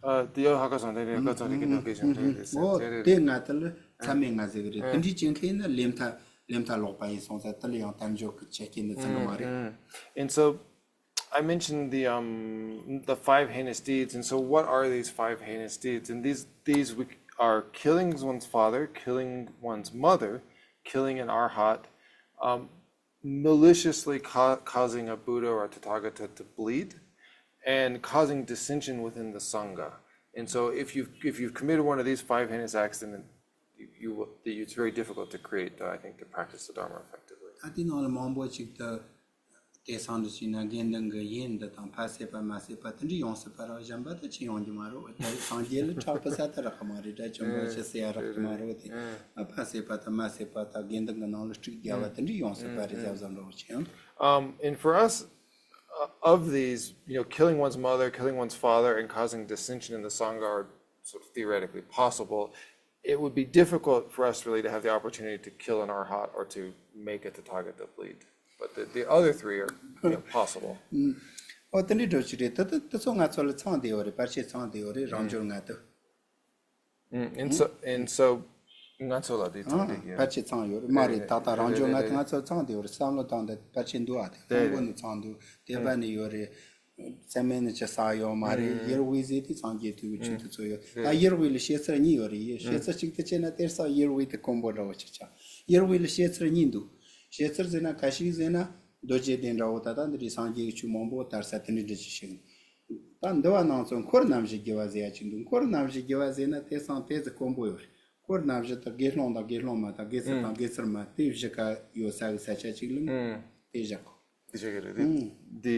ཨ་དེ་ཡང་ཧ་ག་སོང་། དེ་རེད། ཀ་ཚོ་རེད། དགེ་འདུན་གྱི་ཞིང་དེ་རེད་ཟེར། འོ་དེ་རེད། དེ་ང་དེ་ལ་མཚམས་མེད་ལྔ་ཟེར་གི་རེད། དེ་འདྲའི་ཅན་ཁེ་ཡིན་ན་ལས་མཐའ་ལས་མཐའ་ལོག་པ་ཡིན་སོང་ཙང་དེ་ལ་ཡང་དལ་འབྱོར་གྱི་ཆ་རྐྱེན་ནི་ཚང་གི་མ་རེད། And so I mentioned the um the five heinous deeds, and so what are these five heinous deeds? And these these we, are killing one's father, killing one's mother, killing an arhat, um, maliciously ca- causing a Buddha or a Tathagata to bleed, and causing dissension within the sangha. And so, if you've if you've committed one of these five heinous acts, then you, you will, it's very difficult to create, uh, I think, to practice the Dharma effectively. ད་དེའི་ནང་ལ་མང་པོ་ཅིག་ཏུ་དེ་སང་དུ་ཕྱིན་ན་དགེ་འདུན་གྱི་ཡིན་འདི་དང་ཕ་ཟེར་པ་མ་ཟེར་པ་དེ་འདྲ་ཡོང་སྲིད་པ་རེད། གཞན་པ་ད་ཅི་ཡོང་རྒྱུ་མ་རེད། ད་སངས་རྒྱས་ལ་ཁྲག་པ་ཟ་ད་རག་གི་མ་རེད། དགྲ་བཅོམ་པ་ཆི་ཟེར་ཡ་རག་གི་མ་རེད། དེ་ཕ་ཟེར་པ་དང་མ་ཟེར་པ་དང་དགེ་འདུན་གྱི་ནང་ལ་དཀྲུགས་རྒྱག་པ་དེ་འདྲ་ཡོང་སྲིད་པ་རེད། ཡ་བཟང་འདྲ་བོ་ཅི་ཡང་། Um, and for us, uh, of these, you know, killing one's mother, killing one's father, and causing dissension in the Sangha are sort of theoretically possible. It would be difficult for us really to have the opportunity to kill an arhat or to make a Tathagata bleed. But the, the other three are, you know, possible. ཨོ་དེ་འདྲའི་འགྲོ་ཅི་རེད། དེ་དེ་དེ་ཚོ་ང་ཚོ་ལ་ཚང་བསྡད་ཡོད་རེད། བར་ཆད་ཚང་བསྡད་ཡོད་རེད། རང་འབྱོར་ལྔ་དེ། Mm, and so, and so, ང་ཚོ་ལ་དེ་ཚང་བསྡད་ཡོད། བར་ཆད་ཚང་ཡོད་རེད་མ་རེད། ད་ལྟ་རང་འབྱོར་ལྔ་དེ་ང་ཚོ་ཚང་བསྡད་ཡོད་རེད། བསམ་བློ་བཏང་སྟེ་བར་ཆད་འདུག་ཨ། དེ་དཔང་པོ་ནས་ཚང་འདུག་དད་པ་ནས་ཡོད་རེད། སེམས་ནས་ཅི་ཟ་ཡོད་མ་རེད། ཡེར་ཝི་ཟེར་དེ་སངས་རྒྱས་དུས་ཀྱི་ཆོས་དེ་ཚོ་ཡོད། ད་ཡེར་ཝི་ལ་བཤད་ཚུལ་གཉིས་ཡོད་རེད། ཡེ་བཤད་ཚུལ་གཅིག་དེ་བྱས་ན་དེར་ས་ཡེར་ཝི་དེ་དཀོན་པོ་འདྲ་བོ་ཅིག་ཆགས། ཡེར་ཝི་ལ་བཤད་ཚུལ་གཉིས་འདུག་བཤད་ཚུལ་ཟེར་ན་ག་ཞིག་ཟེར་ན། རྡོ་རྗེ་གདན་འདྲ་བོ་ད་ལྟ་འདི་རིགས་སངས་རྒྱས་ཀྱི་ཆོས་མང་པོ་དར་ས་དེ་འདྲ་འདྲ་ཅིག་ཞིག་ད་འདི་བ་ནང་ཚོ་འཁོར་རྣམ་བཞི་རྒྱལ་བ་ཟེར་ཡ་ཅིག་འདུག་འཁོར་རྣམ་བཞི་རྒྱལ་བ་ཟེར་ན་དེ་སང་དེ་ཚོ་དཀོན་པོ་ཡོད་རེད། འཁོར་རྣམ་བཞི་དང་དགེ་སློང་དང་དགེ་སློང་མ་དང་དགེ་ཚུལ་དང་དགེ་ཚུལ་མ་དེ་བཞི་ཀ་ཡོད་ས་གི་ས་ཆ་ཅིག་ལ་དེ་བཞག་གོ། དེ་ཆ་གི་རེད། དེ་དེ་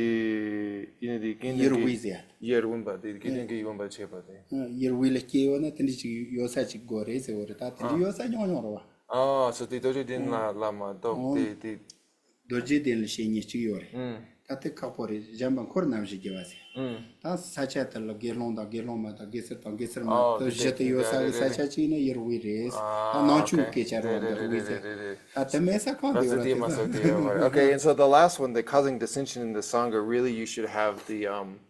ཡིན་ནི་དེ་དགེ་འདུན་ཡེར་ཝི་ཟེར་ཡ། ཡེར་ཝི་པ་དེ་དགེ་འདུན་གྱི་ཡོན་པ་བྱས་པ་དེ། ཡེར་ཝི་ལ་སྐྱེས་ཡོད་ན་དེ་འདྲ་ཅིག་ཡོད་ས་ཅིག་དགོས་རེད་ཟེར་བ་རེད། ད་དེ་འདྲ་ཡོད་ས་ཉུང་ཉུང་རེད་བ། ཨ་སོ་དེ་རྡོ་རྗེ་གདན་ལ་ལ་མ་གཏོགས་དེ་དེ། རྡོ་རྗེ་གདན་ལ་བཤད་མཁན་གཅིག་ཡོད་རེད། ད་དེ་ཁག་པོ་རེད། གཞན་པ་འཁོར་རྣམ་བཞི་རྒྱལ་བ་ཟེར། ད་ས་ཆ་དེ་ལ་དགེ་སློང་དང་དགེ་སློང་མ་དང་དགེ་ཚུལ་དང་དགེ་ཚུལ་མ་དེ་བཞི་དེ་ཡོད་ས་གི་ས་ཆ་གཅིག་ནི་ཡེར་ཝི་རེད། ད་ནང་ཆོས་སྐད་ཆ་རེད་བ། འདི་ཝི་ཟེར། ད་དེ་མེད་ས་གང་དེ་ཡོད་རེད། Okay, and so the last one, the causing dissension in the Sangha, really you should have the um,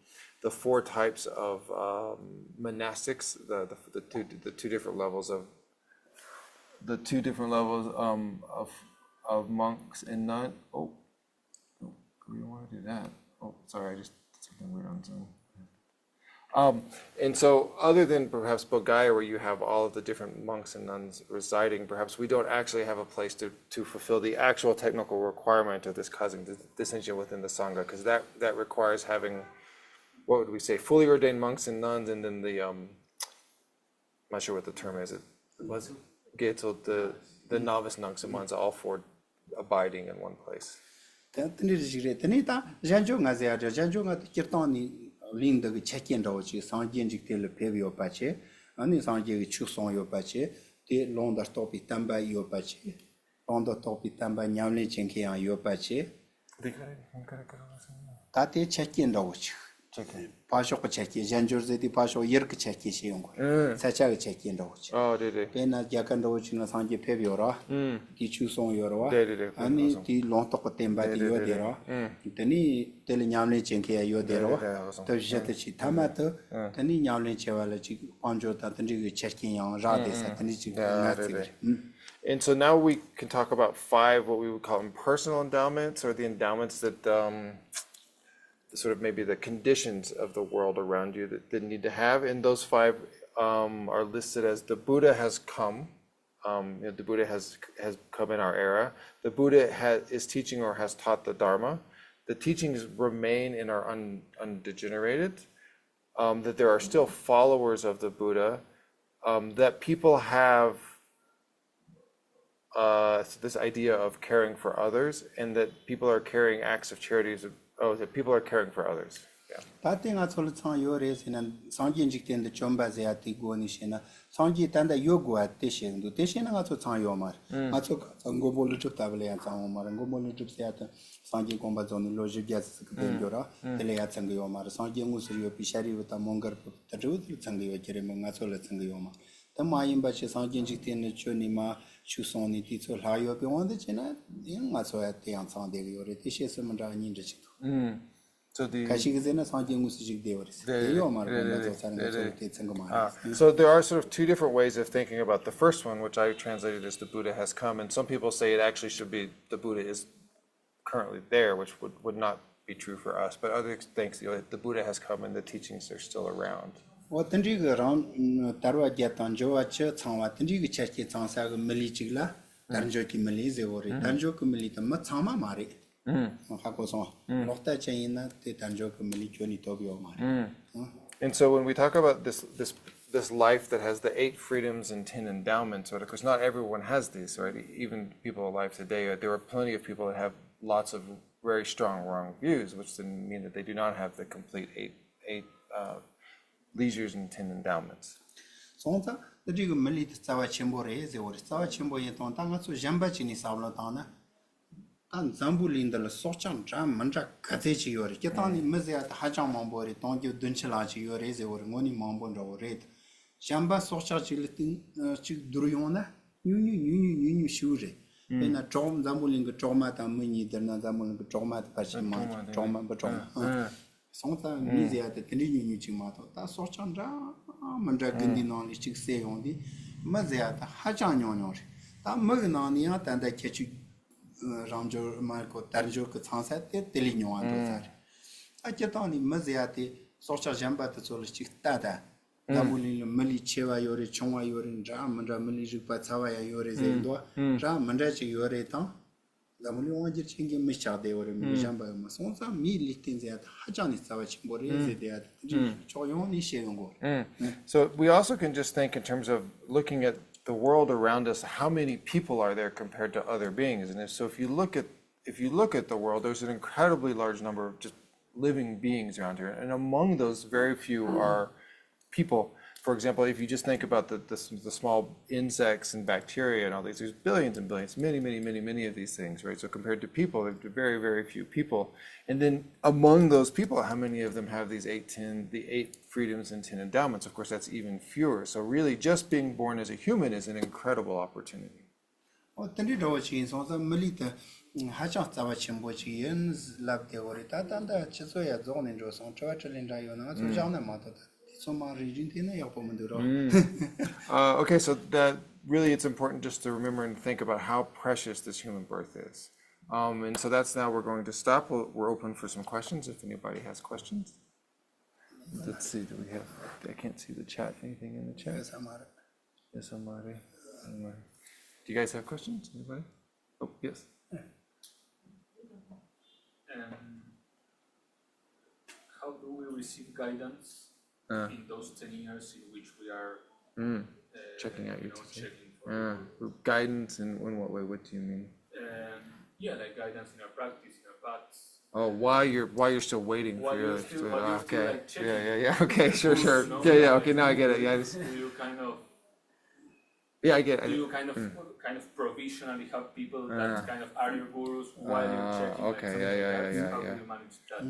the four types of um, monastics, the, the, the, two, the two different levels of the two different levels um, of of monks and nuns. Oh, no, we don't want to do that. Oh, sorry, I just did something weird on Zoom. Um, and so, other than perhaps Bodh Gaya, where you have all of the different monks and nuns residing, perhaps we don't actually have a place to, to fulfill the actual technical requirement of this causing dis- dissension within the Sangha, because that, that requires having, what would we say, fully ordained monks and nuns, and then the um, I'm not sure what the term is. It was Geto, the the novice nuns and monks, all four abiding in one place. དེ་དེ་འདྲ་ཞིག་རེད། དེ་ནས་ད་གཞན་འབྱོར་ལྔ་ཟེར་ཡ་འདྲ། གཞན་འབྱོར་ལྔ་དེ་སྤྱིར་བཏང་ནས་གླིང་འདི་གི་ཆ་རྐྱེན་འདྲ་བོ་ཅིག་སངས་རྒྱས་འཇིག་རྟེན་ལ་ཕེབས་ཡོད་པ་བྱས། ཨ་ནི་སངས་རྒྱས་ཀྱི་ཆོས་གསུངས་ཡོད་པ་བྱས། དེ་ལུང་དང་རྟོགས་པའི་བསྟན་པ་ཡོད་པ་བྱས། ལུང་དང་རྟོགས་པའི་བསྟན་པ་ཉམས་ལེན་བྱེད་མཁན་ཡང་ཡོད་པ་བྱས། ད་དེ་ཆ་རྐྱེན་འདྲ་བོ་ཅིག་ཕར་ཕྱོགས་ཀྱི་ཆ་རྐྱེན། གཞན་འབྱོར་ཟེར་དུས་ཕར་ཕྱོགས་ཡུལ་གྱི་ཆ་རྐྱེན་བཤད་ཡོང་གི་རེད། ས་ཆ་གི་ཆ་རྐྱེན་འདྲ་བོ་ཅིག་ཨོ་རེད་རེད། དཔེར་ན་རྒྱ་གར་འདྲ་བོ་ཅིག་ན་སངས་རྒྱས་ཕེབས་ཡོད་ར། དེའི་ཆོས་གསུངས་ཡོད་ར་བ། རེད་རེད་རེད། ཨ་ནི་དེའི་ལུང་རྟོགས་ཀྱི་བསྟན་པ་དེ་ཡོད་དེ་ར། དེ་ནི་དེ་ལ་ཉམས་ལེན་བྱེད་མཁན་ཡང་ཡོད་དེ་ར་བ། དེ་བཞི་དེ་ཅིག་ཐ་མ་དུ་དེ་ནི་ཉམས་ལེན་བྱེད་པ་ལ་ཅིག་དཔལ་འབྱོར་དང་དེ་འདྲའི་གི་ཆ་རྐྱེན་ཡང་རག་བསྡད་ས་དེ་འདྲ་ཅིག་ང་རེད་རེད། And so now we can talk about five, what we would call personal endowments, or the endowments that um, sort of maybe the conditions of the world around you that they need to have. And those five um, are listed as the Buddha has come. Um, you know, the Buddha has has come in our era. The Buddha has, is teaching or has taught the Dharma. The teachings remain and are un, undegenerated. um, that there are still followers of the Buddha, um, that people have uh, so this idea of caring for others, and that people are carrying acts of charity. Is, oh, that people are caring for others. Yeah. ད་ལྟའི་ང་ཚོ་ལ་ཚང་ཡོད་རེད་ཟེར་ན། སངས་རྒྱས་འཇིག་རྟེན་དུ་བྱོན་པ་ཟེར་ཡ་དེའི་སྒོ་ནས་བཤད་ན། སངས་རྒྱས་ད་ལྟ་ཡོད་དགོས་པ་དེ་བཤད་འདུག་དེ་བཤད་ན་ང་ཚོ་ཚང་ཡོད་མ་རེད། ང་ཚོ་ག་ཚོད་མགོན་པོ་ཀླུ་སྒྲུབ་ལྟ་བུ་ལ་ཡང་ཚང་ཡོད་མ་རེད། མགོན་པོ་ཀླུ་སྒྲུབ་ཟེར་ཡ་དེ་སངས་རྒྱས་དགོངས་པ་རྫོགས་ནས་ལོ་བཞི་བརྒྱ་ཙམ་ཟིག་གི་བསྡད་འགྱོ་ར། དེ་ལ་ཡ་ཚང་གི་ཡོད་མ་རེད། སངས་རྒྱས་དངོས་སུ་ཡོད་པའི་ཤཱ་རིའི་བུ་དང་མོའུ་འགལ་བུ་དེ་འདྲ་བོ་དེ་ལ་ཚང་གི་ཡོད་ཀྱི་རེད་མོད། ང་ཚོ་ལ་ཚང་གི་ཡོད་མ་རེད། དེ་མ་ཡིན་པ་ཞིག་སངས་རྒྱས་འཇིག་རྟེན་ནས་བྱོན་ནས་མར་ཆོས་གསུངས་ནས་དུས་ཚོད་ལྷག་ཡོད་པའི་དབང་དུ་བྱས་ན། ཡང་ང་ཚོ་ཡང་དེ་ཡང་ཚང་བསྡད་ཀྱི་ཡོད་རེད། དེ་བཤད་སྲོལ་མི་འདྲ་བ་གཉིས་འདྲ་ཞིག་འདུག So the ཁ་ཤས་ཀྱིས་ཟེར་ན་སངས་རྒྱས་དངོས་སུ་བཞུགས་བསྡད་པ་རེད་ཟེར། དེ་ཡོད་མ་རེད། དགོངས་པ་རྫོགས་ཚར་ནས་ང་ཚོ་ལ་དེ་ཚང་གི་མ་རེད་ཟེར། So there are sort of two different ways of thinking about the first one, which I translated as the Buddha has come, and some people say it actually should be the Buddha is currently there, which would, would not be true for us, but others think, you know, the Buddha has come and the teachings are still around. འོ་དེ་འདྲའི་གི་རང་དར་བ་བརྒྱད་དང་འབྱོར་བ་བཅུ་ཚང་བ་དེ་འདྲའི་གི་ཆ་རྐྱེན་ཚང་ས་གི་མི་ལུས་ཅིག་ལ་དལ་འབྱོར་གྱི་མི་ལུས་ཟེར་བོ་རེད། དལ་འབྱོར་གྱི་མི་ལུས་དེ་མི་ཚང་མ་མ་རེད། ཧ་གོ་སོང་། ལོག་ལྟ་ཅན་ཡིན་ན་དེ་དལ་འབྱོར་གྱི་མི་ལུས་ཁྱོན་ནས་ཐོབ་ཡོད་མ་རེད། And so when we talk about this this this life that has the eight freedoms and ten endowments, right? Of course, not everyone has these, right? Even people alive today, there are plenty of people that have lots of very strong wrong views, which then mean that they do not have the complete eight eight uh, leisures and ten endowments. སོང་ཙང་དེ་འདྲའི་གི་མི་ལུས་དེ་རྩ་བ་ཆེན་པོ་རེད་ཟེར་བོ་རེད། རྩ་བ་ཆེན་པོ་ཡིན་དང་ད་ང་ཚོ་གཞན་པ་ཅིག་ནས་བསམ་བློ་བཏང་ན། ད་འཛམ་བུ་གླིང་འདི་ལ་སྲོག་ཆགས་འདྲ་མི་འདྲ་ག་ཚད་ཅིག་ཡོད་རེད། སྤྱིར་བཏང་ནས་མི་ཟེར་ཡ་ད་ཧ་ཅང་མང་པོ་རེད། སྟོང་དགུ་བདུན་ཅུ་ལྷག་ཅིག་ཡོད་རེད་ཟེར་བ་རེད། དངོས་གནས་མང་པོ་འདྲ་བོ་རེད། གཞན་པ་སྲོག་ཆགས་ཅིག་ལ་སྟེང་ཅིག་བསྡུར་ཡོང་ན་ཉུང་ཉུང་ཉུང་ཉུང་ཉུང་ཉུང་ཞིག་རེད། དཔེར་ན་གྲོག་འཛམ་བུ་གླིང་གི་གྲོག་མ་དང་མི་གཉིས་བསྡུར་ན་འཛམ་བུ་གླིང་གི་གྲོག་མ་དེ་ཕལ་ཆེར་མང་། གྲོག་མ་འབུ་གྲོག་མ། སོང་ཙང་མི་ཟེར་ཡ་དེ་དེ་འདྲའི་ཉུང་ཉུང་ཅིག་མ་གཏོགས། ད་སྲོག་ཆགས་འདྲ་མི་འདྲ་དགུན་དེའི་ནང་ལས་གཅིག་བསད་ཡོང་དུས་མི་ཟེར་ཡ་ད་ཧ་ཅང་ཉུང་ཉུང་རེད། ད་མི་གི་ནང་ནས་ཡང་ད་ལྟ་ཁྱད་ཆོས་རང་འབྱོར་མ་གོ་དལ་འབྱོར་གི་ཚང་ས་དེ་དེ་ལས་ཉུང་བ་འགྲོ་ས་རེད། ད་སྤྱིར་བཏང་ནས་མི་ཟེར་ཡ་དེ་སྲོག་ཆགས་གཞན་པ་དེ་ཚོ་ལ་གཅིག་ལྟ་ད། འཛམ་བུ་གླིང་ལ་མི་ལུས་ཆེ་བ་ཡོད་རེད། ཆུང་བ་ཡོད་རེད། འདྲ་མི་འདྲ་མི་ལུས་རིག་པ་ཚ་བ་ཡང་ཡོད་རེད་ཟེར་འདུག་འདྲ་མི་འདྲ་ཅིག་ཡོད་རེད་དང་། འཛམ་བུ་གླིང་དབང་སྒྱུར་ཅན་གྱི་མི་ཆགས་བསྡད་ཡོད་རེད། མི་གཞན་པ་ཡོད་མ། སོང་ཙང་མིའི་ལུས་རྟེན་ཟེར་ཡ་ད་ཧ་ཅང་ནས་རྩ་བ་ཆེན་པོ་རེད་ཟེར་བསྡད་ཡ་ད་དེ་འདྲའི་ཕྱོགས་ཡོངས་ནས་བཤད་ཡོང་གི་ཡོད་རེད། So we also can just think in terms of looking at the world around us, how many people are there compared to other beings? And if so, if you look at if you look at the world, there's an incredibly large number of just living beings around here, and among those, very few are people. For example, if you just think about the, the, the small insects and bacteria and all these, there's billions and billions, many, many, many, many of these things, right? So compared to people, there's very, very few people. And then among those people, how many of them have these eight, ten, the eight freedoms and ten endowments? Of course, that's even fewer. So really, just being born as a human is an incredible opportunity. འོ་དེ་འདྲའི་འདྲ་བོ་ཅིག་ཡིན་སོང་ཙང་མི་ལུས་དེ་ཧ་ཅང་རྩ་བ་ཆེན་པོ་ཅིག་ཡིན་ལབ་བསྡད་ཡོད་རེད། ད་ད་ལྟ་ཆུ་ཚོད་ཡ་རྫོགས་ནས་འགྲོ་སོང་། དྲི་བ་དྲིས་ལན་འདྲ་ཡོད་ན་ང་ཚོ་བཞག་ན་མ་གཏོགས། ད་དུས་ཚོད་མང་རིང་རིང་བལྟས་ན་ཡག་པོ་མི་འདུག་རོ། Uh, okay, so that really it's important just to remember and think about how precious this human birth is. Um, and so that's now we're going to stop. We'll, we're open for some questions if anybody has questions. Let's see, do we have, I can't see the chat. Anything in the chat? ཡོད་ས་མ་རེད། Yes, somebody. Somebody. Do you guys have questions? Anybody? Oh, yes. And how do we receive guidance Uh, in those ten years in which we are mm, uh, Checking out you your know, teacher. Checking for Uh, guidance in, in what way? What do you mean? um, yeah, like guidance in our practice, in our paths. Oh, while you're while you're still waiting While for your you're still- while you're okay. still, like, checking. Yeah, yeah, yeah. Okay, sure, sure. No, Yeah, yeah. like, Okay, now I get it. Yeah, I just, Do you kind of yeah, I get do it. you kind of kind of provisionally have people that Ah. kind of are your gurus while you're Ah, checking? Okay, Like, yeah, yeah, that's yeah, how yeah. do you manage that?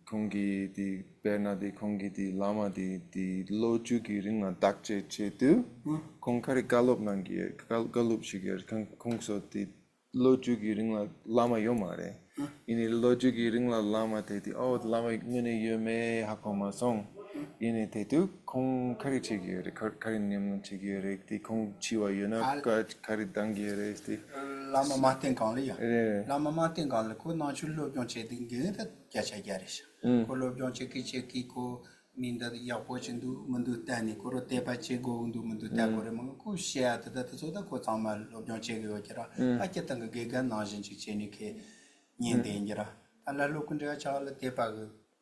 ཁོང་གིས་དེ་དཔེར་ན་དེ་ཁོང་གིས་དེ་བླ་མ་དེ་དེ་ལོ་རྒྱུས་ཀྱི་རིང་ལ་བརྟག་དཔྱད་བྱེད་དུས་ཁོང་ག་རེ་བཀའ་སློབ་གནང་གི་བཀའ་བཀའ་སློབ་ཞུ་གི་ཡོད། ཁོང་ཁོང་ཚོ་དེ་ལོ་རྒྱུས་ཀྱི་རིང་ལ་བླ་མ་ཡོད་མ་རེད། ཡིན་ནའི་ལོ་རྒྱུས་ཀྱི་རིང་ལ་བླ་མ་དེ་དེ་ཨོ་བླ་མ་དངོས་གནས་ཡོད་མེད་ཧ་གོ་མ་སོང་། ཡིན་ནའི་དེ་དུས་ཁོང་ག་རེ་བྱེད་ཀྱི་ཡོད་རེད། ག་ག་རེ་ཉམས་ལེན་བྱེད་ཀྱི་ཡོད་རེད། དེ་ཁོང་འཆི་བ་ཡོད་ན་ག་ག་རེ་གཏང་གི་ཡོད་རེད་དེ། བླ་མ་མ་བསྟེན་གོང་ལ་ཡ། རེད་རེད། བླ་མ་མ་བསྟེན་གོང་ལ་ཁོ་ནང་ཆོས་སློབ་སྦྱོང་བྱེད་དུས་འགན་ད་བརྒྱ་ཆ་བརྒྱ་རེད་ཤག་ཁོ་སློབ་སྦྱོང་བྱེད་ཀི་བྱེད་ཀི་ཁོ་མི་འདི་ཡག་པོ་ཅིག་འདུག་མི་འདུག་བལྟས་ནས་ཁོ་རང་དད་པ་བྱེད་དགོས་འདུག་མི་འདུག་བལྟ་དགོས་རེད། མ་གི་ཁོ་བཤད་ཡ་དེ་ད་དེ་ཚོ་ད་ཁོ་ཚང་མ་སློབ་སྦྱོང་བྱེད་གི་ཡོད་ཀྱི་ར། ད་སྤྱིར་བཏང་གི་དགེ་རྒན་ནང་བཞིན་ཅིག་བྱས་ནས་ཁེ་ཉན་བསྡད་ཡིན་གྱི་ར། ད་ལ་སློབ་ཀི་འབྲེལ་བ་ཆགས་ལ་དད་པ་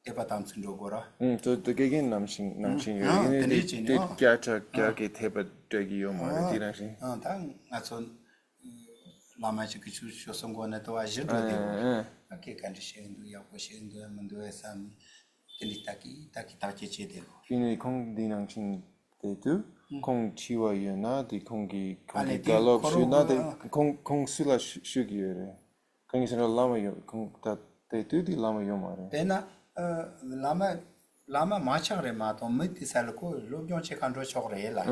གི་ དད་པ་དམ་ཚིག་འགྲོ་དགོས་ར། ཨུམ། དེ་དེ་དགེ་རྒན་ནང་བཞིན་ནང་བཞིན་ཡོད། ཨང་། ཡིན་ནའི་དེ་འདྲའི་དེ་བྱས་ནས། དེ་ཨང་། བརྒྱ་ཆ་བརྒྱ་གི་དད་པ་སྤྲད་ཀྱི་ཡོད་མ་རེད། དེ་ནང་བཞིན། ཨང་། ད་ང་ཚོ་བླ་མ་ཅིག་གི་ཆོས་ཆོས་སོང་གོ་ནས་དུ་བ་གཞི་འགྲོ་དེ་གོ། ཨང་། ཨ་ཁེ་ག་འདྲ་བྱེད་ཀྱི་འདུག་ཡག་པོ་བྱེད་ཀྱི་འདུག་མི་འདུག་བསམ་ནས་དེ་འདྲའི་ལྟ་གི་ལྟ་གི་བརྟག་དཔྱད་བྱེད་དེ་གོ། ཡིན་ནའི་ཁོང་འདི་ནང་བཞིན་དེ་དུས་ཁོང་འཁྲི་བ་ཡོད་ན་དེ་ཁོང་གི་ཁོང་གི་ཨ་ལས་དེ་བཀའ་སློབ་ཁོ་རང་ཞུས་ན་དེ་ཨ་ཁོང་ཁོང་སུ་ལ་ཞུ་ཞུ་གི་ཡོད་རེད། ཁོང་གི་སེམས་ལ་བླ་མ་ཡོད། ཁོང་ད་དེ་དུས་དེ་བླ་མ་ཡོད་མ་རེད། དཔེར་ན་ཨ་བླ་མ་བླ་མ་མ་ཆགས་རེད་མ་གཏོགས་མི་དེ་ས་ལ་ཁོ་སློབ་སྦྱོང་བྱེད་ག་འགྲོ་ཆོག་རེད་ལ། ཨ་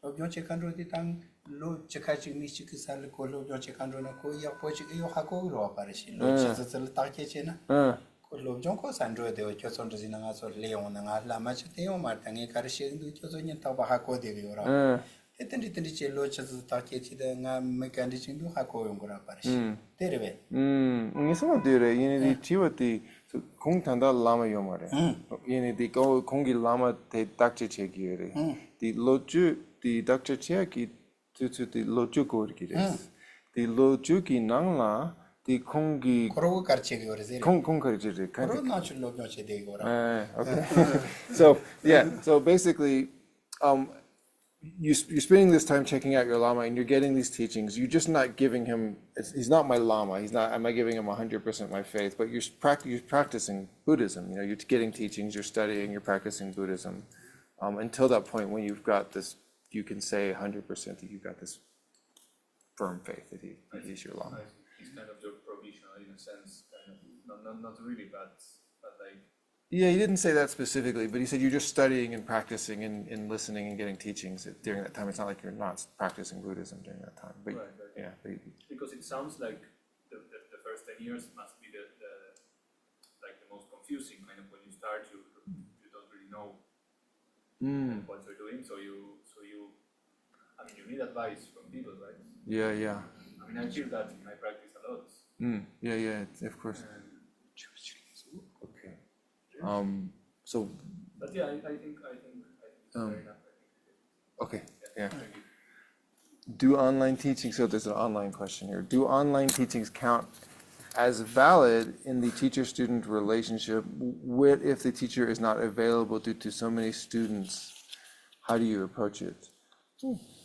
སློབ་སྦྱོང་བྱེད་ག་འགྲོ་དེ་དང་ལོ་བཅུ་ཁ་གཅིག་མི་གཅིག་གི་ས་ལ་ཁོ་སློབ་སྦྱོང་བྱེད་ག་འགྲོ་ན་ཁོ་ཡག་པོ་ཅིག་ཨེ་ཡོད་ཧ་གོ་གི་རེད་བ། པ་རེད་ཤི་ལོ་ཨ་ཆུ་ཚོད་ཚོད་ལ་བརྟག་དཔྱད་བྱས་ན། ཨ་ཁོ་སློབ་སྦྱོང་ཁོ་ས་འགྲོ་དེ་བ། ཁྱོད་ཚོ་འདྲ་ཟིན་ན་ང་ཚོ་ལས་འོང་ན་ང་བླ་མ་ཅིག་བསྟེན་ཡོང་མ་རེད། ད་ངས་ག་རེ་བཤད་གི་འདུག་ཁྱོད་ཚོ་ཉིན་རྟག་པ་ཧ་གོ་བསྡད་གི་ཡོད་ར། ཨ་དེ་དེ་འདྲི་དེ་འདྲི་བྱས་ལོ་ཆུ་ཚོད་བརྟག་དཔྱད་བྱས་ཏེ་ང་མི་ག་འདྲི་བྱེད་འདུག་ཧ་གོ་ཡོང་གི་ར། པ་རེད་ཤི། ཨུམ། དེ་རེད་བས། ཨུམ། ངས་བསམ་པ་དེ་རེད། ཡིན་ནའི་ཨ་དྲི་བ་དེ་ཁོང་ད་ལྟ་བླ་མ་ཡོད་མ་རེད། ཨུམ། ཡིན་ནའི་དེ་ཁོ་ཁོང་གི་བླ་མ་དེ་བརྟག་དཔྱད་བྱེད་ཀྱི་ཡོད་རེད། ཨུམ། དེ་ལོ་བཅུ་དེ་བརྟག་དཔྱད་བྱེད་ཡག་གི་དུས་ཚོད་དེ་ལོ་བཅུ་འགོར་གྱི་རེད། ཨུམ། དེ་ལོ་བཅུ་གི་ནང་ལ་དེ་ཁོང་གི་ཁོ་རང་གིས་ག་རེ་བྱེད་ཀྱི་ཡོད་རེད་ཟེར། ཁོང་ཁོང་ག་རེ་བྱེད་རེད། ཁོ་ཁ་རང་ནང་ཆུ་སློབ་སྦྱོང་བྱེད་བསྡད་ཡོད་ར། ཨ། Okay. So yeah, so basically, um, you, you're spending this time checking out your Lama and you're getting these teachings. You're just not giving him, it's, he's not my Lama. He's not, I'm not giving him one hundred percent my faith, but you're, pract, you're practicing Buddhism. You know, you're getting teachings, you're studying, you're practicing Buddhism, um, until that point when you've got this, you can say one hundred percent that you've got this firm faith that he, that he's your Lama. It's kind of your provisional in a sense, kind of, not, not, not really, but, but like, yeah, he didn't say that specifically, but he said you're just studying and practicing and, and listening and getting teachings during that time. It's not like you're not practicing Buddhism during that time. But right, right. Yeah, but because it sounds like the, the, the first ten years must be the, the like the most confusing kind of when you start, you you don't really know mm. what you're doing, so you so you I mean, you need advice from people, right? Yeah, yeah. I mean, I feel that in my practice a lot. Mm, yeah, yeah, of course. And okay. Um, so. But yeah, I, I think I think I think it's um, fair enough. I think. Okay. Yeah. Yeah. Thank you. Do online teaching, so there's an online question here. Do online teachings count as valid in the teacher-student relationship? What if the teacher is not available due to so many students? How do you approach it?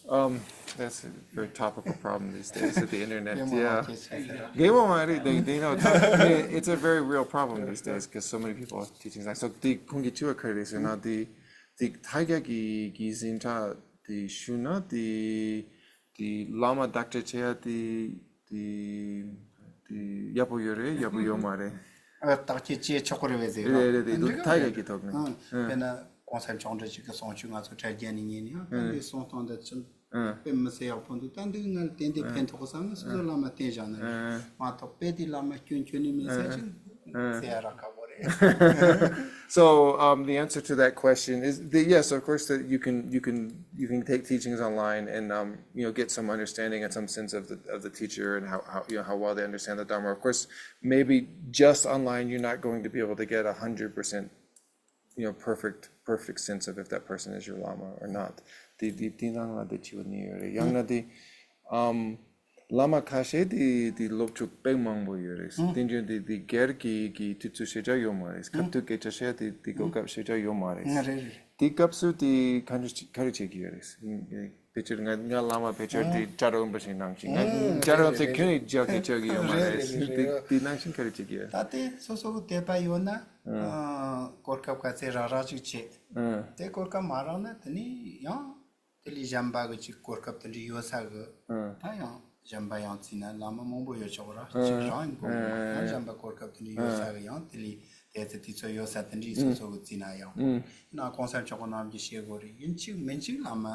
Um, that's a very topical problem these days with the internet. Yeah. Game on my they, they know it's a, it's a very real problem these days because so many people are teaching. So the kungi chua credit and the the taiga gi gi zinta the shuna the the lama doctor chair the the the yapo yore yapo yomare. ཨ་བརྟག་དཔྱད་བྱེད་ཆོག་གི་རེད་བས་ཟེར་ར། རེད་རེད་རེད། འདི་ག་ཐག་རེད་ཡག་གི་ཐོག་ནས། ཨང་། ཨང་། དཔེར་ན་གོང་ས་མཆོག་འདྲ་ཞིག་གི་གསུང་ཆོས་ང་ཚོ་གྲྭ་རྒྱ་ནས་ཉན་ནས་ཨང་། ད་ཨང་། འདི་གསུང་སྟངས་འདི་ཚོ་ཨང་། དཔེ་མི་སྲིད་ཡག་པོ་འདུག་ད་འདི་ང་ལ་ཏན་ཏན་ཨང་། ཕན་ཐོགས་བསམ་ནས་སོ་སོ་ཨང་། བླ་མ་བསྟེན་བཞག་ན་རེད། ཨང་། མ་གཏོགས་དཔེ་དེ་བླ་མ་སྐྱོན་ཁྱོན་ནས་མེད་ས་ཨང་ཅིག་ཨང་། ཟེར་ཡ་རག་ག་བོ་རེད། So, um, the answer to that question is the, yes, of course, that you can you can you can take teachings online and um, you know, get some understanding and some sense of the of the teacher and how, how you know how well they understand the Dharma. Of course, maybe just online you're not going to be able to get a hundred percent, you know, perfect perfect sense of if that person is your lama or not. The the the nang la de chi ni re yang na the um བླ་མ་ཁ་ཤས་དེ་དེ་སློབ་ཕྲུག་དཔེ་མང་པོ་ཡོད་རེད། ཨང་། དེ་འདྲ་དེ་དེ་སྒེར་གྱི་གི་དུས་ཚོད་ཤེས་བྱ་ཡོད་མ་རེད། ཁ་ཨང་ཐུག་སྐད་ཆ་བཤད་དེ་དེ་གོ་ཨང་སྐབས་ཤེས་བྱ་ཡོད་མ་རེད། ང་རེད་རེད། དེ་སྐབས་སུ་དེ་ག་འདྲ་ག་རེ་བྱེད་ཀྱི་ཡོད་རེད། ཕལ་ཆེར་ང་ང་བླ་མ་ཕལ་ཆེར་དེ་ཨང་གྲྭ་རོགས་པ་ཞིག་ནང་བཞིན་ང་ཨང་གྲྭ་རོགས་དེ་རེད་རེད་ཁྱོན་ནས་རྒྱག་གི་ཆགས་ཀྱི་ཡོད་མ་རེད། རེད་རེད་རེད་རེད། དེ་དེ་ནང་བཞིན་ག་རེ་བྱེད་ཀྱི་ཡོད། ད་དེ་སོ་སོ་གི་དད་པ་ཡོད་ན་ཨང་ཨ་གོ་སྐབས་ག་ཚད་རག་རག་ཅིག་བྱེད། ཨང་། དེ་གོ་སྐབས་མ་རག་ན་དེ་ནས་ཡང་། དེ་ལས་གཞན་པ་གི་ཅིག་གོ་སྐབས་དེ་འདྲ་ཡོད་ས་གི། ཨང་། ད་ཡང་གཞན་པ་ཡང་བརྩིས་ན་བླ་མ་མང་པོ་ཡོད་ཆོག་ར་ཨང་། གཅིག་རང་ཡིན་དགོས་མོད། ཨང་། ཡང་གཞན་པ་གོ་སྐབས་དེ་འདྲ་ཡོད་ས་གི་ཡང་དེ་ལས་དེ་ཚོ་དུས་ཚོད་ཡོད་ས་དེ་འདྲ་སོ་སོ་གི་བརྩིས་ན་ཡང་། ཨང་། ཡིན་ན་གོང་ས་མཆོག་གི་རྣམ་འགྱུར་ཤེས་དགོས་རེད། ཡིན་གཅིག་མིན་གཅིག་བླ་མ་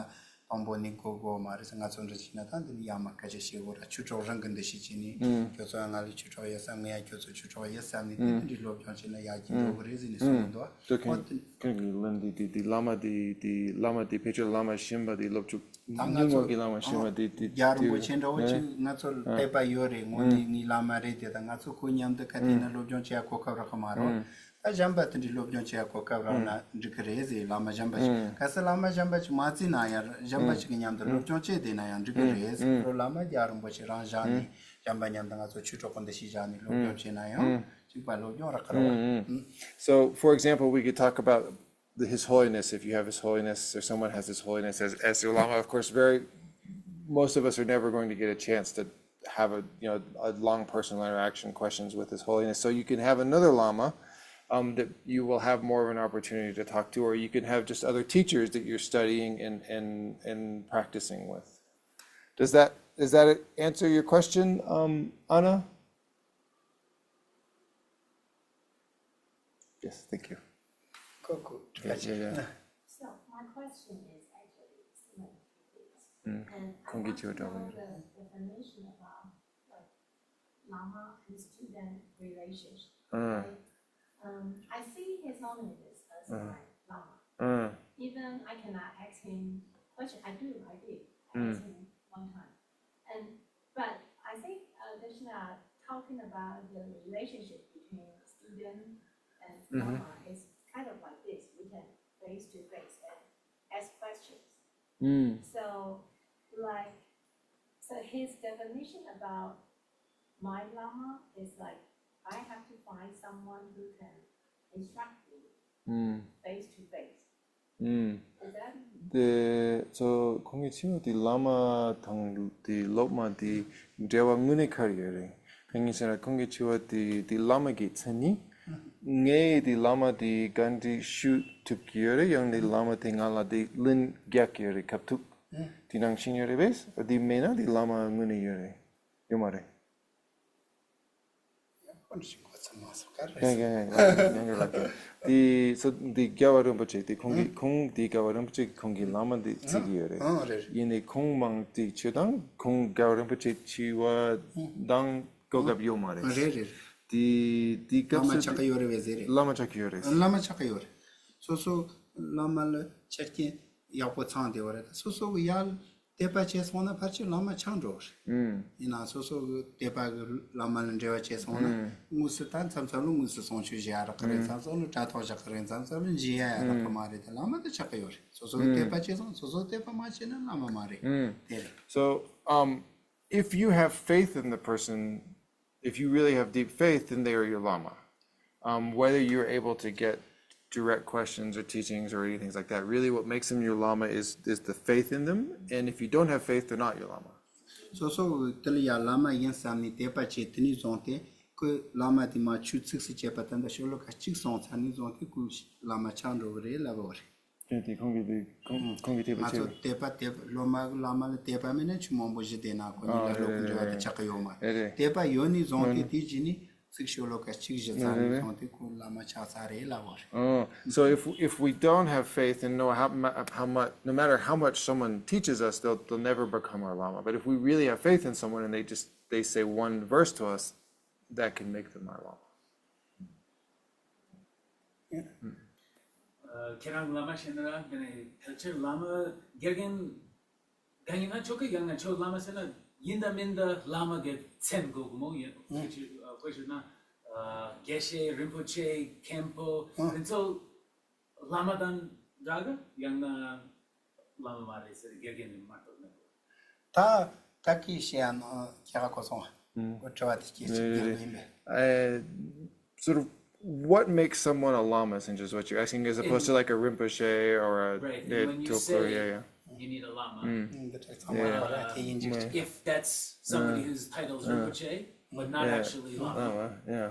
དང་པོ་ནས་གོ་དགོས་མ་རེད་ཟེར། ང་ཚོ་འདྲ་ཞིག་ན་ད་འདི་ནས་ཡར་མར་སྐད་ཆ་བཤད་དགོས་ར། ཆོས་གྲོགས་རང་གི་འདུ་ཤེས་བྱས་ནས་ཨང་། ཁྱོད་ཚོ་ཡང་ང་ལ་ཆོས་གྲོགས་ཡོད་ས། ངས་ཡང་ཁྱོད་ཚོ་ཆོས་གྲོགས་ཡོད་བསམ་ནས་དེ་ཨང་འདྲའི་སློབ་སྦྱོང་བྱས་ན་ཡག་གི་ཨང་འགྲོ་གི་རེད་ཟེར་ནས་གསུངས་འདུག་ཨང་། ཨོ་དེ། ཁྱོད་ཀྱི་ལན་འདི་འདི་འདི་བླ་མ་འདི་འདི་བླ་མ་འདི་ཕལ་ཆེར་བླ་མ་གཞན་པ་འདི་སློབ་ཕྲུག་ད་ང་ཉུང་ངུ་ཚོ་གི་བླ་མ་གཞན་པ་འདི་འདི་རྒྱལ་རིན་པོ་ཆེ་འདྲ་བོ་ཅིག་ང་ཚོ་ལ་དད་པ་ཡོད་རེད། དངོས་གནས་ངའི་བླ་མ་རེད་དེ། ད་ང་ཚོ་ཁོ་མཉམ་དུ་ག་དེ་ན་སློབ་སྦྱོང་བྱེད་ཡ་གོ་སྐབས་རག་གི་མ་རེད། ད་གཞན་པ་དེ་འདྲའི་སློབ་སྦྱོང་བྱེད་ཡ་གོ་སྐབས་རག་ན་འགྲིག་གི་རེད་ཟེར། བླ་མ་གཞན་པ་ཅིག་གལ་སྲིད་བླ་མ་གཞན་པ་ཅིག་མ་བརྩིས་ན་ཡང་གཞན་པ་ཅིག་གི་མཉམ་དུ་སློབ་སྦྱོང་བྱས་བསྡད་ན་ཡང་འགྲིག་གི་རེད་ཟེར། བླ་མ་རྒྱལ་རིན་པོ་ཆེ་རང་བཞག་ནས་གཞན་པ་མཉམ་དུ་ང་ཚོ་ཆོས་གྲོགས་པོ་འདུ་ཤེས་བཞག་ནས་སློབ་སྦྱོང་བྱས་ན་ཡང་། ཐུག་པ་སློབ་སྦྱོང་རག་གི་རེད་བ། So, for example, we could talk about the, His Holiness, if you have His Holiness, or someone has His Holiness as, as your Lama. Of course, very, most of us are never going to get a chance to have a, you know, a long personal interaction questions with His Holiness. So you can have another Lama um, that you will have more of an opportunity to talk to, or you can have just other teachers that you're studying and, and, and practicing with. Does that, does that answer your question, um, Anna? Yes, thank you. Cool, cool. Yeah, yeah, yeah. So my question is actually similar to this. And I want to know the definition about, like, Lama and student relationship. Right? Um, I see His Holiness as my Lama. Even I cannot ask him question. I do, I did. I asked him one time. And but I think uh, Dashna talking about the relationship between student and Lama is kind of like this. We can face to face and ask questions. So, like, so his definition about my Lama is like, I have to find someone who can instruct me face to face. Is that དེ་ཚོ་ཁོང་གི་འཆི་བ་དེ་བླ་མ་དང་དེ་སློབ་མ་དེ་འབྲེལ་བ་དངོས་གནས་ག་རེ་ཡོད་རེད། གང་ཡིན་ཟེར་ན་ཁོང་གི་འཆི་བ་དེ་དེ་བླ་མ་གི་མཚན་ནི། ངས་དེ་བླ་མ་དེ་བཀའ་འདྲི་ཞུ་ཐུབ་ཀྱི་ཡོད་རེད། ཡང་དེ་བླ་མ་དེ་ང་ལ་དེ་ལན་རྒྱག་གི་ཡོད་རེད། ཁ་ཐུག་དེ་ནང་བཞིན་ཡོད་རེད་པས། དེ་མེད་ན་དེ་བླ་མ་དངོས་གནས་ཡོད་རེད། ཡོད་མ་རེད། ཡག་པོ་འདྲི་གོ་ཚང་མ་སོ་ག་རེད། ཡང་ཡང་ཡང་ཡང་ཡང་ལགས། དེ་སོ་དེ་རྒྱལ་བ་རིན་པོ་ཆེ་དེ་ཁོང་གི་ཁོང་དེ་རྒྱལ་བ་རིན་པོ་ཆེ་ཁོང་གི་བླ་མ་དེ་བརྩི་གི་ཡོད་རེད། ཨང་རེད། ཡིན་ནའི་ཁོང་མང་དེ་ཆེ་དང་ཁོང་རྒྱལ་བ་རིན་པོ་ཆེ་འཆི་བ་དང་གོ་སྐབས་ཡོད་མ་རེད། རེད་རེད། དེ་དེ་བླ་མ་སྐབས་སུ་ཆགས་ཀྱི་ཡོད་རེད་བས་ཟེར་རེད། བླ་མ་ཆགས་ཀྱི་ཡོད་རེད། བླ་མ་ཆགས་ཀྱི་ཡོད་རེད། སོ་སོ་བླ་མ་ལ་ཆ་རྐྱེན་ཡག་པོ་ཚང་བསྡད་པ་རེད། སོ་སོ་གི་ཡར་དད་པ་བྱས་སོང་ན་ཕལ་ཆེར་བླ་མ་ཆགས་འགྲོ་གི་རེད། ཡིན་ནའང་སོ་སོ་གི་དད་པ་གི་བླ་མ་ལ་འབྲེལ་བ་བྱས་སོང་ན་དངོས་སུ་ད་མཚམས་མཚམས་ལ་དངོས་སུ་གསུང་ཆོས་བྱེད་ཡ་རག་གི་རེད། མཚམས་མཚམས་ལ་དྲ་ཐོག་བཞག་གི་རེད། མཚམས་མཚམས་ལ་མཇལ་ཡ་ཡ་རག་གི་མ་རེད་དེ་བླ་མ་དེ་ཆགས་གི་ཡོད་རེད། སོ་སོ་གི་དད་པ་བྱས་སོང་། སོ་སོ་གི་དད་པ་མ་བྱས་ན་བླ་མ་མ་རེད། དེ་རེད། So, um, if you have faith in the person, if you really have deep faith, then they are your Lama. Um, whether you're able to get direct questions or teachings or anything like that, really what makes them your Lama is, is the faith in them. And if you don't have faith, they're not your Lama. སོ་སོ་དེ་ལ་ཡ་བླ་མ་ཡིན་བསམ་ནས་དད་པ་བྱས་དེ་ནས་བཟུང་སྟེ་ཁོས་བླ་མ་དེ་མ་ཆོས་ཚིགས་སུ་བཅད་པ་དེ་འདྲ་ཤོ་ལོ་ཀ་གཅིག་གསུངས་ཚར་ནས་བཟུང་སྟེ་ཁོས་བླ་མ་ཆགས་འགྲོ་གི་རེད་ལབ་པ་རེད། དེ་དེ་ཁོང་གིས་དེ་ཁོང་ཁོང་གིས་དེ་ང་བྱས་ཚོ་པ་དད་པ་དད་པ་སློབ་མ་བླ་མ་ལ་དད་པ་མེད་ན་ཆོས་མང་པོ་ཞིག་བསྟན་ན་ཁོ་གཉིས་ལ་སློབ་ཀྱི་འབྲེལ་བ་དེ་ཆགས་ཀྱི་ཡོད་མ་རེད། རེད་རེད། དད་པ་ཡོད་ནས་བཟུང་སྟེ་དེ་རྗེས་ནས་ཚིག་ཤོ་ལོ་ཀ་གཅིག་བཞི་ཚར་ནས་བཟུང་སྟེ་ཁོ་བླ་མ་ཆགས་ཚར་རེད་ལབ་པ་རེད། Oh, so if if we don't have faith and know how mu- how much, no matter how much someone teaches us, they'll they'll never become our lama. But if we really have faith in someone and they just they say one verse to us, that can make them our lama. ཁྱེད་རང་བླ་མ་ཤེས་ན་ར་དེ་ནས་ཕལ་ཆེར་བླ་མ་དགེ་རྒན་གང་ཡིན་ན་ཆོག་གི། ཡང་ན་ཁྱོད་བླ་མ་ཟེར་ན་ཡིན་དང་མིན་དང་བླ་མ་གི་མཚན་དགོས་གི་མོ། ཡིན་ཁོ་ཆོས་ཁོ་ཆོས་ན་དགེ་བཤེས་རིན་པོ་ཆེ་མཁན་པོ་དེ་ཚོ་བླ་མ་དང་འདྲ་གི། ཡང་ན་བླ་མ་མ་རེད་ཟེར་དགེ་རྒན་མ་གཏོགས་མེད་གི། ད་ད་གི་བཤད་ཡ་ནང་ཁྱེད་ཀ་གོ་སོང་ང་། འོ་དྲི་བ་དེ་སྐྱེ་ཆེ་རྒྱག་གི་ཡིན་པས། Uh, sort of what makes someone a lama, essentially, is what you're asking, as opposed to, like, a rinpoche or a, right, and a when you tulku, say yeah, yeah. You need a lama, འདི་དྲི་ཚང་མ་ལ་ར་དེ་ཡིན་གཅིག་གཅིག if that's somebody whose title is rinpoche, but not yeah. Actually lama. Oh, well, yeah.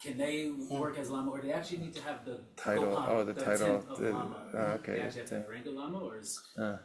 Can they work as lama, or they actually need to have the title? Gopa, oh, the, the title. Tenth of the, lama. Oh, okay. They actually have to rank a lama, or is uh.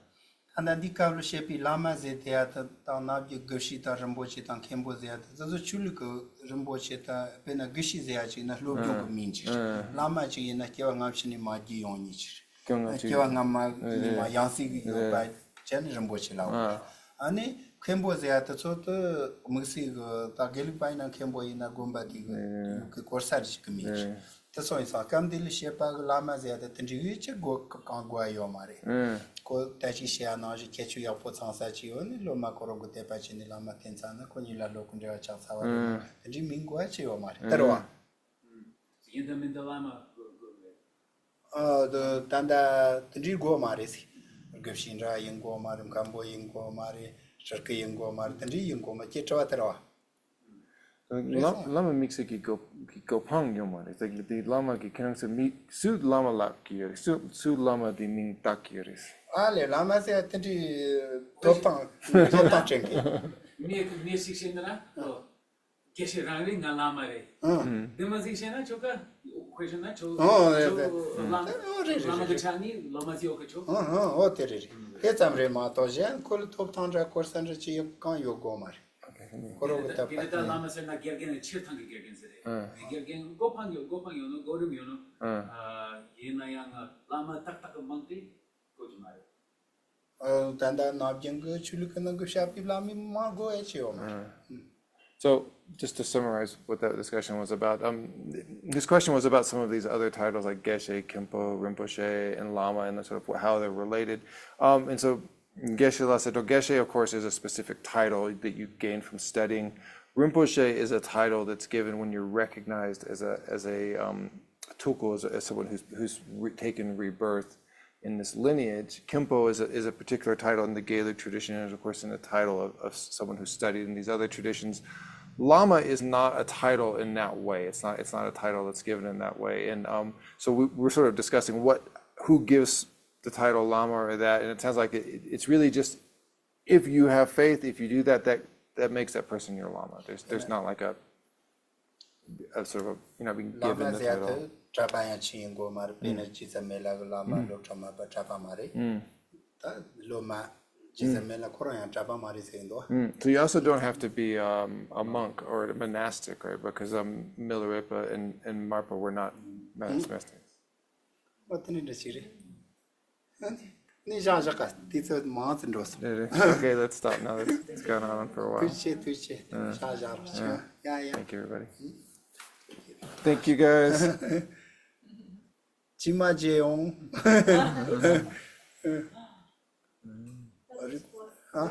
ད་ལྟ་འདི་སྐབས་ལ་བཤད་པའི་བླ་མ་ཟེར་དེ་ཡ་ད་དང་ནབ་ཀྱི་དགེ་བཤེས་དང་རིན་པོ་ཆེ་དང་མཁན་པོ་ཟེར་ཡ་ད་དེ་ཚོ་ཆོས་ལུགས་ཀྱི་རིན་པོ་ཆེ་དང་དཔེར་ན་དགེ་བཤེས་ཟེར་ཡ་ཅིག་ན་སློབ་སྦྱོང་གི་མིང་ཅིག་རེད། བླ་མ་ཅིག་ཡིན་ན་སྐྱེ་བ་སྔ་ཕྱི་ནས་མ་བརྒྱུད་ཡོང་མཁན་ཅིག་རེད། སྐྱེ་བ་སྔ་མ་ནས་མ་ཡང་སྲིད་ཀྱི་ཡོད་པ་བྱས་ནས་རིན་པོ་ཆེ་ལབ་པ་རེད། ཨ་ནི་མཁན་པོ་ཟེར་ཡ་དེ་ཚོ་དེ་དམིགས་བསལ་གྱི་ད་དགེ་ལུགས་པ་ཡིན་ན་མཁན་པོ་ཡིན་ན་དགོན་པ་དེ་གི་ཡུལ་གྱི་སྐོར་ས་རེ་ཞིག་གི་མིང་ཅིག་དེ་སོང་ཡིན་ཙང་སྐབས་འདི་ལ་བཤད་པ་གི་བླ་མ་ཟེར་ཡ་དེ་དེ་འདྲའི་ཡོད་ཅི་དགོས་གང་དགོས་ཡ་ཡོད་མ་རེད། ཁོ་ད་ཅིག་བཤད་ཡ་ནང་བཞིན་ཁྱད་ཆོས་ཡག་པོ་ཚང་ས་ཅིག་ཡོད་ནི་སློབ་མ་ཁོ་རང་གི་དད་པ་བྱས་ནས་བླ་མ་བསྟེན་ཚར་ན་ཁོ་གཉིས་ལ་སློབ་ཀྱི་འབྲེལ་བ་ཆགས་ཚར་བ་རེད། དེ་འདྲའི་མིང་དགོས་ཡ་ཅི་ཡོད་མ་རེད། དེ་རེད་བ། ཡིན་དང་མིན་དང་བླ་མ་དགོས་དགོས་རེད། ཨ་དེ་ད་ལྟ་དེ་འདྲའི་དགོས་མ་རེད་ཟེར། དགེ་བཤེས་འདྲ་ཡིན་དགོས་མ་རེད། མཁན་པོ་ཡིན་དགོས་མ་རེད། སྤྲུལ་སྐུ་ཡིན་དགོས་མ་རེད། དེ་འདྲའི་ཡིན་དགོས་མ་ཁྱེད་དྲི་བ་དེ་རེད་བ། བླ་བླ་མ་དམིགས་བསལ་གྱི་གོ་གི་གོ་འཕང་ཡོད་མ་རེད། ད་དེ་བླ་མ་གི་ཁྱེད་རང་ཚོ་མི་སུ་བླ་མ་ལབ་ཀྱི་ཡོད་རེད། སུ་སུ་བླ་མ་དེ་མིང་བཏགས་ཀྱི་ཡོད་རེད། ཨ་ལས། བླ་མ་ཟེར་དེ་འདྲའི་ཐོབ་ཐང་ཐོབ་ཐང་ཅན་གྱི། ངས་ངས་ཞིག་བཤད་ན་ཨོ། དགེ་བཤེས་རང་རེད། ང་བླ་མ་རེད། ཨང་། དེ་མ་ཟིག་བཤད་ན་ཁྱོ་ག་དཔེ་བཤད་ན་ཁྱོ་ཨོ་རེད་ཁྱོ་རེད། བླ་མ་ཨོ་རེད་རེད་བླ་མ་རེད་གི་རེད། ཕྱག་ནི་བླ་མ་ཚིག་ཡོད་གི་ཁྱོ། ཨང་ཨང་ཨོ་དེ་རེད་རེད། དེ་ཙམ་རེད་མ་གཏོགས་གཞན་ཁོ་ལ་ཐོབ་ཐང་འདྲ་སྐོར་ས་འདྲ་ཅི་ཡོད་གང་ཡོད་དགོས་མ་རེད། ཁོ་རང་གི་ད་དེ་འདི་ད་བླ་མ་ཟེར་ན་དགེ་རྒན་ནི་ཕྱིར་ཐང་གི་དགེ་རྒན་ཟེར་རེད། ཨ། དགེ་རྒན་གོ་འཕང་ཡོད་གོ་འཕང་ཡོད་ནོ་གོ་རིམ་ཡོད་ནོ། ཨ། ཡིན་ན་ཡང་བླ་མ་ཏག་ཏག་གི་མིང་དེ་གོ་གི་མ་རེད། ཨ། ད་ལྟ་ནམ་རྒྱུན་གྱི་ཆོས་ལུགས་ཀྱི་ནང་གི་བཤད་པའི་བླ་མའི་མ་གོ་ཨེ་ཆེ་ཡོད་མ་རེད། ཨ། So, just to summarize what that discussion was about, um, his question was about some of these other titles like Geshe, Khenpo, Rinpoche, and Lama, and sort of how they're related. Um, and so, Geshe Lhasa, Geshe, of course, is a specific title that you gain from studying. Rinpoche is a title that's given when you're recognized as a as a um, tulku, as, a, as someone who's who's re- taken rebirth in this lineage. Khenpo is a, is a particular title in the Gelug tradition, and of course, in the title of, of someone who studied in these other traditions. Lama is not a title in that way. It's not. It's not a title that's given in that way. And um, so we, we're sort of discussing what who gives the title Lama or that, and it sounds like it, it's really just if you have faith, if you do that, that that makes that person your Lama. There's there's not like a, a sort of a, you know, being given the title. བླ་མ་ཟེར་ཡ་དེ་གྲྭ་པ་ཡང་ཆི་ཡིན་དགོས་མ་རེད། དཔེར་ན་རྗེ་བཙུན་མི་ལ་གི་བླ་མ་སློབ་གྲྭ་མ་པ་གྲྭ་པ་མ་རེད། ད་སློབ་མ་རྗེ་བཙུན་མི་ལ་ཁོ་རང་ཡང་གྲྭ་པ་མ་རེད་ཟེར་གྱི་འདུག So you also don't have to be um, a monk or a monastic, right? Because um, Milarepa and, and Marpa were not monastic. ཨོ་དེ་ནི་འདྲ་ཞིག་རེད། ཨ་ནི་ནི་བཞག་བཞག་ག་དུས་ཚོད་མང་ཙམ་འགྲོ་སོང་། རེད་རེད། Okay, let's stop now. It's, it's gone on for a while. ཐུགས་རྗེ་ཆེ། ཐུགས་རྗེ་ཆེ། བཞག་བཞག་རོགས་བྱེད། ཡ་ཡ། Thank you, everybody. Thank you, guys. ཇི་མ་ཇེ་ཡོང་། ཨ།